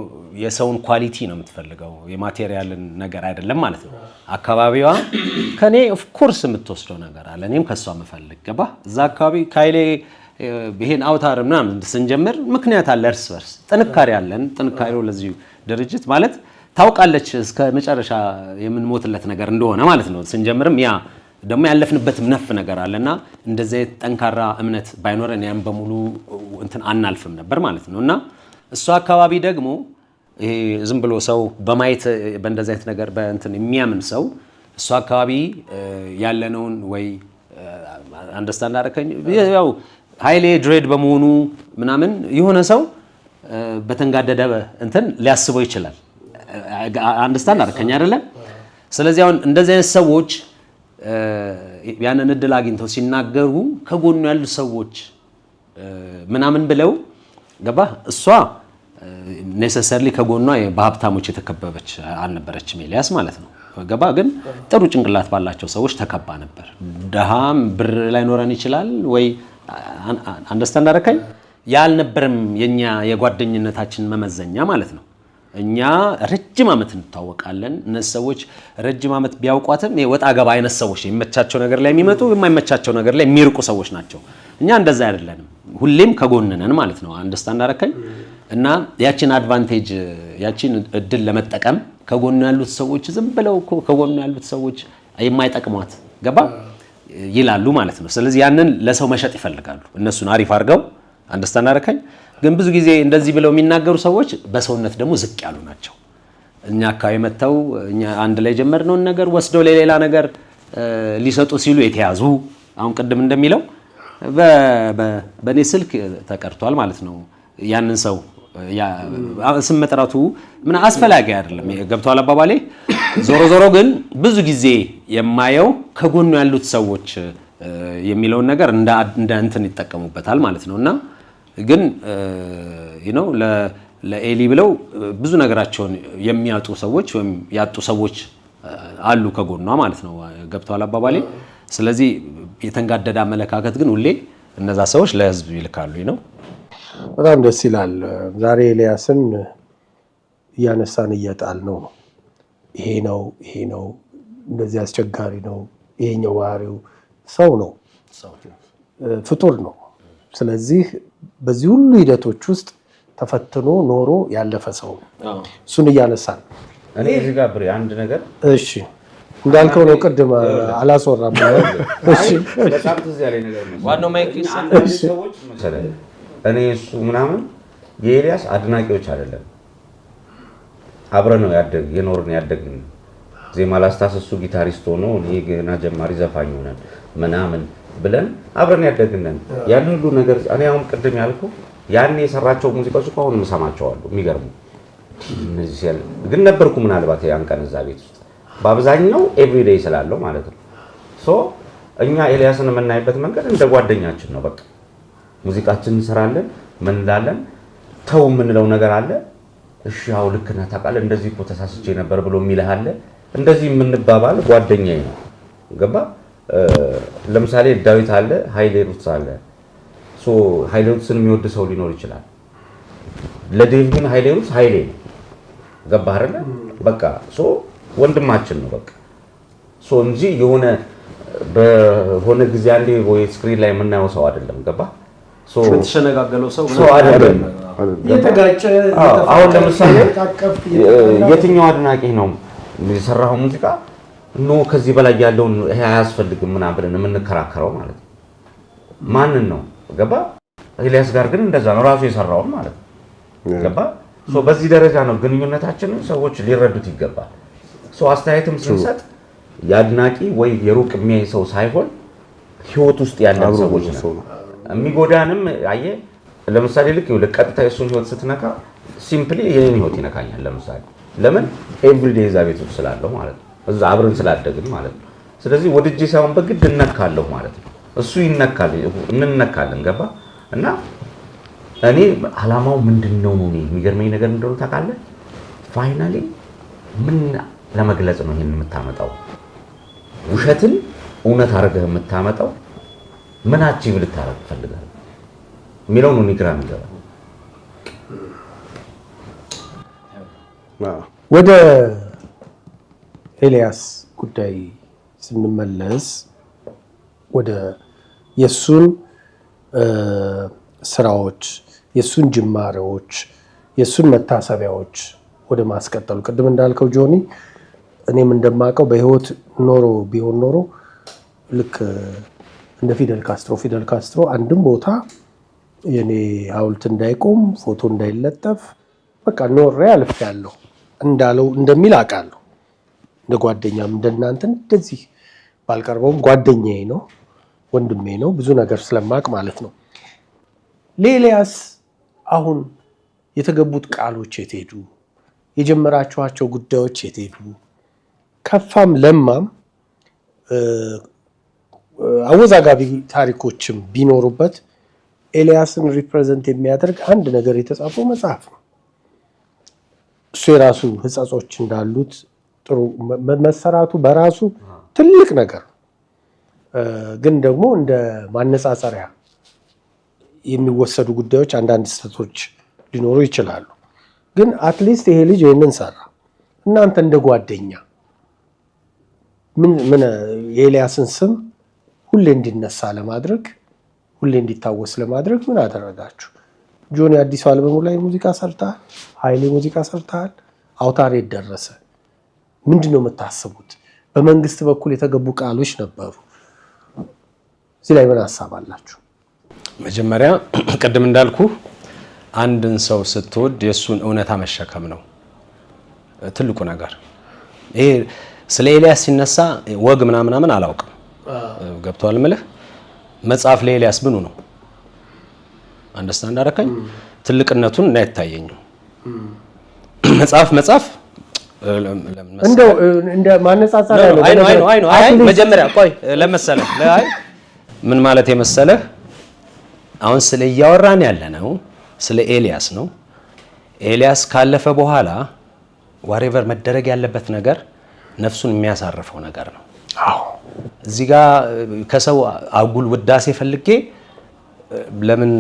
የሰውን quality ነው የምትፈልገው፣ የ material ን ነገር አይደለም ማለት ነው። አካባቢዋ ከኔ of course የምትወስደው ነገር አለ፣ እኔም ከሷ የምፈልግ ገባ። እዛ አካባቢ ከኃይሌ ይሄን አውታር ምናምን ስንጀምር ምክንያት አለ፣ እርስ በርስ ጥንካሬ አለን። ጥንካሬው ለዚሁ ድርጅት ማለት ታውቃለች እስከ መጨረሻ የምንሞትለት ነገር እንደሆነ ማለት ነው። ስንጀምርም ያ ደግሞ ያለፍንበትም ነፍ ነገር አለና እንደዚህ አይነት ጠንካራ እምነት ባይኖረን ያን በሙሉ እንትን አናልፍም ነበር ማለት ነው። እና እሷ አካባቢ ደግሞ ይሄ ዝም ብሎ ሰው በማየት በእንደዚህ አይነት ነገር በእንትን የሚያምን ሰው እሷ አካባቢ ያለነውን ወይ understand አደረከኝ፣ ያው ኃይሌ dread በመሆኑ ምናምን የሆነ ሰው በተንጋደደ እንትን ሊያስበው ይችላል። Understand አደረከኝ አይደለም? ስለዚህ አሁን እንደዚህ አይነት ሰዎች ያንን እድል አግኝተው ሲናገሩ ከጎኑ ያሉ ሰዎች ምናምን ብለው ገባ፣ እሷ necessarily ከጎኗ በሀብታሞች የተከበበች አልነበረችም ኤልያስ ማለት ነው። ገባ፣ ግን ጥሩ ጭንቅላት ባላቸው ሰዎች ተከባ ነበር። ድሃም ብር ላይኖረን ይችላል ወይ understand አደረከኝ? ያልነበረም የኛ የጓደኝነታችን መመዘኛ ማለት ነው። እኛ ረጅም ዓመት እንተዋወቃለን። እነዚህ ሰዎች ረጅም ዓመት ቢያውቋትም ወጣ ገባ አይነት ሰዎች፣ የሚመቻቸው ነገር ላይ የሚመጡ፣ የማይመቻቸው ነገር ላይ የሚርቁ ሰዎች ናቸው። እኛ እንደዛ አይደለንም። ሁሌም ከጎን ነን ማለት ነው። Understand አደረከኝ? እና ያችን advantage ያችን እድል ለመጠቀም ከጎኑ ያሉት ሰዎች ዝም ብለው እኮ ከጎኑ ያሉት ሰዎች የማይጠቅሟት ገባ ይላሉ ማለት ነው። ስለዚህ ያንን ለሰው መሸጥ ይፈልጋሉ። እነሱን አሪፍ አድርገው፣ understand አደረከኝ? ግን ብዙ ጊዜ እንደዚህ ብለው የሚናገሩ ሰዎች በሰውነት ደግሞ ዝቅ ያሉ ናቸው። እኛ አካባቢ መጥተው እኛ አንድ ላይ የጀመርነውን ነገር ወስደው ለሌላ ነገር ሊሰጡ ሲሉ የተያዙ፣ አሁን ቅድም እንደሚለው በእኔ ስልክ ተቀርቷል ማለት ነው። ያንን ሰው ስም መጥራቱ ምን አስፈላጊ አይደለም። ገብቶሃል አባባሌ? ዞሮ ዞሮ ግን ብዙ ጊዜ የማየው ከጎኑ ያሉት ሰዎች የሚለውን ነገር እንደ እንትን ይጠቀሙበታል ማለት ነው። እና ግን ለኤሊ ብለው ብዙ ነገራቸውን የሚያጡ ሰዎች ወይም ያጡ ሰዎች አሉ ከጎኗ ማለት ነው። ገብቶሃል አባባሌ? ስለዚህ የተንጋደደ አመለካከት ግን ሁሌ እነዛ ሰዎች ለህዝብ ይልካሉ ነው። በጣም ደስ ይላል። ዛሬ ኤልያስን እያነሳን እየጣል ነው። ይሄ ነው ይሄ ነው፣ እንደዚህ አስቸጋሪ ነው፣ ይሄኛው ባህሪው፣ ሰው ነው፣ ፍጡር ነው። ስለዚህ በዚህ ሁሉ ሂደቶች ውስጥ ተፈትኖ ኖሮ ያለፈ ሰው ነው። እሱን እያነሳን እኔ እዚህ ጋር ብሬ አንድ ነገር እሺ፣ እንዳልከው ነው። ቅድም አላስወራም። እሺ፣ በጣም ትዝ ያለኝ ነገር ነው። ዋናው mic ሰዎች መሰለህ እኔ እሱ ምናምን የኤልያስ አድናቂዎች አይደለም። አብረን ነው ያደግ የኖርን ያደግን። ዜማ ላስታስ እሱ ጊታሪስት ሆኖ እኔ ገና ጀማሪ ዘፋኝ ሆነን ምናምን ብለን አብረን ያደግነን። ያን ሁሉ ነገር እኔ አሁን ቅድም ያልኩ ያኔ የሰራቸው ሙዚቃዎች እኮ አሁን እሰማቸዋለሁ። የሚገርሙ እነዚህ ያለ ግን ነበርኩ ምናልባት ያን ቀን እዛ ቤት ውስጥ በአብዛኛው everyday ስላለው ማለት ነው። So እኛ ኤልያስን የምናይበት መንገድ እንደ ጓደኛችን ነው። በቃ ሙዚቃችን እንሰራለን፣ ምን እንላለን፣ ተው የምንለው ነገር አለ። እሺ ያው ልክ ነህ ታውቃለህ፣ እንደዚህ እኮ ተሳስቼ ነበር ብሎ የሚልህ አለ። እንደዚህ የምንባባል ጓደኛዬ ነው። ገባ? ለምሳሌ ዳዊት አለ፣ ኃይሌ ሩትስ አለ። So ኃይሌ ሩትስን የሚወድ ሰው ሊኖር ይችላል። ለዴቭ ግን ኃይሌ ሩትስ ኃይሌ ነው። ገባህ አይደለ? በቃ so ወንድማችን ነው በቃ so እንጂ የሆነ በሆነ ጊዜ አንዴ ወይ screen ላይ የምናየው ሰው አይደለም። ገባ? So የተሸነጋገለው ሰው ሰው አይደለም። እየተጋጨ አሁን ለምሳሌ የትኛው አድናቂ ነው የሰራው ሙዚቃ no ከዚህ በላይ ያለውን ይሄ አያስፈልግም ምናምን ብለን የምንከራከረው ማለት ነው? ማንን ነው? ገባ? ኤልያስ ጋር ግን እንደዛ ነው፣ ራሱ የሰራውን ማለት ነው። ገባ? So በዚህ ደረጃ ነው ግንኙነታችንን ሰዎች ሊረዱት ይገባል። So አስተያየትም ስንሰጥ የአድናቂ ወይ የሩቅ የሚያይ ሰው ሳይሆን ህይወት ውስጥ ያለን ሰዎች ነን። የሚጎዳንም አየህ፣ ለምሳሌ ልክ ቀጥታ የእሱን ህይወት ስትነካ simply የኔን ህይወት ይነካኛል። ለምሳሌ ለምን everyday እዛ ቤት ውስጥ ስላለሁ ማለት ነው፣ እዛ አብረን ስላደግን ማለት ነው። ስለዚህ ወድጄ ሳይሆን በግድ እነካለሁ ማለት ነው። እሱ ይነካል፣ እንነካለን። ገባ? እና እኔ አላማው ምንድን ነው ነው የሚገርመኝ ነገር እንደሆነ ታውቃለህ? Finally ምን ለመግለጽ ነው ይሄን የምታመጣው? ውሸትን እውነት አድርገህ የምታመጣው ምን achieve ልታረግ ፈልጋለህ የሚለው ነው ግራ የሚገባ። ወደ ኤልያስ ጉዳይ ስንመለስ ወደ የእሱን ስራዎች፣ የእሱን ጅማሬዎች፣ የእሱን መታሰቢያዎች ወደ ማስቀጠሉ ቅድም እንዳልከው ጆኒ፣ እኔም እንደማውቀው በህይወት ኖሮ ቢሆን ኖሮ ልክ እንደ ፊደል ካስትሮ፣ ፊደል ካስትሮ አንድም ቦታ የኔ ሐውልት እንዳይቆም፣ ፎቶ እንዳይለጠፍ፣ በቃ ኖሬ አልፌያለሁ እንዳለው እንደሚል አውቃለሁ። እንደ ጓደኛም እንደናንተ እንደዚህ ባልቀርበውም ጓደኛዬ ነው፣ ወንድሜ ነው፣ ብዙ ነገር ስለማውቅ ማለት ነው። ለኤልያስ አሁን የተገቡት ቃሎች የት ሄዱ? የጀመራችኋቸው ጉዳዮች የት ሄዱ? ከፋም ለማም አወዛጋቢ ታሪኮችም ቢኖሩበት ኤልያስን represent የሚያደርግ አንድ ነገር የተጻፈው መጽሐፍ ነው። እሱ የራሱ ሕጸጾች እንዳሉት ጥሩ መሰራቱ በራሱ ትልቅ ነገር ነው። ግን ደግሞ እንደ ማነጻጸሪያ የሚወሰዱ ጉዳዮች አንዳንድ ስህተቶች ሊኖሩ ይችላሉ። ግን at least ይሄ ልጅ ይህንን ሰራ። እናንተ እንደ ጓደኛ ምን ምን የኤልያስን ስም ሁሌ እንዲነሳ ለማድረግ፣ ሁሌ እንዲታወስ ለማድረግ ምን አደረጋችሁ? ጆኒ አዲሱ አልበሙ ላይ ሙዚቃ ሰርተሃል፣ ኃይሌ ሙዚቃ ሰርተሃል፣ አውታሬ ደረሰ። ምንድን ነው የምታስቡት? በመንግስት በኩል የተገቡ ቃሎች ነበሩ። እዚህ ላይ ምን ሀሳብ አላችሁ? መጀመሪያ ቅድም እንዳልኩ አንድን ሰው ስትወድ የእሱን እውነታ መሸከም ነው ትልቁ ነገር። ይሄ ስለ ኤልያስ ሲነሳ ወግ ምናምናምን አላውቅም። ገብቶሃል ምልህ? መጽሐፍ ለኤልያስ ምኑ ነው? Understand አደረከኝ? ትልቅነቱን እና አይታየኝም። መጽሐፍ መጽሐፍ ለምን መሰለህ? እንደው እንደ ማነጻጸሪያ ነው። አይ ነው፣ አይ ነው፣ አይ ነው። አይ At least መጀመሪያ ቆይ ለመሰለህ፣ አይ ምን ማለት የመሰለህ፣ አሁን ስለ እያወራን ያለ ነው ስለ ኤልያስ ነው። ኤልያስ ካለፈ በኋላ whatever መደረግ ያለበት ነገር ነፍሱን የሚያሳርፈው ነገር ነው። እዚህ ጋር ከሰው አጉል ውዳሴ ፈልጌ ለምን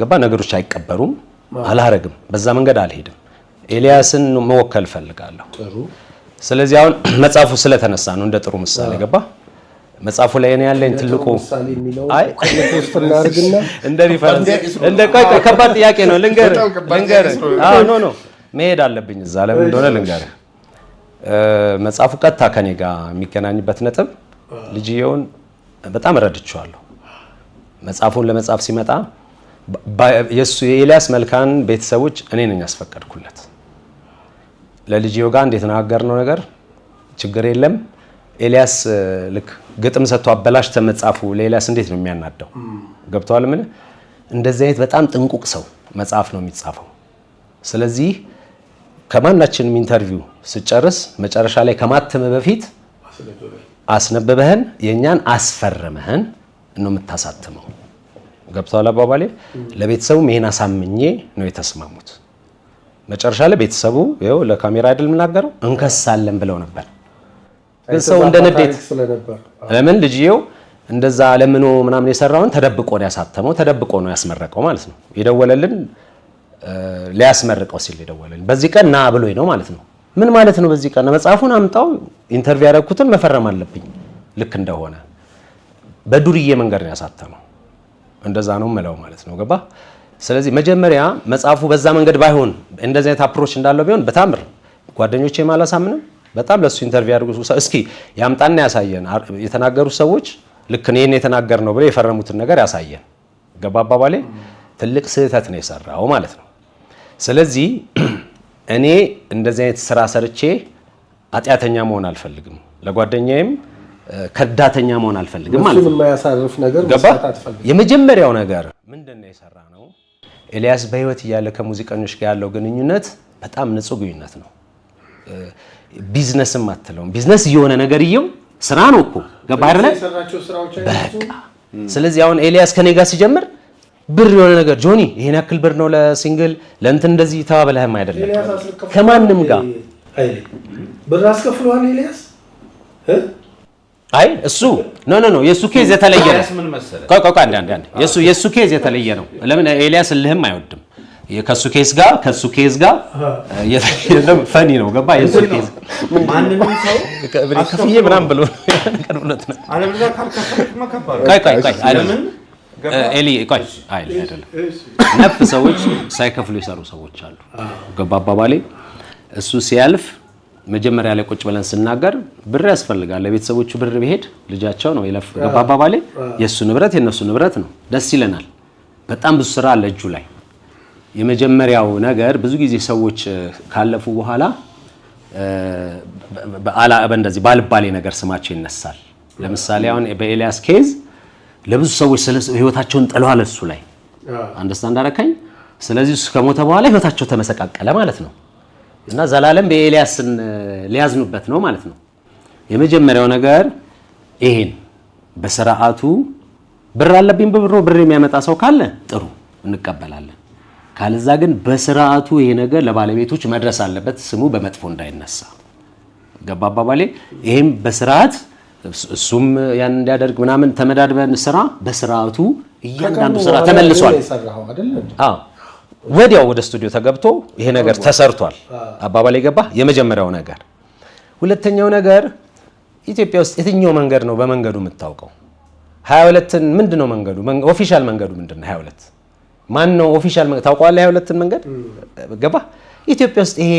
ገባ ነገሮች አይቀበሩም፣ አላረግም፣ በዛ መንገድ አልሄድም። ኤልያስን መወከል እፈልጋለሁ። ስለዚህ አሁን መጽሐፉ ስለተነሳ ነው እንደ ጥሩ ምሳሌ፣ ገባ፣ መጽሐፉ ላይ እኔ ያለኝ ትልቁ ምሳሌ የሚለውን አይ post እናድርግና እንደ reference እንደ ቆይ ቆይ፣ ከባድ ጥያቄ ነው፣ ልንገርህ። በጣም ከባድ ልንገርህ። ጥያቄ ስለሆነ። አዎ፣ no፣ መሄድ አለብኝ እዛ፣ ለምን እንደሆነ ልንገርህ። መጽሐፉ ቀጥታ ከኔ ጋር የሚገናኝበት ነጥብ ልጅየውን በጣም ረድቼዋለሁ። መጽሐፉን ለመጻፍ ሲመጣ የእሱ የኤልያስ መልካን ቤተሰቦች እኔ ነኝ ያስፈቀድኩለት። ለልጅየው ጋር እንደ የተነጋገርነው ነገር ችግር የለም። ኤልያስ ልክ ግጥም ሰጥቶ አበላሽተ መጻፉ ለኤልያስ እንዴት ነው የሚያናደው? ገብተዋል? ምን እንደዚህ አይነት በጣም ጥንቁቅ ሰው መጽሐፍ ነው የሚጻፈው። ስለዚህ ከማናችንም interview ስጨርስ መጨረሻ ላይ ከማተም በፊት አስነብበህን የእኛን አስፈርመህን ነው የምታሳትመው። ገብተዋል አባባሌ? ለቤተሰቡም ይሄን አሳምኜ ነው የተስማሙት። መጨረሻ ላይ ቤተሰቡ ይኸው ለካሜራ አይደል የምናገረው እንከሳለን ብለው ነበር። ግን ሰው እንደ ንዴት ታሪክ ስለነበር ለምን ልጅየው እንደዛ ለምኖ ምናምን የሰራውን ተደብቆ ነው ያሳተመው፣ ተደብቆ ነው ያስመረቀው ማለት ነው። የደወለልን ሊያስመርቀው ሲል የደወለልን በዚህ ቀን ና ብሎኝ ነው ማለት ነው። ምን ማለት ነው? በዚህ ቀን መጽሐፉን አምጣው፣ interview ያደረኩትን መፈረም አለብኝ ልክ እንደሆነ። በዱርዬ መንገድ ነው ያሳተመው። እንደዛ ነው ምለው ማለት ነው። ገባ? ስለዚህ መጀመሪያ መጽሐፉ በዛ መንገድ ባይሆን፣ እንደዚህ አይነት approach እንዳለው ቢሆን በታምር ጓደኞቼም አላሳምንም። በጣም ለሱ interview ያድርጉ እስኪ ያምጣና ያሳየን። የተናገሩ ሰዎች ልክ እኔን የተናገር ነው ብለው የፈረሙትን ነገር ያሳየን። ገባ አባባሌ? ትልቅ ስህተት ነው የሰራው ማለት ነው። ስለዚህ እኔ እንደዚህ አይነት ስራ ሰርቼ ኃጢአተኛ መሆን አልፈልግም። ለጓደኛዬም ከዳተኛ መሆን አልፈልግም ማለት እሱን ነው። የማያሳርፍ ነገር ገባ? መስራት አትፈልግም። የመጀመሪያው ነገር ምንድን ነው የሰራ ነው? ኤልያስ በህይወት እያለ ከሙዚቀኞች ጋር ያለው ግንኙነት በጣም ንጹህ ግንኙነት ነው። ቢዝነስም አትለውም። ቢዝነስ እየሆነ ነገርየው ስራ ነው እኮ፣ ገባ አይደለ? የሰራቸው ስራዎች በቃ ስለዚህ አሁን ኤልያስ ከኔ ጋር ሲጀምር ብር የሆነ ነገር ጆኒ ይሄን ያክል ብር ነው ለ single ለእንትን እንደዚህ ተባብለህም አይደለም ኤልያስ አስከፍሏል። ከማንም ጋር። አይሌ ብር አስከፍሏል ኤልያስ እ? አይ እሱ no፣ no፣ no፣ የእሱ case የተለየ ነው። ኤልያስ ምን መሰለህ? ቆይ ቆይ ቆይ፣ አንዴ አንዴ አንዴ፣ የሱ case የተለየ ነው። ለምን ኤልያስ እልህም አይወድም። ከሱ case ጋር funny ነው፣ ገባ፣ የሱ case ማንንም ሰው ከፍዬ ምናምን ብሎ ነገር እውነት ነው። አለበለዚያ ካልከፈልክማ ከባድ ነው። ቆይ ቆይ ቆይ፣ አይደለም። ለምን ገባ? ኤሊ ቆይ፣ አይ አይደለም፣ ነፍ ሰዎች ሳይከፍሉ የሰሩ ሰዎች አሉ። ገባ አባባሌ? እሱ ሲያልፍ መጀመሪያ ላይ ቁጭ ብለን ስናገር ብር ያስፈልጋል ለቤተሰቦቹ፣ ብር ቢሄድ ልጃቸው ነው የለፍ፣ ገባ አባባሌ? የእሱ ንብረት የእነሱ ንብረት ነው፣ ደስ ይለናል። በጣም ብዙ ስራ አለ እጁ ላይ። የመጀመሪያው ነገር ብዙ ጊዜ ሰዎች ካለፉ በኋላ በእንደዚህ ባልባሌ ነገር ስማቸው ይነሳል። ለምሳሌ አሁን በኤልያስ case ለብዙ ሰዎች ስለ ህይወታቸውን ጥለዋል እሱ ላይ፣ understand አደረከኝ? ስለዚህ እሱ ከሞተ በኋላ ህይወታቸው ተመሰቃቀለ ማለት ነው እና ዘላለም በኤልያስን ሊያዝኑበት ነው ማለት ነው። የመጀመሪያው ነገር ይሄን በስርዓቱ ብር አለብኝ ብሮ ብር የሚያመጣ ሰው ካለ ጥሩ እንቀበላለን። ካለዛ ግን በስርዓቱ ይሄ ነገር ለባለቤቶች መድረስ አለበት፣ ስሙ በመጥፎ እንዳይነሳ። ገባ አባባሌ? ይሄም በስርዓት እሱም ያን እንዲያደርግ ምናምን ተመዳድበን ስራ በስርዓቱ እያንዳንዱ ስራ ተመልሷል። የሰራኸው አይደል? አዎ፣ ወዲያው ወደ ስቱዲዮ ተገብቶ ይሄ ነገር ተሰርቷል። አባባሌ ገባ? የመጀመሪያው ነገር። ሁለተኛው ነገር ኢትዮጵያ ውስጥ የትኛው መንገድ ነው በመንገዱ የምታውቀው? 22ን ምንድን ነው መንገዱ? Official መንገዱ ምንድን ነው? 22 ማን ነው official መንገድ ታውቀዋለህ? 22ን መንገድ፣ ገባ? ኢትዮጵያ ውስጥ ይሄ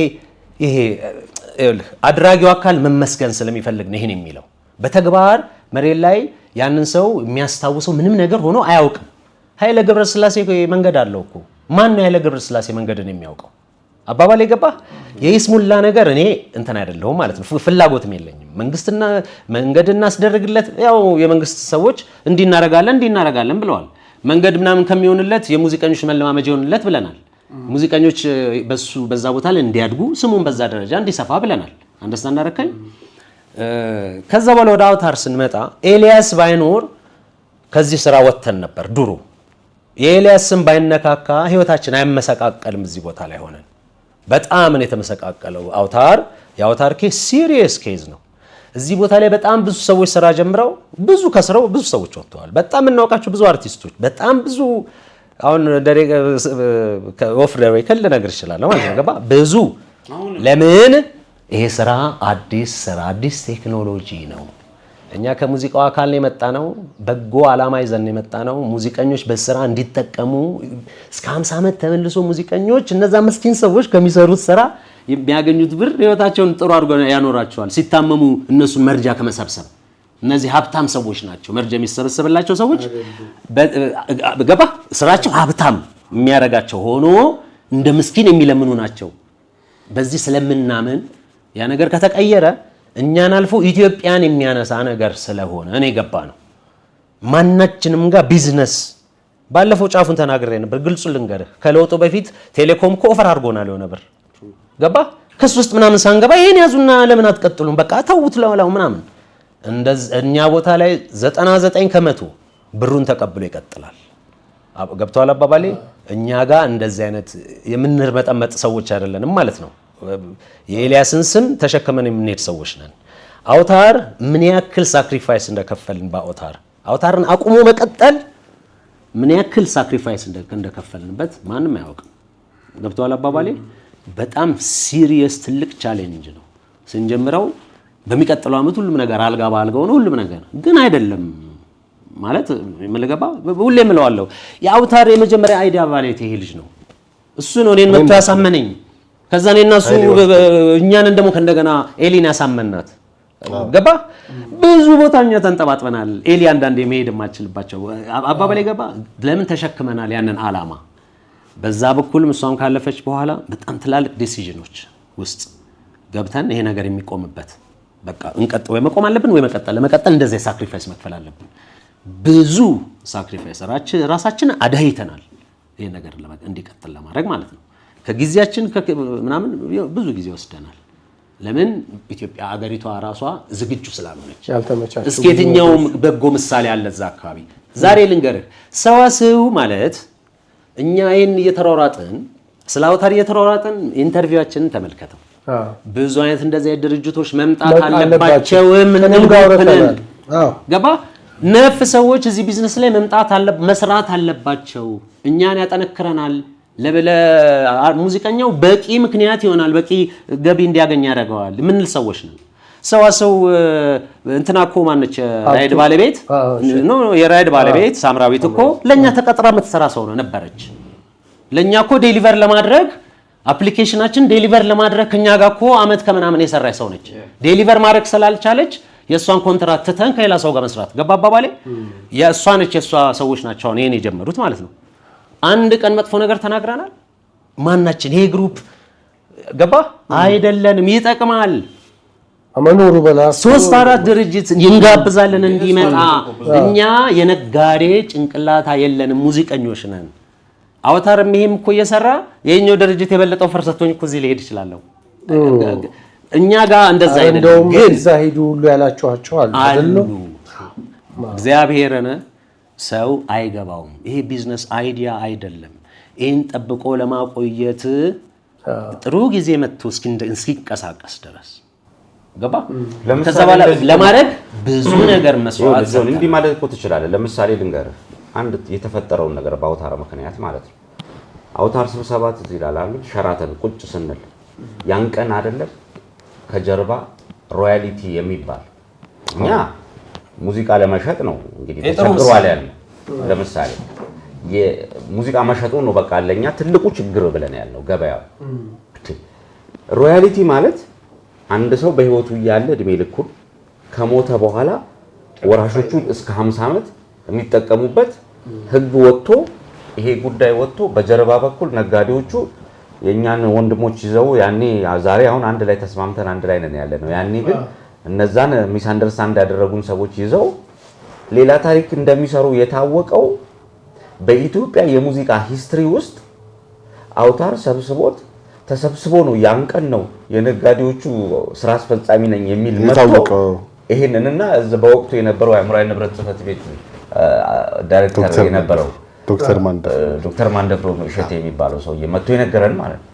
ይኸውልህ አድራጊው አካል መመስገን ስለሚፈልግ ነው ይሄን የሚለው። በተግባር መሬት ላይ ያንን ሰው የሚያስታውሰው ምንም ነገር ሆኖ አያውቅም። ኃይለ ገብረስላሴ መንገድ አለው እኮ። ማን ነው ኃይለ ገብረስላሴ መንገድን የሚያውቀው? አባባል የገባ? የይስሙላ ነገር እኔ እንትን አይደለሁም ማለት ነው። ፍላጎትም የለኝም። መንግስትና መንገድ እናስደርግለት፣ ያው የመንግስት ሰዎች እንዲህ እናደርጋለን እንዲህ እናደርጋለን ብለዋል። መንገድ ምናምን ከሚሆንለት የሙዚቀኞች መለማመጃ ይሆንለት ብለናል። ሙዚቀኞች በሱ በዛ ቦታ ላይ እንዲያድጉ፣ ስሙን በዛ ደረጃ እንዲሰፋ ብለናል። Understand አደረከኝ? ከዛ በኋላ ወደ አውታር ስንመጣ ኤልያስ ባይኖር ከዚህ ስራ ወጥተን ነበር ድሮ። የኤልያስ ስም ባይነካካ ህይወታችን አይመሰቃቀልም። እዚህ ቦታ ላይ ሆነን በጣም ነው የተመሰቃቀለው። አውታር፣ የአውታር case serious case ነው። እዚህ ቦታ ላይ በጣም ብዙ ሰዎች ስራ ጀምረው ብዙ ከስረው ብዙ ሰዎች ወጥተዋል። በጣም የምናውቃቸው ብዙ አርቲስቶች፣ በጣም ብዙ፣ አሁን off the record ልነግር እችላለሁ ማለት ነው። ገባ? ብዙ። ለምን? ይሄ ስራ አዲስ ስራ፣ አዲስ ቴክኖሎጂ ነው። እኛ ከሙዚቃው አካል ነው የመጣነው። በጎ ዓላማ ይዘን የመጣነው። ሙዚቀኞች በስራ እንዲጠቀሙ፣ እስከ 50 ዓመት ተመልሶ ሙዚቀኞች፣ እነዛ መስኪን ሰዎች ከሚሰሩት ስራ የሚያገኙት ብር ህይወታቸውን ጥሩ አድርጎ ያኖራቸዋል። ሲታመሙ እነሱን መርጃ ከመሰብሰብ፣ እነዚህ ሀብታም ሰዎች ናቸው መርጃ የሚሰበሰብላቸው ሰዎች፣ ገባ? ስራቸው ሀብታም የሚያደርጋቸው ሆኖ እንደ ምስኪን የሚለምኑ ናቸው። በዚህ ስለምናምን ያ ነገር ከተቀየረ እኛን አልፎ ኢትዮጵያን የሚያነሳ ነገር ስለሆነ እኔ ገባ ነው። ማናችንም ጋር ቢዝነስ፣ ባለፈው ጫፉን ተናግሬ ነበር። ግልጹ ልንገርህ፣ ከለውጡ በፊት ቴሌኮም እኮ offer አድርጎናል የሆነ ብር፣ ገባ? ክስ ውስጥ ምናምን ሳንገባ ይሄን ያዙና ለምን አትቀጥሉም? በቃ ተውት ለውላው ምናምን። እኛ ቦታ ላይ 99% ብሩን ተቀብሎ ይቀጥላል። ገብቶሃል አባባሌ? እኛ ጋር እንደዚህ አይነት የምንርመጠመጥ ሰዎች አይደለንም ማለት ነው። የኤልያስን ስም ተሸክመን የምንሄድ ሰዎች ነን። አውታር ምን ያክል sacrifice እንደከፈልን፣ በአውታር አውታርን አቁሞ መቀጠል ምን ያክል sacrifice እንደከፈልንበት ማንም አያውቅም። ገብቶሃል አባባሌ? በጣም serious ትልቅ challenge ነው። ስንጀምረው በሚቀጥለው ዓመት ሁሉም ነገር አልጋ በአልጋ ሆኖ ሁሉም ነገር ግን አይደለም ማለት የምልገባ፣ ሁሌ እምለዋለሁ። የአውታር የመጀመሪያ idea ባለቤት ይሄ ልጅ ነው። እሱ ነው እኔን መጥቶ ያሳመነኝ። ከዛ እኔና እሱ እኛንን ደግሞ ከእንደገና ኤሊን ያሳመናት፣ ገባ? ብዙ ቦታ እኛ ተንጠባጥበናል። ኤሊ አንዳንዴ መሄድ የማችልባቸው አባባሌ ገባ? ለምን? ተሸክመናል ያንን አላማ። በዛ በኩልም እሷም ካለፈች በኋላ በጣም ትላልቅ decision ኦች ውስጥ ገብተን ይሄ ነገር የሚቆምበት፣ በቃ እንቀጥ ወይ መቆም አለብን ወይ መቀጠል፣ ለመቀጠል እንደዚህ sacrifice መክፈል አለብን። ብዙ sacrifice ራሳችን አደህይተናል። ይሄ ነገር እንዲቀጥል ለማድረግ ማለት ነው። ከጊዜያችን ምናምን ብዙ ጊዜ ወስደናል። ለምን? ኢትዮጵያ አገሪቷ ራሷ ዝግጁ ስላልሆነች። ያልተመቻቹ እስከ የትኛውም በጎ ምሳሌ አለ እዛ አካባቢ። ዛሬ ልንገርህ፣ ሰዋስው ማለት እኛ ይህን እየተሯሯጥን፣ ስለ አውታር እየተሯሯጥን፣ interview ኣችንን ተመልከተው። ብዙ አይነት እንደዚህ አይነት ድርጅቶች መምጣት አለባቸው። ከእኔም ጋር አውርተናል። ገባ? ነፍ ሰዎች እዚህ ቢዝነስ ላይ መምጣት አለ፣ መስራት አለባቸው። እኛን ያጠነክረናል። ሙዚቀኛው በቂ ምክንያት ይሆናል፣ በቂ ገቢ እንዲያገኝ ያደርገዋል የምንል ሰዎች ነን። ሰዋሰው እንትና እኮ ማነች ራይድ ባለቤት፣ no፣ የራይድ ባለቤት ሳምራዊት እኮ ለእኛ ተቀጥራ የምትሰራ ሰው ነው ነበረች። ለእኛ እኮ deliver ለማድረግ፣ application ኣችን deliver ለማድረግ ከኛ ጋር እኮ አመት ከምናምን የሰራች ሰው ነች። Deliver ማድረግ ስላልቻለች የእሷን ኮንትራት ትተን ከሌላ ሰው ጋር መስራት፣ ገባ አባባሌ? የእሷ ነች፣ የእሷ ሰዎች ናቸው አሁን ይሄን የጀመሩት ማለት ነው። አንድ ቀን መጥፎ ነገር ተናግረናል? ማናችን ይሄ group፣ ገባ? አይደለንም። ይጠቅማል። መኖሩ በላሱ ሶስት አራት ድርጅት እንጋብዛለን እንዲመጣ። እኛ የነጋዴ ጭንቅላታ የለንም፣ ሙዚቀኞች ነን። አውታርም ይሄም እኮ እየሰራ የኛው ድርጅት የበለጠ offer ሰጥቶኝ እኮ እዚህ ሊሄድ እችላለሁ። እኛ ጋር እንደዛ አይደለም። እንደውም ግን እዛ ሂዱ ሁሉ ያላችኋቸው አሉ። አሉ። አይደሉ? እግዚአብሔርን ሰው አይገባውም። ይሄ business idea አይደለም። ይህን ጠብቆ ለማቆየት ጥሩ ጊዜ መጥቶ እስኪንቀሳቀስ ድረስ፣ ገባ? ለምሳሌ ከዛ በኋላ እንደዚህ ለማድረግ ብዙ ነገር መስዋዕት ጆን፣ እንዲህ ማለት እኮ ትችላለህ። ለምሳሌ ልንገርህ፣ አንድ የተፈጠረውን ነገር በአውታር ምክንያት ማለት ነው። አውታር ስብሰባ ትዝ ይላል አይደል? ሸራተን ቁጭ ስንል ያን ቀን አይደለም ከጀርባ royalty የሚባል፣ እኛ ሙዚቃ ለመሸጥ ነው እንግዲህ የጥሩ ተቸግሯል ያልነው። ለምሳሌ የሙዚቃ መሸጡ ነው በቃ ለኛ ትልቁ ችግር ብለን ያልነው ገበያው። Royalty ማለት አንድ ሰው በህይወቱ እያለ እድሜ ልኩን፣ ከሞተ በኋላ ወራሾቹ እስከ 50 ዓመት የሚጠቀሙበት ህግ ወጥቶ፣ ይሄ ጉዳይ ወጥቶ በጀርባ በኩል ነጋዴዎቹ የእኛን ወንድሞች ይዘው፣ ያኔ፣ ዛሬ አሁን አንድ ላይ ተስማምተን አንድ ላይ ነን ያለ ነው። ያኔ ግን እነዛን misunderstand ያደረጉን ሰዎች ይዘው ሌላ ታሪክ እንደሚሰሩ የታወቀው በኢትዮጵያ የሙዚቃ history ውስጥ አውታር ሰብስቦት ተሰብስቦ ነው ያን ቀን ነው የነጋዴዎቹ ስራ አስፈጻሚ ነኝ የሚል መጥቶ የታወቀው ይሄንንና በወቅቱ የነበረው የአእምሯዊ ንብረት ጽሕፈት ቤት ዳይሬክተር የነበረው ዶክተር ማንደፍሮ ዶክተር ማንደፍሮ እሸቴ የሚባለው ሰውዬ መጥቶ የነገረን ማለት ነው።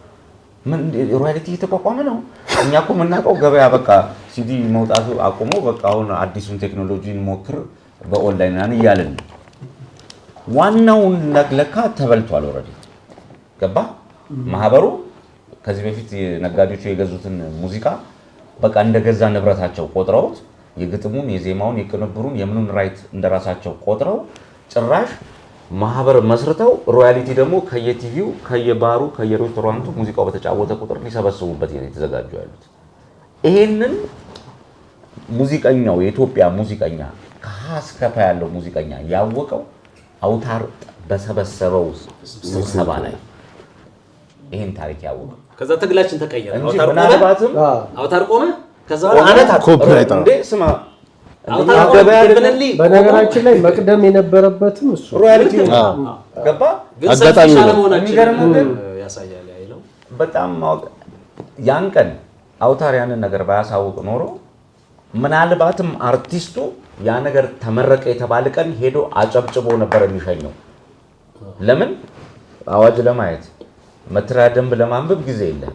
ምን royalty እየተቋቋመ ነው? እኛ እኮ የምናውቀው ገበያ በቃ ሲዲ መውጣቱ አቁሞ በቃ አሁን አዲሱን ቴክኖሎጂ እንሞክር በኦንላይን ምናምን እያልን ነው። ዋናውን ለካ ተበልቷል። Already ገባ ማህበሩ። ከዚህ በፊት ነጋዴዎቹ የገዙትን ሙዚቃ በቃ እንደገዛ ንብረታቸው ቆጥረውት የግጥሙን፣ የዜማውን፣ የቅንብሩን፣ የምኑን right እንደራሳቸው ቆጥረው ጭራሽ ማህበር መስርተው royalty ደግሞ ከየቲቪው፣ ከየባሩ፣ ከየሬስቶራንቱ ሙዚቃው በተጫወተ ቁጥር ሊሰበስቡበት የተዘጋጁ ያሉት። ይሄንን ሙዚቀኛው የኢትዮጵያ ሙዚቀኛ ከሀ እስከ ፐ ያለው ሙዚቀኛ ያወቀው አውታር በሰበሰበው ስብሰባ ላይ ይሄን ታሪክ ያወቀው። ከዛ ትግላችን ተቀየረ። እንጂ ምናልባትም አውታር ቆመ። ከዛ በኋላ አነታት Copyright እንዴ ስማ አውታር ቆመ። ገበያ definitely በነገራችን ላይ መቅደም የነበረበትም እሱ Royalty ገባ። ግን አጋጣሚ Selfish ነው። አለመሆናችንን የሚገርምህ ግን ያሳያል። ያይ ነው። በጣም ማወቅ ያን ቀን አውታር ያንን ነገር ባያሳውቅ ኖሮ ምናልባትም አርቲስቱ ያ ነገር ተመረቀ የተባለ ቀን ሄዶ አጨብጭቦ ነበር የሚሸኘው። ለምን አዋጅ ለማየት መተዳደሪያ ደንብ ለማንበብ ጊዜ የለም።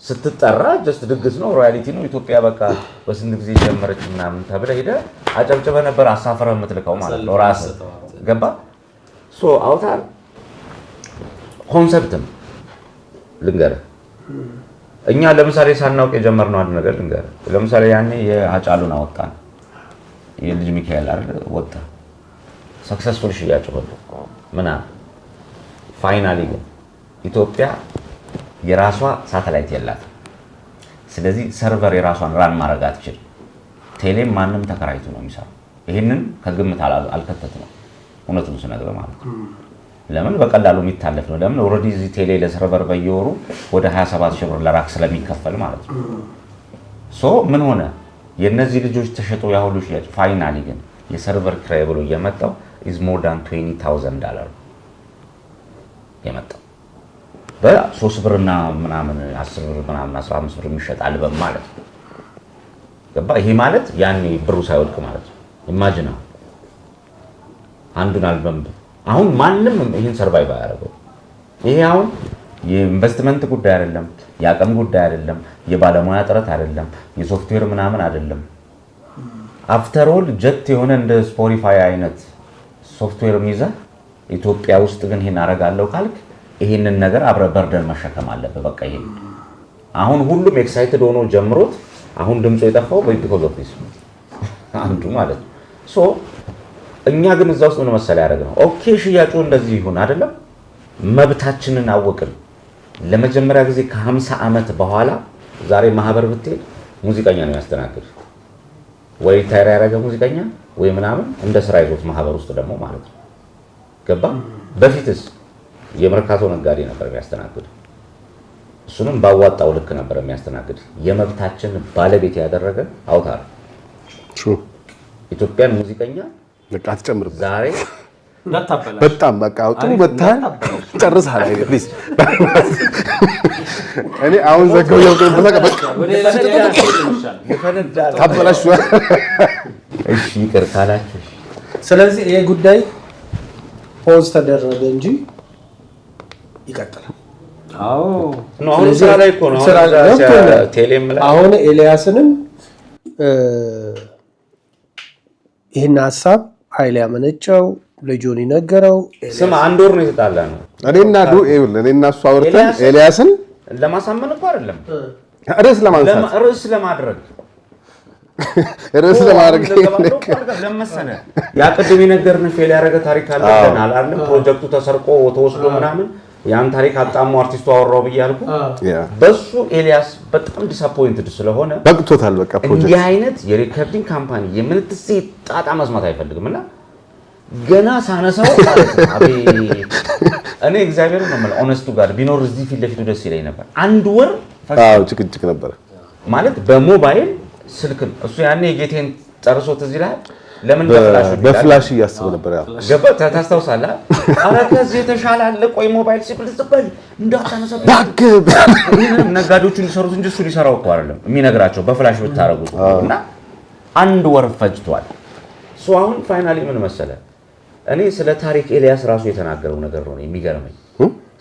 ስትጠራ just ድግስ ነው፣ royalty ነው፣ ኢትዮጵያ በቃ በስንት ጊዜ ጀመረች ምናምን ተብለህ ሄደህ አጨብጭበህ ነበር አሳፍረህ የምትልከው ማለት ነው ራስህ። ገባ። So አውታር concept ነው ልንገርህ። እኛ ለምሳሌ ሳናውቅ የጀመርነው አንድ ነገር ልንገርህ። ለምሳሌ ያኔ የሀጫሉን አወጣን፣ የልጅ ሚካኤል አይደል ወጣ፣ successful ሽያጭ ሆነ ምናምን። Finally ግን ኢትዮጵያ የራሷ ሳተላይት የላትም። ስለዚህ server የራሷን run ማድረግ አትችልም። ቴሌም ማንም ተከራይቶ ነው የሚሰራው። ይህንን ከግምት አልከተት ነው እውነቱን ስነግርህ ማለት ነው። ለምን በቀላሉ የሚታለፍ ነው። ለምን already እዚህ ቴሌ ለ server በየወሩ ወደ 27 ሺህ ብር ለ rack ስለሚከፈል ማለት ነው። So ምን ሆነ? የእነዚህ ልጆች ተሸጦ ያሁሉ ሽያጭ finally ግን የ server ኪራይ ብሎ እየመጣው is more than 20,000 ዳላር የመጣው በ3 ብርና ምናምን 10 ብር ምናምን 15 ብር የሚሸጥ አልበም ማለት ነው። ገባ? ይሄ ማለት ያኔ ብሩ ሳይወድቅ ማለት ነው። Imagine አንዱን አልበም አሁን ማንም ይህን survive አያደርገው። ይሄ አሁን የኢንቨስትመንት ጉዳይ አይደለም፣ የአቅም ጉዳይ አይደለም፣ የባለሙያ ጥረት አይደለም፣ የሶፍትዌር ምናምን አይደለም። After all ጀት የሆነ እንደ Spotify አይነት ሶፍትዌር ይዘህ ኢትዮጵያ ውስጥ ግን ይሄን አደርጋለሁ ካልክ ይሄንን ነገር አብረህ burden መሸከም አለብህ። በቃ ይሄ አሁን ሁሉም excited ሆኖ ጀምሮት አሁን ድምፁ የጠፋው because of this አንዱ ማለት ነው። So እኛ ግን እዛ ውስጥ ምን መሰለህ ያደረግነው፣ okay ሽያጩ እንደዚህ ይሁን አይደለም፣ መብታችንን አወቅን። ለመጀመሪያ ጊዜ ከ50 ዓመት በኋላ ዛሬ ማህበር ብትሄድ ሙዚቀኛ ነው ያስተናግድ፣ ወይ retire ያደረገ ሙዚቀኛ ወይ ምናምን እንደ ስራ ይዞት ማህበር ውስጥ ደግሞ ማለት ነው። ገባ። በፊትስ የመርካቶ ነጋዴ ነበር የሚያስተናግድ። እሱንም ባዋጣው ልክ ነበር የሚያስተናግድ። የመብታችን ባለቤት ያደረገ አውታር ኢትዮጵያን ሙዚቀኛ በቃ አትጨምርበት። ዛሬ እንዳታበላሽ። በጣም በቃ ጥሩ መታል ጨርሰሃል። አይ please እኔ አሁን ዘጋው ያውቀው በቃ በቃ ወደ ሌላ ነገር ይሻላል። ታበላሽ። እሺ ይቅር ካላችሁ እሺ። ስለዚህ ይሄ ጉዳይ pause ተደረገ እንጂ ይቀጥላል። አዎ። ነው አሁን ስራ ላይ እኮ ነው። ስራ አሁን ላይ ገብቶኛል። ቴሌም ላይ አሁን ኤልያስንም ይህን ሀሳብ ኃይል ያመነጨው ለጆኒ ነገረው። ስማ አንድ ወር ነው የተጣላ ነው። እኔና ዱ ይኸውልህ እኔና እሱ አውርተን ኤልያስን ለማሳመን እኮ አይደለም ርዕስ ለማንሳት ርዕስ ለማድረግ ርዕስ ለማድረግ ለመሰለህ ያ ቅድም የነገርን fail ያደረገ ታሪክ አለ ብለናል አይደለም? ፕሮጀክቱ ተሰርቆ ተወስዶ ምናምን ያን ታሪክ አጣሞ አርቲስቱ አወራው ብዬ አልኩህ። በሱ ኤልያስ በጣም disappointed ስለሆነ በቅቶታል። በቃ እንዲህ ፕሮጀክት አይነት የ recording company የምንትሴ ጣጣ መስማት አይፈልግም እና ገና ሳነሳው ማለት ነው አቤት እኔ እግዚአብሔር ነው የምልህ honest to God ቢኖር እዚህ ፊት ለፊቱ ደስ ይለኝ ነበር። አንድ ወር አዎ ጭቅጭቅ ነበረ። ማለት በሞባይል ስልክን እሱ ያኔ የጌቴን ጨርሶ ትዝ ይልሃል። ለምን በ flash በ flash እያስበ ነበር። ያው ገባ ታስታውሳለህ? ኧረ ከዚህ የተሻለ አለ። ቆይ ሞባይል ሲብል ዝበል እንዳታነሳ ይህንንም ነጋዴዎቹ እንዲሰሩት እንጂ እሱ ሊሰራው እኮ አይደለም የሚነግራቸው በ flash ብታረጉት እና አንድ ወር ፈጅቷል። So አሁን finally ምን መሰለ፣ እኔ ስለ ታሪክ ኤልያስ ራሱ የተናገረው ነገር ነው የሚገርመኝ።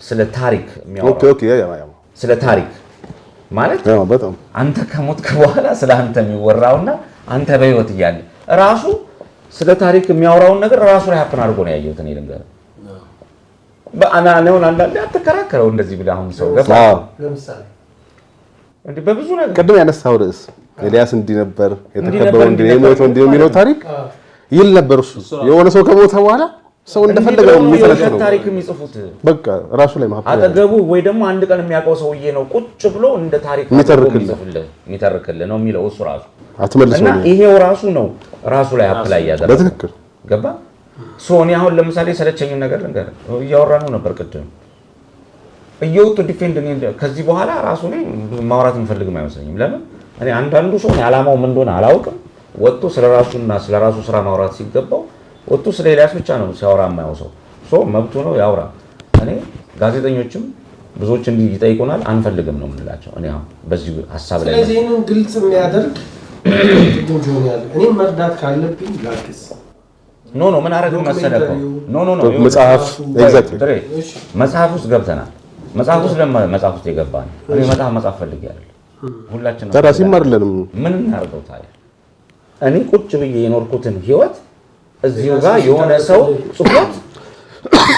ስለ ታሪክ የሚያወራው ስለ ታሪክ ማለት በጣም አንተ ከሞትክ በኋላ ስለ አንተ የሚወራውና አንተ በህይወት እያለ ራሱ ስለ ታሪክ የሚያወራውን ነገር ራሱ ላይ happen አድርጎ ነው ያየሁት። እኔ ልንገርህ በአናኔውን አንዳንዴ አትከራከረው እንደዚህ ብለህ አሁን ሰው ገባ ለምሳሌ እንዴ በብዙ ነገር ቅድም ያነሳው ርዕስ ኤልያስ እንዲህ ነበር የተከበረው እንዲህ የሞተው እንዲህ የሚለው ታሪክ ይል ነበር። እሱ የሆነ ሰው ከሞተ በኋላ ሰው እንደፈለገው የሚተረክ ታሪክ የሚጽፉት በቃ ራሱ ላይ ማህበር አጠገቡ ወይ ደግሞ አንድ ቀን የሚያውቀው ሰውዬ ነው ቁጭ ብሎ እንደ ታሪክ የሚተርክልህ ነው የሚለው እሱ ራሱ አትመልሰው እና ይሄው ራሱ ነው ራሱ ላይ apply ያደረገው በትክክል ገባ። So እኔ አሁን ለምሳሌ ሰለቸኝን ነገር ልንገርህ፣ እያወራነው ነበር ቅድም እየወጡ defend እኔ ከዚህ በኋላ ራሱ እኔ ማውራት የምፈልግም አይመስለኝም። ለምን እኔ አንዳንዱ ሰው ዓላማው ምን እንደሆነ አላውቅም። ወጥቶ ስለራሱና ስለራሱ ስራ ማውራት ሲገባው ወጥቶ ስለ ኤልያስ ብቻ ነው ሲያወራ የማየው ሰው። So መብቱ ነው ያውራ። እኔ ጋዜጠኞችም ብዙዎች እንዲህ ይጠይቁናል፣ አንፈልግም ነው የምንላቸው። እኔ አሁን በዚህ ሀሳብ ላይ ስለዚህ ይሄንን ግልጽ የሚያደርግ ቅድም ጆኒ ያለ እኔ መርዳት ካለብኝ ላግዝ። No no ምን አደረግን መሰለህ እኮ no no no መጽሐፍ exactly መጽሐፍ ውስጥ ገብተናል። መጽሐፍ ውስጥ ለመጽሐፍ ውስጥ የገባን እኔ መጽሐፍ መጻፍ ፈልጌ አይደለም። ሁላችንም ደራሲም አይደለንም። ምን እናድርገው ታዲያ? እኔ ቁጭ ብዬ የኖርኩትን ህይወት እዚሁ ጋር የሆነ ሰው ጽፎት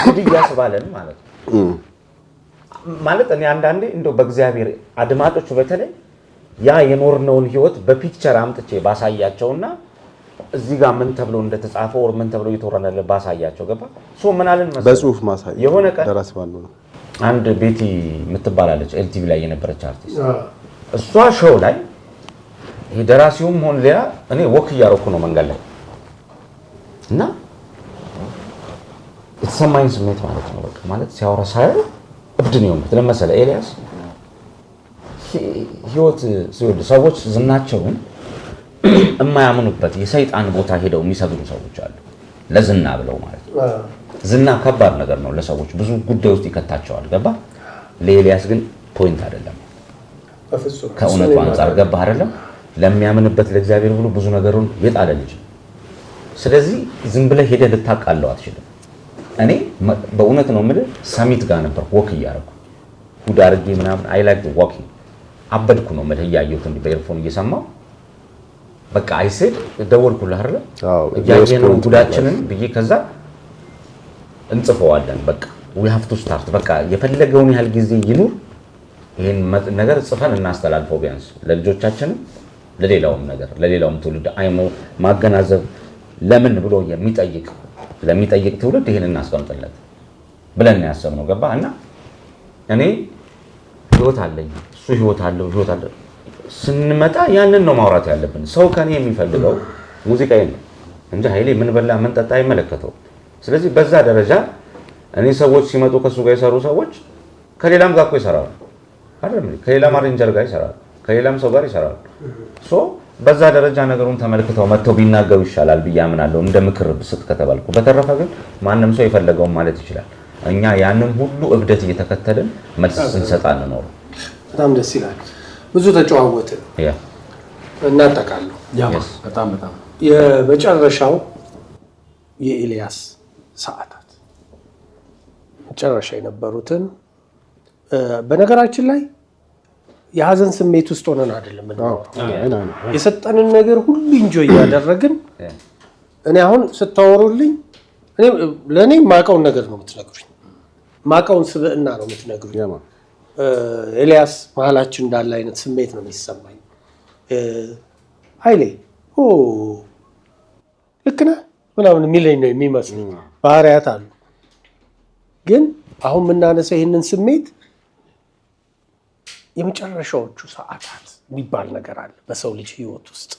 ጉድ እያስባለን ማለት ነው። ማለት እኔ አንዳንዴ እንደው በእግዚአብሔር አድማጮቹ በተለይ ያ የኖርነውን ህይወት በ picture አምጥቼ ባሳያቸውና እዚህ ጋር ምን ተብሎ እንደተጻፈ ወር ምን ተብሎ እየተወራ እንዳለ ባሳያቸው ገባ። So ምን አለን መሰለህ በጽሁፍ ማሳየት የሆነ ቀን ደራሲ ባለው ነው። አንድ ቤቲ የምትባላለች ኤልቲቪ ላይ የነበረች አርቲስት እሷ show ላይ ይሄ ደራሲውም ሆነ ሌላ እኔ walk እያደረኩ ነው መንገድ ላይ እና የተሰማኝ ስሜት ማለት ነው በቃ ማለት ሲያወራ ሳየው እብድ ነው የሆንኩት። ለመሰለህ ኤልያስ ህይወት ሲወድ ሰዎች ዝናቸውን የማያምኑበት የሰይጣን ቦታ ሄደው የሚሰግዱ ሰዎች አሉ፣ ለዝና ብለው ማለት ነው። ዝና ከባድ ነገር ነው ለሰዎች ብዙ ጉዳይ ውስጥ ይከታቸዋል። ገባ። ለኤልያስ ግን point አይደለም። ከእውነቱ አንጻር ገባ አይደለም። ለሚያምንበት ለእግዚአብሔር ብሎ ብዙ ነገሩን የጣለ ልጅ። ስለዚህ ዝም ብለህ ሄደህ ልታቃለው አትችልም። እኔ በእውነት ነው የምልህ ሰሚት ጋር ነበር walk እያደረኩ hood አድርጌ ምናምን I like walking አበድኩ ነው የምልህ እያየሁት እንዲህ በ earphone እየሰማሁ በቃ I said ደወልኩልህ አይደለ እያየነው ጉዳችንን ብዬ ከዛ እንጽፈዋለን። በቃ we have to start በቃ የፈለገውን ያህል ጊዜ ይኑር ይሄን ነገር ጽፈን እናስተላልፈው ቢያንስ ለልጆቻችንም ለሌላውም ነገር ለሌላውም ትውልድ አይሞ ማገናዘብ ለምን ብሎ የሚጠይቅ ለሚጠይቅ ትውልድ ይሄን እናስቀምጥለት ብለን ነው ያሰብነው። ገባ እና እኔ ህይወት አለኝ እሱ ህይወት አለው ህይወት አለው ስንመጣ ያንን ነው ማውራት ያለብን። ሰው ከኔ የሚፈልገው ሙዚቃዬን ነው እንጂ ኃይሌ ምን በላ ምን ጠጣ አይመለከተው። ስለዚህ በዛ ደረጃ እኔ ሰዎች ሲመጡ ከሱ ጋር የሰሩ ሰዎች ከሌላም ጋር እኮ ይሰራሉ አይደል? ከሌላም arranger ጋር ይሰራሉ፣ ከሌላም ሰው ጋር ይሰራሉ። So በዛ ደረጃ ነገሩን ተመልክተው መጥተው ቢናገሩ ይሻላል ብዬ አምናለሁ፣ እንደ ምክር ስጥ ከተባልኩ። በተረፈ ግን ማንም ሰው የፈለገውን ማለት ይችላል። እኛ ያንን ሁሉ እብደት እየተከተልን መልስ ስንሰጥ አንኖርም። በጣም ደስ ይላል። ብዙ ተጨዋወትን፣ እናጠቃለሁ። በጣም በጣም የመጨረሻው የኤልያስ ሰዓታት መጨረሻ የነበሩትን በነገራችን ላይ የሀዘን ስሜት ውስጥ ሆነን አይደለም የሰጠንን ነገር ሁሉ enjoy እያደረግን። እኔ አሁን ስታወሩልኝ ለእኔ ማቀውን ነገር ነው የምትነግሩኝ፣ ማቀውን ስብዕና ነው የምትነግሩኝ። ኤልያስ መሀላችን እንዳለ አይነት ስሜት ነው የሚሰማኝ። ኃይሌ ልክ ነህ ምናምን የሚለኝ ነው የሚመስል ባህሪያት አሉ። ግን አሁን የምናነሳው ይህንን ስሜት የመጨረሻዎቹ ሰዓታት የሚባል ነገር አለ በሰው ልጅ ህይወት ውስጥ።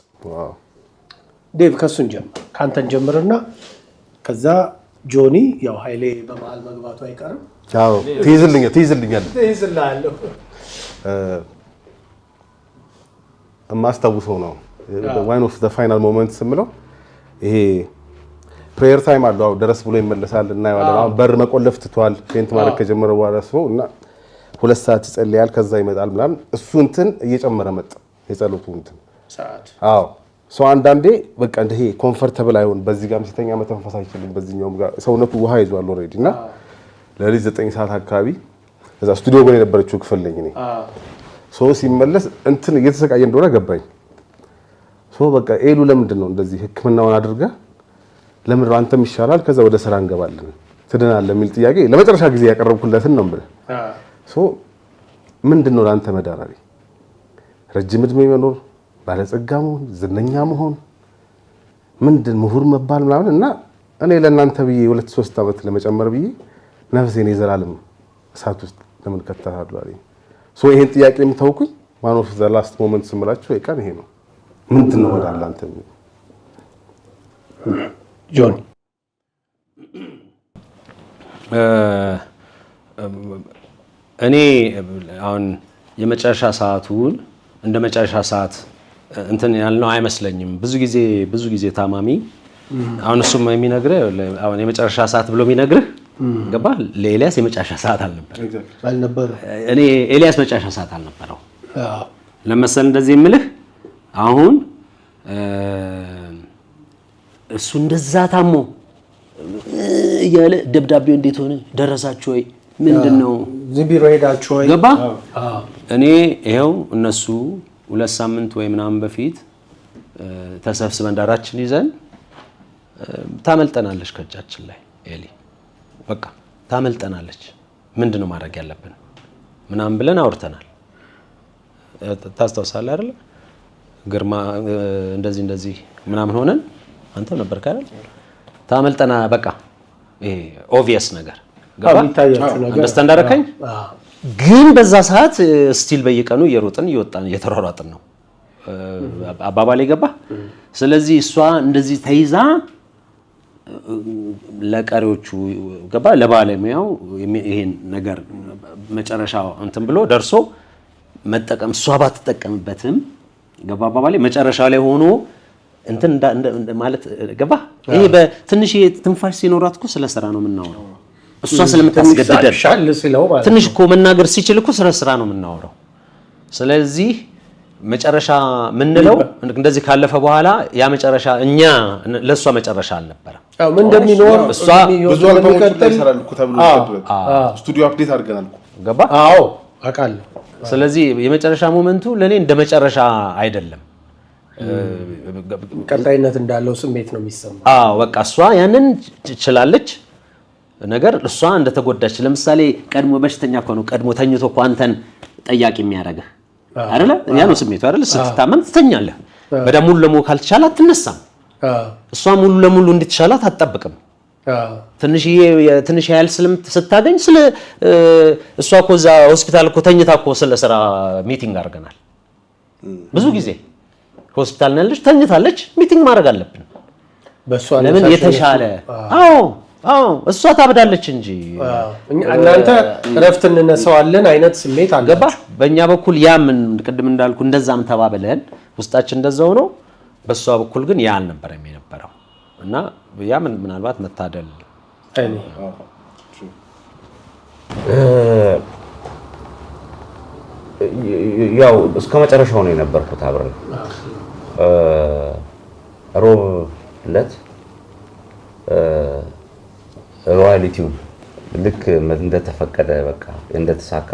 ዴቭ ከእሱን ጀምር፣ ከአንተን ጀምርና ከዛ ጆኒ፣ ያው ኃይሌ በመሀል መግባቱ አይቀርም። ትይዝልኛለህ፣ ትይዝልሃለሁ። የማስታውሰው ነው one of the final moments የምለው ይሄ prayer time አለው። አዎ ደረስ ብሎ ይመለሳል፣ እናየዋለን። አሁን በር መቆለፍ ትቷል። Faint ማድረግ ከጀመረ በኋላ ሰው እና 2 ሰዓት ይጸልያል፣ ከዛ ይመጣል ምናምን። እሱ እንትን እየጨመረ መጣ የጸሎቱ እንትን። ሰዓት። አዎ፣ ሰው አንዳንዴ በቃ እንደ ይሄ comfortable አይሆን፣ በዚህ ጋርም ሲተኛ መተንፈስ አይችልም፣ በዚህኛውም ጋር ሰውነቱ ውሃ ይዟል already። እና ለሊት 9 ሰዓት አካባቢ እዛ ስቱዲዮ ጎን የነበረችው ክፍል ነኝ እኔ። So ሲመለስ እንትን እየተሰቃየ እንደሆነ ገባኝ። So በቃ ኤሉ ለምንድን ነው እንደዚህ ሕክምናውን አድርገህ ለምን አንተም ይሻላል፣ ከዛ ወደ ስራ እንገባለን፣ ትድናለህ የሚል ጥያቄ ለመጨረሻ ጊዜ ያቀረብኩለትን ነው የምልህ። So ምንድን ነው ለአንተ መዳን አለኝ? ረጅም እድሜ መኖር፣ ባለጸጋ መሆን፣ ዝነኛ መሆን፣ ምንድን ምሁር መባል ምናምን እና እኔ ለእናንተ ብዬ 2-3 ዓመት ለመጨመር ብዬ ነፍሴን የዘላለም እሳት ውስጥ ለምን ከታታሉ አለኝ። So ይሄን ጥያቄ የምታውቁኝ one of the last moment ስምላችሁ የቀን ይሄ ነው። ምንድን ነው መዳን ለአንተ? ጆን። እኔ አሁን የመጨረሻ ሰዓቱን እንደ መጨረሻ ሰዓት እንትን ያልነው አይመስለኝም። ብዙ ጊዜ ታማሚ አሁን እሱም የሚነግርህ አሁን የመጨረሻ ሰዓት ብሎ የሚነግርህ ገባ፣ ለኤልያስ የመጨረሻ ሰዓት አልነበረ። አልነበረ። እኔ ኤልያስ መጨረሻ ሰዓት አልነበረው ለመሰል እንደዚህ የምልህ አሁን እሱ እንደዛ ታሞ እያለ ደብዳቤው እንዴት ሆነ፣ ደረሳችሁ ወይ፣ ምንድን ነው? እዚህ ቢሮ ሄዳችሁ ወይ? ገባ። እኔ ይኸው እነሱ 2 ሳምንት ወይ ምናምን በፊት ተሰብስበን ዳራችን ይዘን ታመልጠናለች ከእጃችን ላይ ኤሊ፣ በቃ ታመልጠናለች፣ ምንድን ነው ማድረግ ያለብን ምናምን ብለን አውርተናል። ታስታውሳለህ አይደለ? ግርማ እንደዚህ እንደዚህ ምናምን ሆነን አንተም ነበርክ አይደል? ታመልጠና በቃ ይሄ obvious ነገር ገባ? የሚታያችሁ ነገር። Understand አደረከኝ? ግን በዛ ሰዓት still በየቀኑ እየሮጥን እየወጣን እየተሯሯጥን ነው። አባባል ገባ። ስለዚህ እሷ እንደዚህ ተይዛ ለቀሪዎቹ ገባ ለባለሙያው ይሄን ነገር መጨረሻ እንትን ብሎ ደርሶ መጠቀም እሷ ባትጠቀምበትም ገባ አባባሌ መጨረሻ ላይ ሆኖ እንትን ማለት ገባ። ይሄ በትንሽ ትንፋሽ ሲኖራት እኮ ስለ ስራ ነው የምናወራው። እሷ ስለምታስገድደን ሻል ሲለው ማለት ትንሽ እኮ መናገር ሲችል እኮ ስለ ስራ ነው የምናወራው። ስለዚህ መጨረሻ ምንለው እንደዚህ ካለፈ በኋላ ያ መጨረሻ እኛ ለእሷ መጨረሻ አልነበረም። አዎ፣ ምን እንደሚኖር እሷ ብዙ አልበሞች ላይ እንደሚቀጥል ይሰራል እኮ ተብሎ ስቱዲዮ update አድርገናል እኮ። ገባ። አዎ፣ አውቃለሁ። ስለዚህ የመጨረሻ moment ኡ ለእኔ እንደ መጨረሻ አይደለም። ቀጣይነት እንዳለው ስሜት ነው የሚሰማ። አዎ፣ በቃ እሷ ያንን ችላለች ነገር እሷ እንደተጎዳች ለምሳሌ ቀድሞ በሽተኛ እኮ ነው ቀድሞ ተኝቶ እኮ አንተን ጠያቂ የሚያደርግህ አይደለ? ያ ነው ስሜቱ አይደለ? ስትታመም ትተኛለህ። በደምብ ሙሉ ለሙሉ ካልተሻላት አትነሳም። እሷ ሙሉ ለሙሉ እንድትሻላት አትጠብቅም። ትንሽዬ ትንሽ ያህል ስታገኝ ስለ እሷ እኮ እዛ ሆስፒታል እኮ ተኝታ እኮ ስለ ስራ meeting አድርገናል። ብዙ ጊዜ ሆስፒታል ነው ያለች፣ ተኝታለች። Meeting ማድረግ አለብን። በእሷ ለምን የተሻለ አዎ፣ እሷ ታብዳለች እንጂ። እናንተ እረፍት እንነሳዋለን አይነት ስሜት አለ። ገባ። በእኛ በኩል ያ ምን ቅድም እንዳልኩ እንደዛም ተባብለን ውስጣችን እንደዛው ነው። በእሷ በኩል ግን ያ አልነበረም የነበረው እና ያ ምናልባት መታደል። እኔ ያው እስከ መጨረሻው ነው የነበርኩት አብረን። ሮብ ዕለት royalty ው ልክ እንደተፈቀደ በቃ እንደተሳካ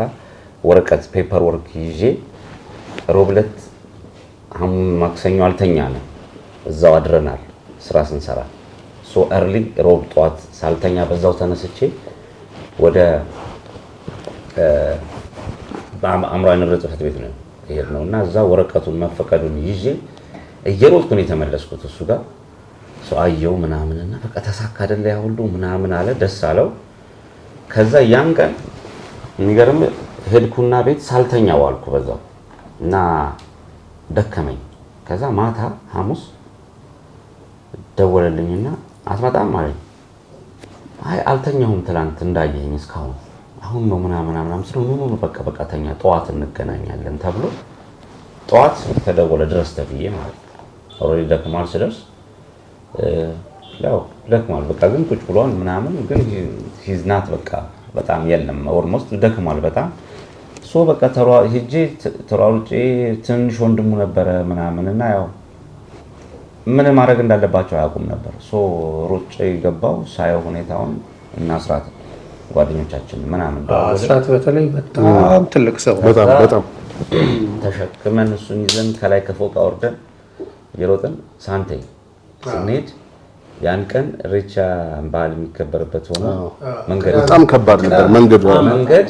ወረቀት paper work ይዤ ሮብ ዕለት ማክሰኞ አልተኛንም፣ እዛው አድረናል ስራ ስንሰራ። So early ሮብ ጠዋት ሳልተኛ በዛው ተነስቼ ወደ አእምሯዊ ንብረት ጽሕፈት ቤት ነው የሄድነው እና እዛ ወረቀቱን መፈቀዱን ይዤ እየሮጥኩ ነው የተመለስኩት። እሱ ጋር ሰው አየው ምናምንና በቃ ተሳካ አይደለ ያ ሁሉ ምናምን አለ፣ ደስ አለው። ከዛ ያን ቀን የሚገርም ሄድኩና ቤት ሳልተኛ ዋልኩ በዛው እና ደከመኝ። ከዛ ማታ ሐሙስ ደወለልኝና አትመጣም አለኝ። አይ አልተኛሁም፣ ትላንት እንዳየኸኝ እስካሁን አሁን ነው ምናምን ምናምን ስለው no no በቃ በቃ ተኛ፣ ጠዋት እንገናኛለን ተብሎ ጠዋት ተደወለ ድረስ ተብዬ ማለት ነው። Already ደክሟል። ስደርስ ያው ደክሟል በቃ ግን ቁጭ ብሏል ምናምን ግን he's not በቃ በጣም የለም almost ደክሟል በጣም። So በቃ ሄጄ ተሯሩጬ ትንሽ ወንድሙ ነበረ ምናምን እና ያው ምን ማድረግ እንዳለባቸው አያውቁም ነበር። So ሮጬ ገባው ሳየው ሁኔታውን እና አስራት ጓደኞቻችን ምናምን አስራት በተለይ በጣም ትልቅ ሰው። በጣም በጣም። ተሸክመን እሱን ይዘን ከላይ ከፎቅ አውርደን እየሮጥን ሳንቴ ስንሄድ ያን ቀን ኢሬቻ በዓል የሚከበርበት ሆኖ መንገድ በጣም ከባድ ነበር መንገዱ። መንገድ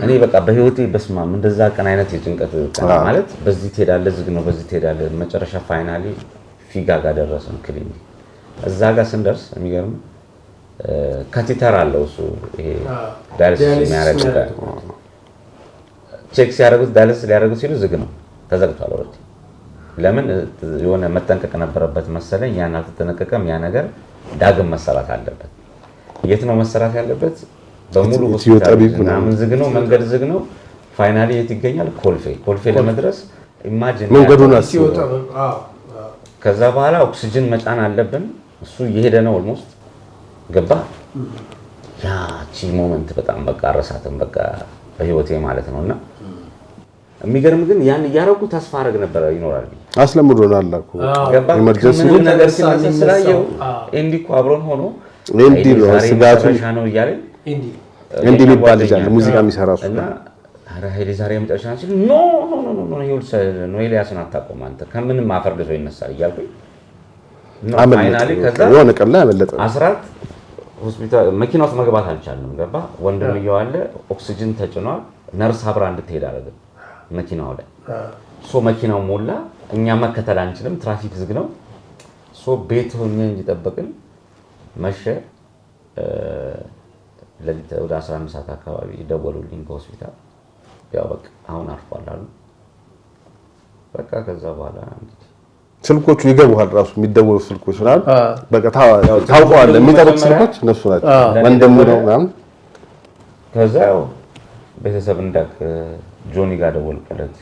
እኔ በቃ በህይወቴ በስማም እንደዛ ቀን አይነት የጭንቀት ቀን ማለት በዚህ ትሄዳለህ ዝግ ነው፣ በዚህ ትሄዳለህ። መጨረሻ finally ፊጋ ጋር ደረስን ክሊኒክ። እዛ ጋር ስንደርስ የሚገርም catheter አለው እሱ ይሄ dialysis የሚያደርግ። Check ሲያደርጉት dialysis ሊያደርጉት ሲሉ ዝግ ነው፣ ተዘግቷል already። ለምን የሆነ መጠንቀቅ ነበረበት መሰለኝ፣ ያን አልተጠነቀቀም። ያ ነገር ዳግም መሰራት አለበት። የት ነው መሰራት ያለበት? በሙሉ ኢትዮ ሆስፒታል ጠቢብ ምናምን ዝግ ነው፣ መንገድ ዝግ ነው። Finally የት ይገኛል? ኮልፌ። ኮልፌ ለመድረስ imagine መንገዱን አስበው። ከዛ በኋላ ኦክሲጅን መጫን አለብን። እሱ እየሄደ ነው almost ገባ። ያቺ moment በጣም በቃ አረሳትም በቃ በህይወቴ ማለት ነው። እና የሚገርም ግን ያን እያደረጉ ተስፋ አደረግ ነበረ ይኖራል ብዬ። አስለምዶናል እኮ። ገባ። Emergency ከምንም ነገር ሲነሳ ስላየው ኤንዲ እኮ አብሮን ሆኖ ኤንዲ ነው ዛሬ ስጋቱ። መጨረሻ ነው እያለኝ ኤንዲ የሚባል ልጅ አለ ሙዚቃ የሚሰራ እሱ። እና ኧረ ኃይሌ ዛሬ የመጨረሻ ነው ሲል no, no, no, no, ይኸውልህ no ኤልያስን አታውቀውም አንተ ከምንም አፈርድሶ ይነሳል እያልኩኝ ነው። አመለጠ። Finally ከዛ የሆነ ቀን ላይ አመለጠ። አስራት ሆስፒታል መኪና ውስጥ መግባት አልቻልንም። ገባ ወንድምየው አለ ኦክሲጅን ተጭኗል። ነርስ አብራ እንድትሄድ አደረግን መኪናው ላይ። So መኪናው ሞላ። እኛ መከተል አንችልም፣ ትራፊክ ዝግ ነው። So ቤት ሆኜ እንዲጠበቅን መሸ። ሌሊት ወደ 11 ሰዓት አካባቢ ደወሉልኝ ከሆስፒታል። ያው በቃ አሁን አርፏል አሉ። በቃ ከዛ በኋላ እንግዲህ ስልኮቹ ይገቡሃል ራሱ የሚደወሉ ስልኮች ምናምን በቃ ታውቀዋለህ። የሚጠሩት ስልኮች እነሱ ናቸው። ወንድሙ ነው ምናምን። ከዛ ያው ቤተሰብ እንዳቅ ጆኒ ጋር ደወልኩለት።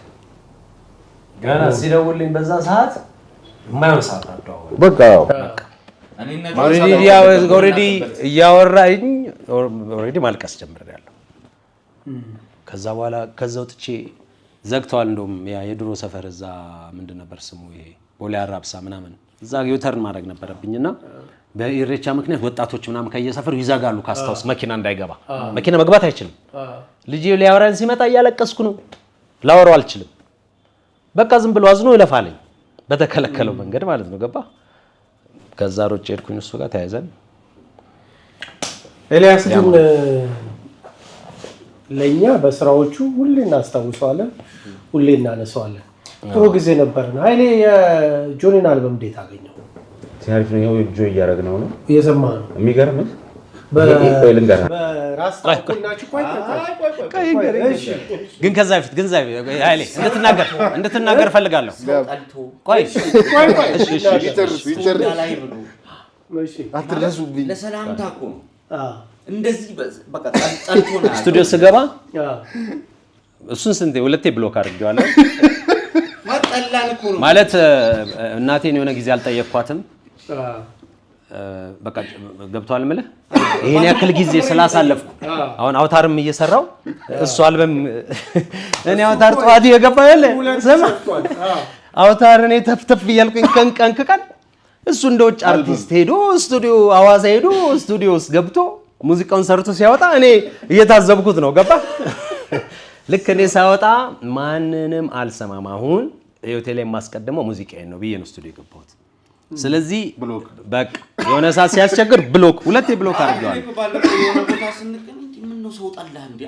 ገና ሲደውልኝ በዛ ሰዓት የማይሆን ሰዓት አደዋወል። በቃ Already እያወራኝ already ማልቀስ ጀምሬያለሁ። ከዛ በኋላ ከዛ ወጥቼ ዘግተዋል። እንደውም ያ የድሮ ሰፈር እዛ ምንድን ነበር ስሙ ይሄ ቦሌ አራብሳ ምናምን እዛ U-turn ማድረግ ነበረብኝና በኢሬቻ ምክንያት ወጣቶች ምናምን ከየሰፈሩ ይዘጋሉ። ካስታውስ መኪና እንዳይገባ መኪና መግባት አይችልም። ልጄ ሊያወራኝ ሲመጣ እያለቀስኩ ነው። ላወራው አልችልም። በቃ ዝም ብሎ አዝኖ ይለፋለኝ በተከለከለው መንገድ ማለት ነው። ገባ ከዛ ሮጬ ሄድኩኝ እሱ ጋር ተያይዘን። ኤልያስ ግን ለእኛ በስራዎቹ ሁሌ እናስታውሰዋለን፣ ሁሌ እናነሳዋለን። ጥሩ ጊዜ ነበርን። ኃይሌ የጆኒን አልበም እንዴት አገኘው? አሪፍ ነው። ይኸው enjoy እያደረግነው ነው። እየሰማ ነው። የሚገርምህ ቆይ ልንገርህ። በራስ ናችሁ። ቆይ ቆይ ቆይ፣ እሺ። ግን ከዛ በፊት ግን ኃይሌ እንድትናገር እፈልጋለሁ። ቆይ። ቆይ ቆይ። እሺ፣ እሺ፣ እሺ። እሺ። አትድረሱብኝ። ለሰላምታ እኮ ነው። እንደዚህ በቃ ጠልቶ ነው። ስቱዲዮ ስገባ እሱን ስንቴ ሁለቴ block አድርጌዋለሁ። ጠላን እኮ ነው። ማለት እናቴን የሆነ ጊዜ አልጠየቅኳትም። በቃ ገብቷል የምልህ ይሄን ያክል ጊዜ ስላሳለፍኩ አሁን አውታርም እየሰራው እሱ አልበም እኔ አውታር ጠዋት እየገባ ያለ ስማ አውታር እኔ ተፍተፍ እያልኩኝ ቀን ቀን ከቀን እሱ እንደ ውጭ አርቲስት ሄዶ ስቱዲዮ አዋሳ ሄዶ ስቱዲዮ ውስጥ ገብቶ ሙዚቃውን ሰርቶ ሲያወጣ እኔ እየታዘብኩት ነው። ገባ ልክ እኔ ሳወጣ ማንንም አልሰማም። አሁን ህይወቴ ላይ የማስቀድመው ሙዚቃዬን ነው ብዬ ነው ስቱዲዮ የገባሁት። ስለዚህ በቃ የሆነ ሰዓት ሲያስቸግር block ሁለቴ block አድርጌዋለሁ። ባለፈው የሆነ ቦታ ስንገናኝ ምነው ሰው ጠላህ እንዴ?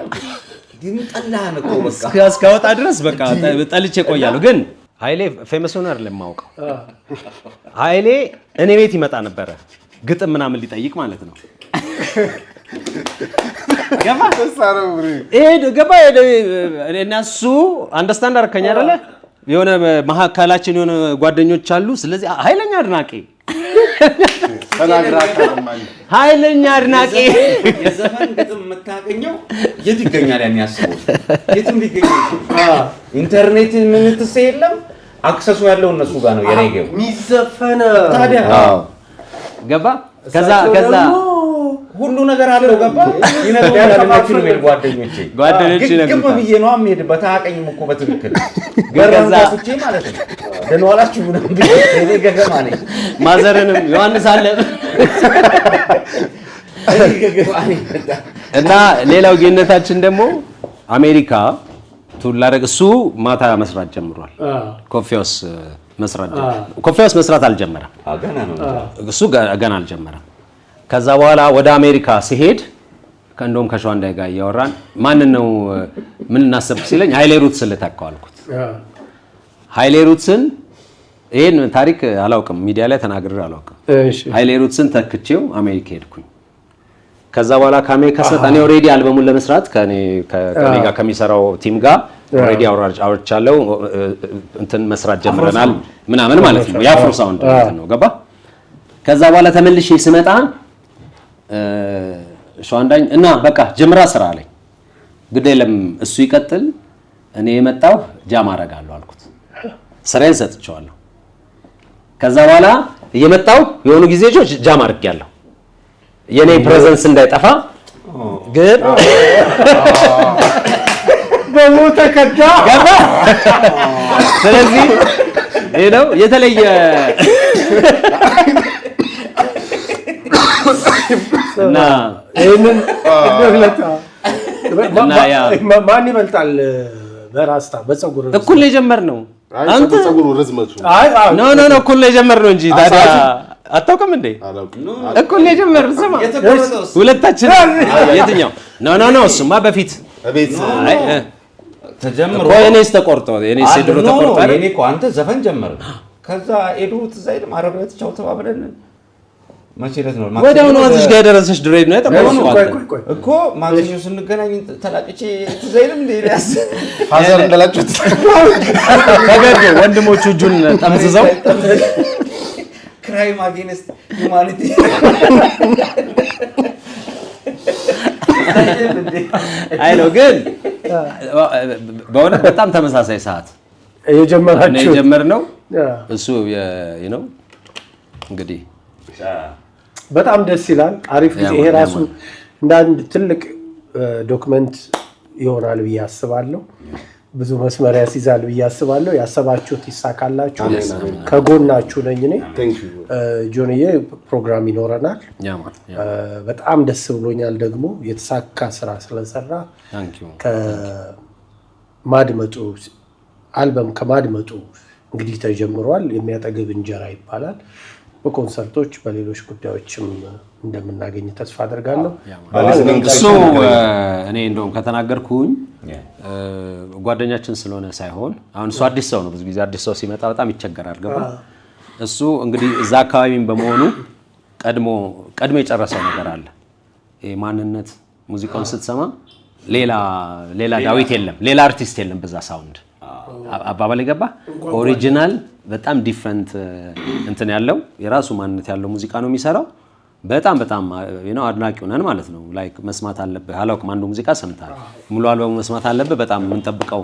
ግን ጠላህን እኮ በቃ። እስካወጣ ድረስ በቃ ጠልቼ እቆያለሁ። ግን ኃይሌ famous ሆነ አይደለም የማውቀው። ኃይሌ እኔ ቤት ይመጣ ነበረ ግጥም ምናምን ሊጠይቅ ማለት ነው። ገባ ይሄ ገባ እና እሱ understand አደረከኝ አይደለ? የሆነ መሀከላችን የሆነ ጓደኞች አሉ። ስለዚህ ኃይለኛ አድናቂ። የዘፈን ግጥም የምታገኘው የት ይገኛል? ያን ያስበው የትም ሊገኝ አይችልም። ኢንተርኔት ምንትስ የለም። Access ኡ ያለው እነሱ ጋር ነው የሬጌው። የሚዘፈነው። ታዲያ። ገባ ከዛ እሳቸው ከዛ ደግሞ ሁሉ ነገር አለው፣ ገባ፣ ይነግሩኛል እነ ኪሩቤል ጓደኞቼ። ጓደኞቼ ግግም ይነግሩታል። ብዬ ነዋ የምሄድበት፣ አያውቀኝም እኮ በትክክል። ግን በሩን ከፍቼ ማለት ነው፣ ደህና ዋላችሁ ምናምን ብዬ፣ እኔ ገገማ ነኝ። Mother ንም ዮሐንስ አለ። እኔ ገገማ ነኝ በጣም። እና ሌላው ግንኙነታችን ደግሞ አሜሪካ tour ላደርግ እሱ ማታ መስራት ጀምሯል። Coffee house መስራት coffee house መስራት አልጀመረም። አዎ፣ ገና ነው። እሱ ገና አልጀመረም። ከዛ በኋላ ወደ አሜሪካ ሲሄድ ከእንደውም ከሸዋንዳይ ጋር እያወራን ማንን ነው ምን እናሰብክ ሲለኝ ኃይሌ ሩትስን ልተካው አልኩት። ኃይሌ ሩትስን፣ ይሄን ታሪክ አላውቅም፣ ሚዲያ ላይ ተናግሬ አላውቅም። ኃይሌ ሩትስን ተክቼው አሜሪካ ሄድኩኝ። ከዛ በኋላ ከአሜሪካ ስመጣ እኔ already አልበሙን ለመስራት ከኔ ጋር ከሚሰራው team ጋር already አውርቻለሁ። እንትን መስራት ጀምረናል ምናምን ማለት ነው። የአፍሮ sound እንትን ነው፣ ገባ። ከዛ በኋላ ተመልሼ ስመጣ ሸዋንዳኝ እና በቃ ጀምራ ስራ አለኝ። ግድ የለም እሱ ይቀጥል፣ እኔ የመጣው jam አደርጋለሁ አልኩት። ስራዬን ሰጥቼዋለሁ። ከዛ በኋላ እየመጣው የሆኑ ጊዜዎች jam አድርጌያለሁ። የኔ presence እንዳይጠፋ ግን በሞተ ከዳ። ገባ። ስለዚህ ይህ ነው የተለየ እና ይህንን እና ማን ይበልጣል? በራስታ በፀጉር እኩል ነው የጀመርነው። አይ፣ አንተ ፀጉሩ ርዝመቱ። አይ አዎ። No, no, no፣ እኩል ነው የጀመርነው እንጂ ታዲያ አታውቅም እንዴ? አላውቅም። እኩል ነው የጀመርነው። ስማ የተቆረጠውስ? ሁለታችን የትኛው? No, no, no፣ እሱማ በፊት እቤት አይ ተጀምሮ እኮ የኔስ ተቆርጦ፣ የኔስ የድሮ No, no፣ ተቆርጦ አይደል? የኔ እኮ አንተ ዘፈን ጀመር። ከዛ ኤዱ ትዝ አይልም? ዓርብ ዕለት ቻው ተባብለን መቼ ዕለት ነው? ወዲያውኑ እዚች ጋር የደረሰች dread ነው የጠቆርኩት። ቆይ ቆይ ቆይ። እኮ ማክሰኞ ስንገናኝ ተላጭቼ ትዝ አይልም እንዴ ኤልያስ? Father እንደላችሁት። ተገዶ ወንድሞቹ እጁን ጠምዝዘው። Crime against humanity። አይ ነው፣ ግን በእውነት በጣም ተመሳሳይ ሰዓት ነው የጀመራችሁ የጀመርነው። እሱ ነው እንግዲህ። በጣም ደስ ይላል። አሪፍ ጊዜ። ይሄ ራሱ እንደ አንድ ትልቅ document ይሆናል ብዬ አስባለሁ። ብዙ መስመር ያስይዛል ብዬ አስባለሁ። ያሰባችሁት ይሳካላችሁ። ከጎናችሁ ነኝ እኔ። Thank you. ጆንዬ ፕሮግራም ይኖረናል። Yeah man. በጣም ደስ ብሎኛል ደግሞ የተሳካ ስራ ስለሰራ። Thank you. ከማድመጡ አልበም ከማድመጡ እንግዲህ ተጀምሯል። የሚያጠግብ እንጀራ ይባላል። በኮንሰርቶች በሌሎች ጉዳዮችም እንደምናገኝ ተስፋ አደርጋለሁ። እሱ እኔ እንደውም ከተናገርኩኝ ጓደኛችን ስለሆነ ሳይሆን አሁን እሱ አዲስ ሰው ነው። ብዙ ጊዜ አዲስ ሰው ሲመጣ በጣም ይቸገራል። ገባ፣ እሱ እንግዲህ እዛ አካባቢም በመሆኑ ቀድሞ ቀድሞ የጨረሰው ነገር አለ። ይሄ ማንነት ሙዚቃውን ስትሰማ ሌላ ሌላ ዳዊት የለም፣ ሌላ አርቲስት የለም በዛ sound፣ አባባል የገባ original በጣም different እንትን ያለው የራሱ ማንነት ያለው ሙዚቃ ነው የሚሰራው። በጣም በጣም ነው አድናቂው ነን ማለት ነው። Like መስማት አለብህ። አላውቅም፣ አንዱ ሙዚቃ ሰምታል፣ ሙሉ አልበሙ መስማት አለብህ። በጣም የምንጠብቀው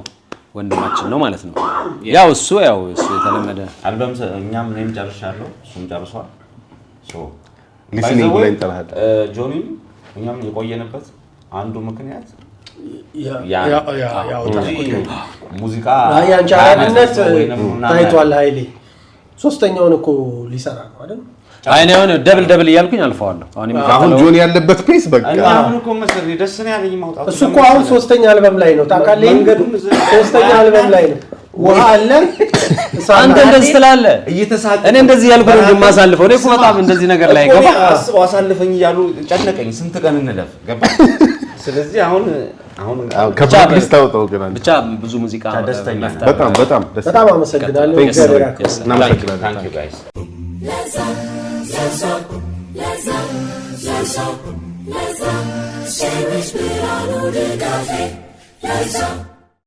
ወንድማችን ነው ማለት ነው። ያው እሱ የተለመደ አልበም እኛም እኔም ጨርሻለሁ፣ እሱም ጨርሷል። So Listening by the way, ላይ እንጠራሃለን። ጆኒም እኛም የቆየንበት አንዱ ምክንያት ያ ያወጣል። እንጂ ሙዚቃ የአንቺ አራድነት ወይንም ምናምን ታይቷል። ኃይሌ ሶስተኛውን እኮ ሊሰራ ነው አይደል? አይ እኔ አሁን double double እያልኩኝ አልፈዋለሁ። አሁን አሁን የሚቀጥለው ጆኒ ያለበት pace በቃ እና አሁን እኮ መሰለኝ ደስ ነው ያለኝ ማውጣቱ። እሱ እኮ አሁን ሶስተኛ አልበም ላይ ነው ታውቃለህ? መንገዱን ሶስተኛ አልበም ላይ ነው። ውሃ አለ፣ እሳት አንተ አለ። እንደዚህ ትላለህ፣ እየተሳቀ እኔ እንደዚህ ያልኩ ነው እንጂ የማሳልፈው። እኔ እኮ በጣም እንደዚህ ነገር ላይ እኮ ገባ እኔ አስበው አሳልፈኝ እያሉ ጨነቀኝ። ስንት ቀን እንለፍ ገባ። ስለዚህ አሁን አሁን ከ black list አውጣው ግን አንተ። ብቻ ብዙ ሙዚቃ ደስተኛ ነኝ። መፍጠር በጣም በጣም ደስ በጣም አመሰግናለሁ። Thank you. እግዚአብሔር ያክብርልኝ። እናመሰግናለን። Thank you guys. ለዛ ለዛ ለዛ ለዛ ለዛ ሴዊስ ብርሃኑ ድጋፌ ለዛ።